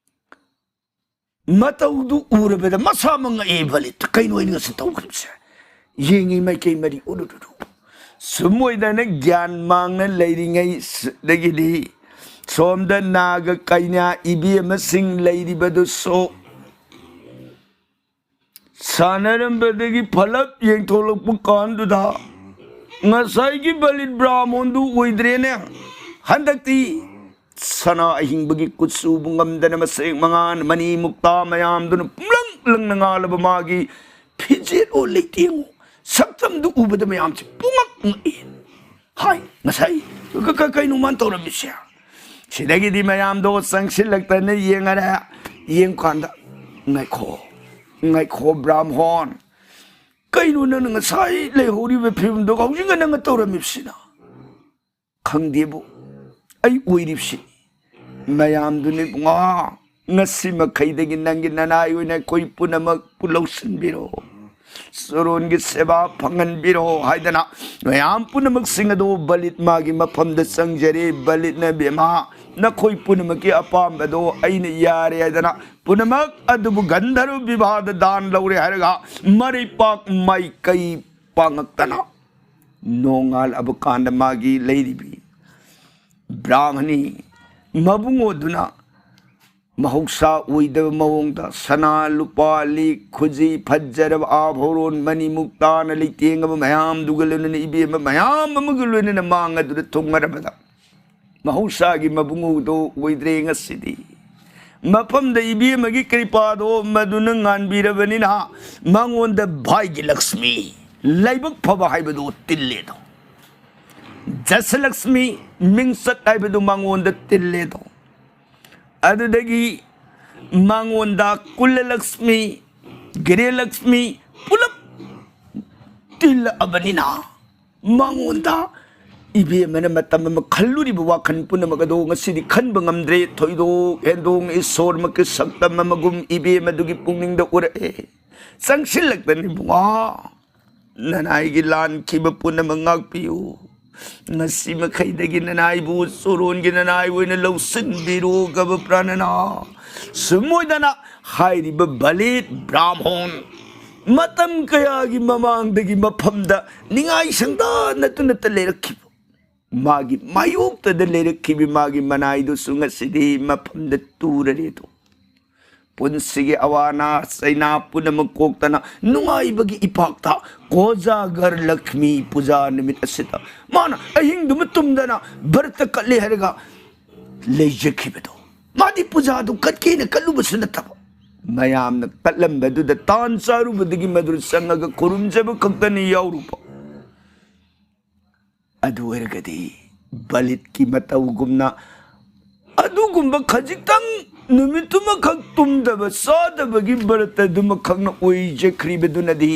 ꯃꯇꯧꯗꯨ ꯎꯔꯕꯗ ꯃꯁꯥꯃꯛ ꯉꯛꯑꯦ ꯕꯂꯤꯠꯇ꯫ "ꯀꯩꯅꯣ ꯑꯩꯅ ꯉꯁꯤ ꯇꯧꯈ꯭ꯔꯤꯕꯁꯦ?" ꯌꯦꯡꯉꯤ ꯃꯥꯏꯀꯩ ꯃꯔꯤ, ꯎꯔꯨꯔꯨꯔꯨ꯫ ꯁꯨꯝ ꯑꯣꯏꯗꯅ ꯒ꯭ꯌꯥꯟ ꯃꯥꯡꯅ ꯂꯩꯔꯤꯉꯩ ꯁꯤꯗꯒꯤꯗꯤ ꯁꯣꯝꯗ ꯅꯥꯒ ꯀꯩꯅꯥ ꯏꯕꯦꯝꯃꯁꯤꯡ ꯂꯩꯔꯤꯕꯗꯨꯁꯨ ꯁꯥꯟꯅꯔꯝꯕꯗꯒꯤ ꯐꯂꯞ ꯌꯦꯡꯊꯣꯛꯂꯛꯄ ꯀꯥꯟꯗꯨꯗ ꯉꯁꯥꯏꯒꯤ ꯕꯂꯤꯠ ꯕ꯭ꯔꯥꯍꯃꯣꯟꯗꯨ ꯑꯣꯏꯗ꯭ꯔꯦꯅꯦ꯫ ꯍꯟꯗꯛꯇꯤ ꯁꯅꯥ ꯑꯍꯤꯡꯕꯒꯤ ꯀꯨꯆꯨꯕꯨ ꯉꯝꯗꯅ ꯃꯁꯦꯛ ꯃꯉꯥꯟ ꯃꯅꯤ ꯃꯨꯛꯇꯥ ꯃꯌꯥꯝꯗꯨꯅ ꯄꯨꯝꯂꯪ ꯂꯪꯅ ꯉꯥꯜꯂꯕ ꯃꯥꯒꯤ ꯐꯤꯖꯦꯠ ꯑꯣ ꯂꯩꯇꯦꯡꯉꯣ ꯁꯛꯇꯝꯗꯨ ꯎꯕꯗ ꯃꯌꯥꯝꯁꯦ ꯄꯨꯡꯉꯛ ꯉꯛꯏ꯫ ꯍꯥꯏ, ꯉꯁꯥꯏ ꯀ-, ꯀ-, ꯀꯩꯅꯣ ꯃꯥꯅ ꯇꯧꯔꯝꯃꯤꯁꯦ? ꯁꯤꯗꯒꯤꯗꯤ ꯃꯌꯥꯝꯗꯣ ꯆꯪꯁꯤꯜꯂꯛꯇꯅ ꯌꯦꯡꯉꯔꯦ꯫ ꯌꯦꯡꯀꯥꯟꯗ, "ꯉꯥꯏꯈꯣ, ꯉꯥꯏꯈꯣ ꯕ꯭ꯔꯥꯝꯍꯣꯟ, ꯀꯩꯅꯣ ꯅꯪꯅ ꯉꯁꯥꯏ ꯂꯩꯍꯧꯔꯤꯕ ꯐꯤꯕꯝꯗꯣ ꯍꯧꯖꯤꯛꯀ ꯅꯪꯅ ꯇꯧꯔꯝꯃꯤꯕꯁꯤꯅ?" "ꯈꯪꯗꯦꯕꯨ, ꯑꯩ ꯑꯣꯏꯔꯤꯕꯁꯤ ꯃꯌꯥꯝꯗꯨꯅ ꯏꯕꯨꯡꯉꯣ, ꯉꯁꯤ ꯃꯈꯩꯗꯒꯤ ꯅꯪꯒꯤ ꯅꯅꯥꯏ ꯑꯣꯏꯅ ꯑꯩꯈꯣꯏ ꯄꯨꯝꯅꯃꯛꯄꯨ ꯂꯧꯁꯤꯟꯕꯤꯔꯣ, ꯆꯣꯔꯣꯟꯒꯤ ꯁꯦꯕꯥ ꯐꯪꯍꯟꯕꯤꯔꯣ" ꯍꯥꯏꯗꯅ ꯃꯌꯥꯝ ꯄꯨꯝꯅꯃꯛꯁꯤꯡ ꯑꯗꯨ ꯕꯂꯤꯠ ꯃꯥꯒꯤ ꯃꯐꯝꯗ ꯆꯪꯖꯔꯦ꯫ ꯕꯂꯤꯠꯅ, "ꯕꯦꯝꯃ, ꯅꯈꯣꯏ ꯄꯨꯝꯅꯃꯛꯀꯤ ꯑꯄꯥꯝꯕꯗꯣ ꯑꯩꯅ ꯌꯥꯔꯦ" ꯍꯥꯏꯗꯅ ꯄꯨꯝꯅꯃꯛ ꯑꯗꯨꯕꯨ ꯒꯟꯙꯔꯕ ꯕꯤꯚꯥꯗ ꯗꯥꯟ ꯂꯧꯔꯦ ꯍꯥꯏꯔꯒ ꯃꯔꯩꯄꯥꯛ ꯃꯥꯏꯀꯩ ꯄꯥꯡꯉꯛꯇꯅ ꯅꯣꯡꯉꯥꯜꯂꯕ ꯀꯥꯟꯗ ꯃꯥꯒꯤ ꯂꯩꯔꯤꯕꯤ ꯕ꯭ꯔꯥꯍꯃꯅꯤ ꯃꯕꯨꯡꯉꯣꯗꯨꯅ ꯃꯍꯧꯁꯥ ꯑꯣꯏꯗꯕ ꯃꯑꯣꯡꯗ ꯁꯅꯥ ꯂꯨꯄꯥ ꯂꯤꯛ ꯈꯨꯖꯤ ꯐꯖꯔꯕ ꯑꯥꯚꯣꯔꯣꯟ ꯃꯅꯤ ꯃꯨꯛꯇꯥꯅ ꯂꯩꯇꯦꯡꯉꯕ ꯃꯌꯥꯝꯗꯨꯒ ꯂꯣꯏꯅꯅ ꯏꯕꯦꯝꯃ ꯃꯌꯥꯝ ꯑꯃꯒ ꯂꯣꯏꯅꯅ ꯃꯥꯡ ꯑꯗꯨꯗ ꯊꯨꯡꯉꯔꯕꯗ ꯃꯍꯧꯁꯥꯒꯤ ꯃꯕꯨꯡꯉꯣꯗꯣ ꯑꯣꯏꯗ꯭ꯔꯦ ꯉꯁꯤꯗꯤ꯫ ꯃꯐꯝꯗ ꯏꯕꯦꯝꯃꯒꯤ ꯀ꯭ꯔꯤꯄꯥꯗꯣ ꯃꯗꯨꯅ ꯉꯥꯟꯕꯤꯔꯕꯅꯤꯅ ꯃꯉꯣꯟꯗ ꯚꯥꯏꯒꯤ ꯂꯛꯁꯃꯤ, ꯂꯥꯏꯕꯛ ꯐꯕ ꯍꯥꯏꯕꯗꯣ ꯇꯤꯜꯂꯦꯗꯣ, ꯖꯁꯂꯛꯁꯃꯤ, ꯃꯤꯡꯆꯠ ꯍꯥꯏꯕꯗꯨ ꯃꯉꯣꯟꯗ ꯇꯤꯜꯂꯦꯗꯣ꯫ ꯑꯗꯨꯗꯒꯤ ꯃꯉꯣꯟꯗ ꯀꯨꯂꯂꯛꯁꯃꯤ, ꯒ꯭ꯔꯦꯂꯛꯁꯃꯤ ꯄꯨꯂꯞ ꯇꯤꯜꯂꯛꯑꯕꯅꯤꯅ ꯃꯉꯣꯟꯗ ꯏꯕꯦꯝꯃꯅ ꯃꯇꯝ ꯑꯃ ꯈꯜꯂꯨꯔꯤꯕ ꯋꯥꯈꯜ ꯄꯨꯝꯅꯃꯛ ꯑꯗꯣ ꯉꯁꯤꯗꯤ ꯈꯟꯕ ꯉꯝꯗ꯭ꯔꯦ꯫ ꯊꯣꯏꯗꯣꯛ ꯍꯦꯟꯗꯣꯛꯅ ꯏꯁꯣꯔꯃꯛꯀꯤ ꯁꯛꯇꯝ ꯑꯃꯒꯨꯝ ꯏꯕꯦꯝꯃꯗꯨꯒꯤ ꯄꯨꯛꯅꯤꯡꯗ ꯎꯔꯛꯑꯦ꯫ ꯆꯪꯁꯤꯜꯂꯛꯇꯅ, "ꯏꯕꯨꯡꯉꯣ, ꯅꯅꯥꯏꯒꯤ ꯂꯥꯟꯈꯤꯕ ꯄꯨꯝꯅꯃꯛ ꯉꯥꯛꯄꯤꯌꯨ꯫ ꯉꯁꯤ ꯃꯈꯩꯗꯒꯤ ꯅꯅꯥꯏꯕꯨ ꯆꯣꯔꯣꯟꯒꯤ ꯅꯅꯥꯏ ꯑꯣꯏꯅ ꯂꯧꯁꯤꯟꯕꯤꯔꯣ" ꯒꯕ ꯄ꯭ꯔꯥꯅꯅ ꯁꯨꯝ ꯑꯣꯏꯗꯅ ꯍꯥꯏꯔꯤꯕ ꯕꯂꯤꯠ ꯕ꯭ꯔꯥꯍꯃꯣꯟ ꯃꯇꯝ ꯀꯌꯥꯒꯤ ꯃꯃꯥꯡꯗꯒꯤ ꯃꯐꯝꯗ ꯅꯤꯡꯉꯥꯏ ꯁꯪꯗꯥ ꯅꯠꯇꯨꯅꯇ ꯂꯩꯔꯛꯈꯤꯕ ꯃꯥꯒꯤ ꯃꯥꯌꯣꯛꯇꯗ ꯂꯩꯔꯛꯈꯤꯕ ꯃꯥꯒꯤ ꯃꯅꯥꯏꯗꯨꯁꯨ ꯉꯁꯤꯗꯤ ꯃꯐꯝꯗ ꯇꯨꯔꯔꯦꯗꯣ꯫ ꯄꯨꯟꯁꯤꯒꯤ ꯑꯋꯥ ꯑꯅꯥ ꯆꯩꯅꯥ ꯄꯨꯝꯅꯃꯛ ꯀꯣꯛꯇꯅ ꯅꯨꯡꯉꯥꯏꯕꯒꯤ ꯏꯄꯥꯛꯇ ꯀꯣꯖꯥꯒꯔ ꯂꯛꯁꯃꯤ ꯄꯨꯖꯥ ꯅꯨꯃꯤꯠ ꯑꯁꯤꯗ ꯃꯥꯅ ꯑꯍꯤꯡꯗꯨꯃ ꯇꯨꯝꯗꯅ ꯚꯔꯇ ꯀꯠꯂꯦ ꯍꯥꯏꯔꯒ ꯂꯩꯖꯈꯤꯕꯗꯣ꯫ ꯃꯥꯗꯤ ꯄꯨꯖꯥꯗꯨ ꯀꯠꯀꯦꯅ ꯀꯠꯂꯨꯕꯁꯨ ꯅꯠꯇꯕ, ꯃꯌꯥꯝꯅ ꯀꯠꯂꯝꯕꯗꯨꯗ ꯇꯥꯟ ꯆꯥꯔꯨꯕꯗꯒꯤ ꯃꯗꯨꯗ ꯆꯪꯉꯒ ꯈꯨꯔꯨꯝꯖꯕ ꯈꯛꯇꯅꯤ ꯌꯥꯎꯔꯨꯕ꯫ ꯑꯗꯨ ꯑꯣꯏꯔꯒꯗꯤ ꯕꯂꯤꯠꯀꯤ ꯃꯇꯧꯒꯨꯝꯅ ꯑꯗꯨꯒꯨꯝꯕ ꯈꯖꯤꯛꯇꯪ ꯅꯨꯃꯤꯠꯇꯨꯃꯈꯛ ꯇꯨꯝꯗꯕ ꯆꯥꯗꯕꯒꯤ ꯕ꯭ꯔꯇꯗꯨꯃꯈꯛꯅ ꯑꯣꯏꯖꯈ꯭ꯔꯤꯕꯗꯨꯅꯗꯤ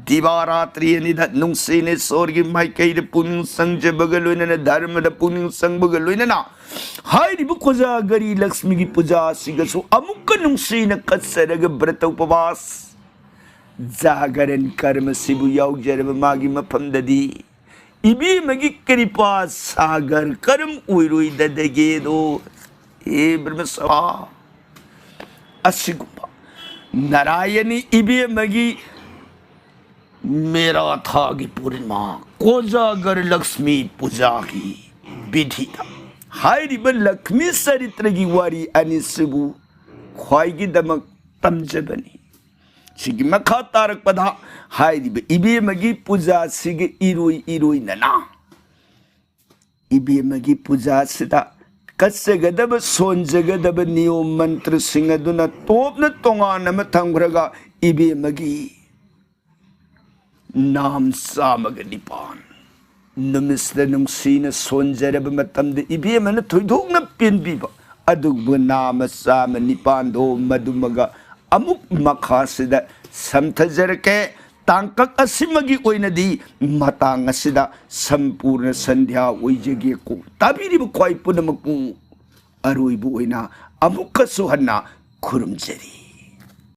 ꯗꯤꯕꯥꯔꯥꯇ꯭ꯔꯤ ꯑꯅꯤꯗ ꯅꯨꯡꯁꯤꯅ ꯏꯁꯣꯔꯒꯤ ꯃꯥꯏꯀꯩꯗ ꯄꯨꯛꯅꯤꯡ ꯆꯪꯖꯕꯒ ꯂꯣꯏꯅꯅ, ꯙꯔꯃꯗ ꯄꯨꯛꯅꯤꯡ ꯆꯪꯕꯒ ꯂꯣꯏꯅꯅ ꯍꯥꯏꯔꯤꯕ ꯀꯣꯖꯥꯒꯔꯤ ꯂꯛꯁꯃꯤꯒꯤ ꯄꯨꯖꯥ ꯑꯁꯤꯒꯁꯨ ꯑꯃꯨꯛꯀ ꯅꯨꯡꯁꯤꯅ ꯀꯠꯆꯔꯒ ꯕ꯭ꯔꯇ ꯎꯄꯕꯥꯁ ꯖꯥꯒꯔꯟ ꯀꯔꯃꯁꯤꯕꯨ ꯌꯥꯎꯖꯔꯕ ꯃꯥꯒꯤ ꯃꯐꯝꯗꯗꯤ ꯏꯕꯦꯝꯃꯒꯤ ꯀ꯭ꯔꯤꯄꯥ ꯁꯥꯒꯔ ꯀꯔꯝ ꯑꯣꯏꯔꯣꯏꯗꯗꯒꯦꯗꯣ? ꯍꯦ ꯕ꯭ꯔꯍ꯭ꯃꯁꯚꯥ, ꯑꯁꯤꯒꯨꯝꯕ ꯅꯥꯔꯥꯌꯅꯤ ꯏꯕꯦꯝꯃꯒꯤ ꯃꯦꯔꯥ ꯊꯥꯒꯤ ꯄꯨꯔꯅꯤꯃꯥ, ꯀꯣꯖꯥꯒꯔ ꯂꯛꯁꯃꯤ ꯄꯨꯖꯥꯒꯤ ꯕꯤꯙꯤꯗ ꯍꯥꯏꯔꯤꯕ ꯂꯛꯁꯃꯤ ꯆꯔꯤꯇ꯭ꯔꯒꯤ ꯋꯥꯔꯤ ꯑꯅꯤꯁꯤꯕꯨ ꯈ꯭ꯋꯥꯏꯒꯤꯗꯃꯛ ꯇꯝꯖꯕꯅꯤ꯫ ꯁꯤꯒꯤ ꯃꯈꯥ ꯇꯥꯔꯛꯄꯗ ꯍꯥꯏꯔꯤꯕ ꯏꯕꯦꯝꯃꯒꯤ ꯄꯨꯖꯥꯁꯤꯒ ꯏꯔꯣꯏ ꯏꯔꯣꯏꯅꯅ ꯏꯕꯦꯝꯃꯒꯤ ꯄꯨꯖꯥꯁꯤꯗ ꯀꯠꯆꯒꯗꯕ, ꯁꯣꯟꯖꯒꯗꯕ ꯅꯤꯌꯣꯝ ꯃꯟꯇ꯭ꯔꯁꯤꯡ ꯑꯗꯨꯅ ꯇꯣꯞꯅ ꯇꯣꯉꯥꯟꯅ ꯑꯃ ꯊꯝꯈ꯭ꯔꯒ ꯏꯕꯦꯝꯃꯒꯤ ꯅꯥꯝ ꯆꯥꯝꯃꯒ ꯅꯤꯄꯥꯟ ꯅꯨꯃꯤꯠꯁꯤꯗ ꯅꯨꯡꯁꯤꯅ ꯁꯣꯟꯖꯔꯕ ꯃꯇꯝꯗ ꯏꯕꯦꯝꯃꯅ ꯊꯣꯏꯗꯣꯛꯅ ꯄꯦꯟꯕꯤꯕ ꯑꯗꯨꯒꯨꯝꯕ ꯅꯥꯃ ꯆꯥꯝꯃ ꯅꯤꯄꯥꯟꯗꯣ ꯃꯗꯨꯃꯒ ꯑꯃꯨꯛ ꯃꯈꯥꯁꯤꯗ ꯁꯝꯊꯖꯔꯛꯀꯦ꯫ ꯇꯥꯡꯀꯛ ꯑꯁꯤꯃꯒꯤ ꯑꯣꯏꯅꯗꯤ ꯃꯇꯥꯡ ꯑꯁꯤꯗ ꯁꯝꯄꯨꯔꯅ ꯁꯟꯙ꯭ꯌꯥ ꯑꯣꯏꯖꯒꯦꯀꯣ꯫ ꯇꯥꯕꯤꯔꯤꯕ ꯈ꯭ꯋꯥꯏ ꯄꯨꯝꯅꯃꯛꯄꯨ ꯑꯔꯣꯏꯕ ꯑꯣꯏꯅ ꯑꯃꯨꯛꯀꯁꯨ ꯍꯟꯅ ꯈꯨꯔꯨꯝꯖꯔꯤ꯫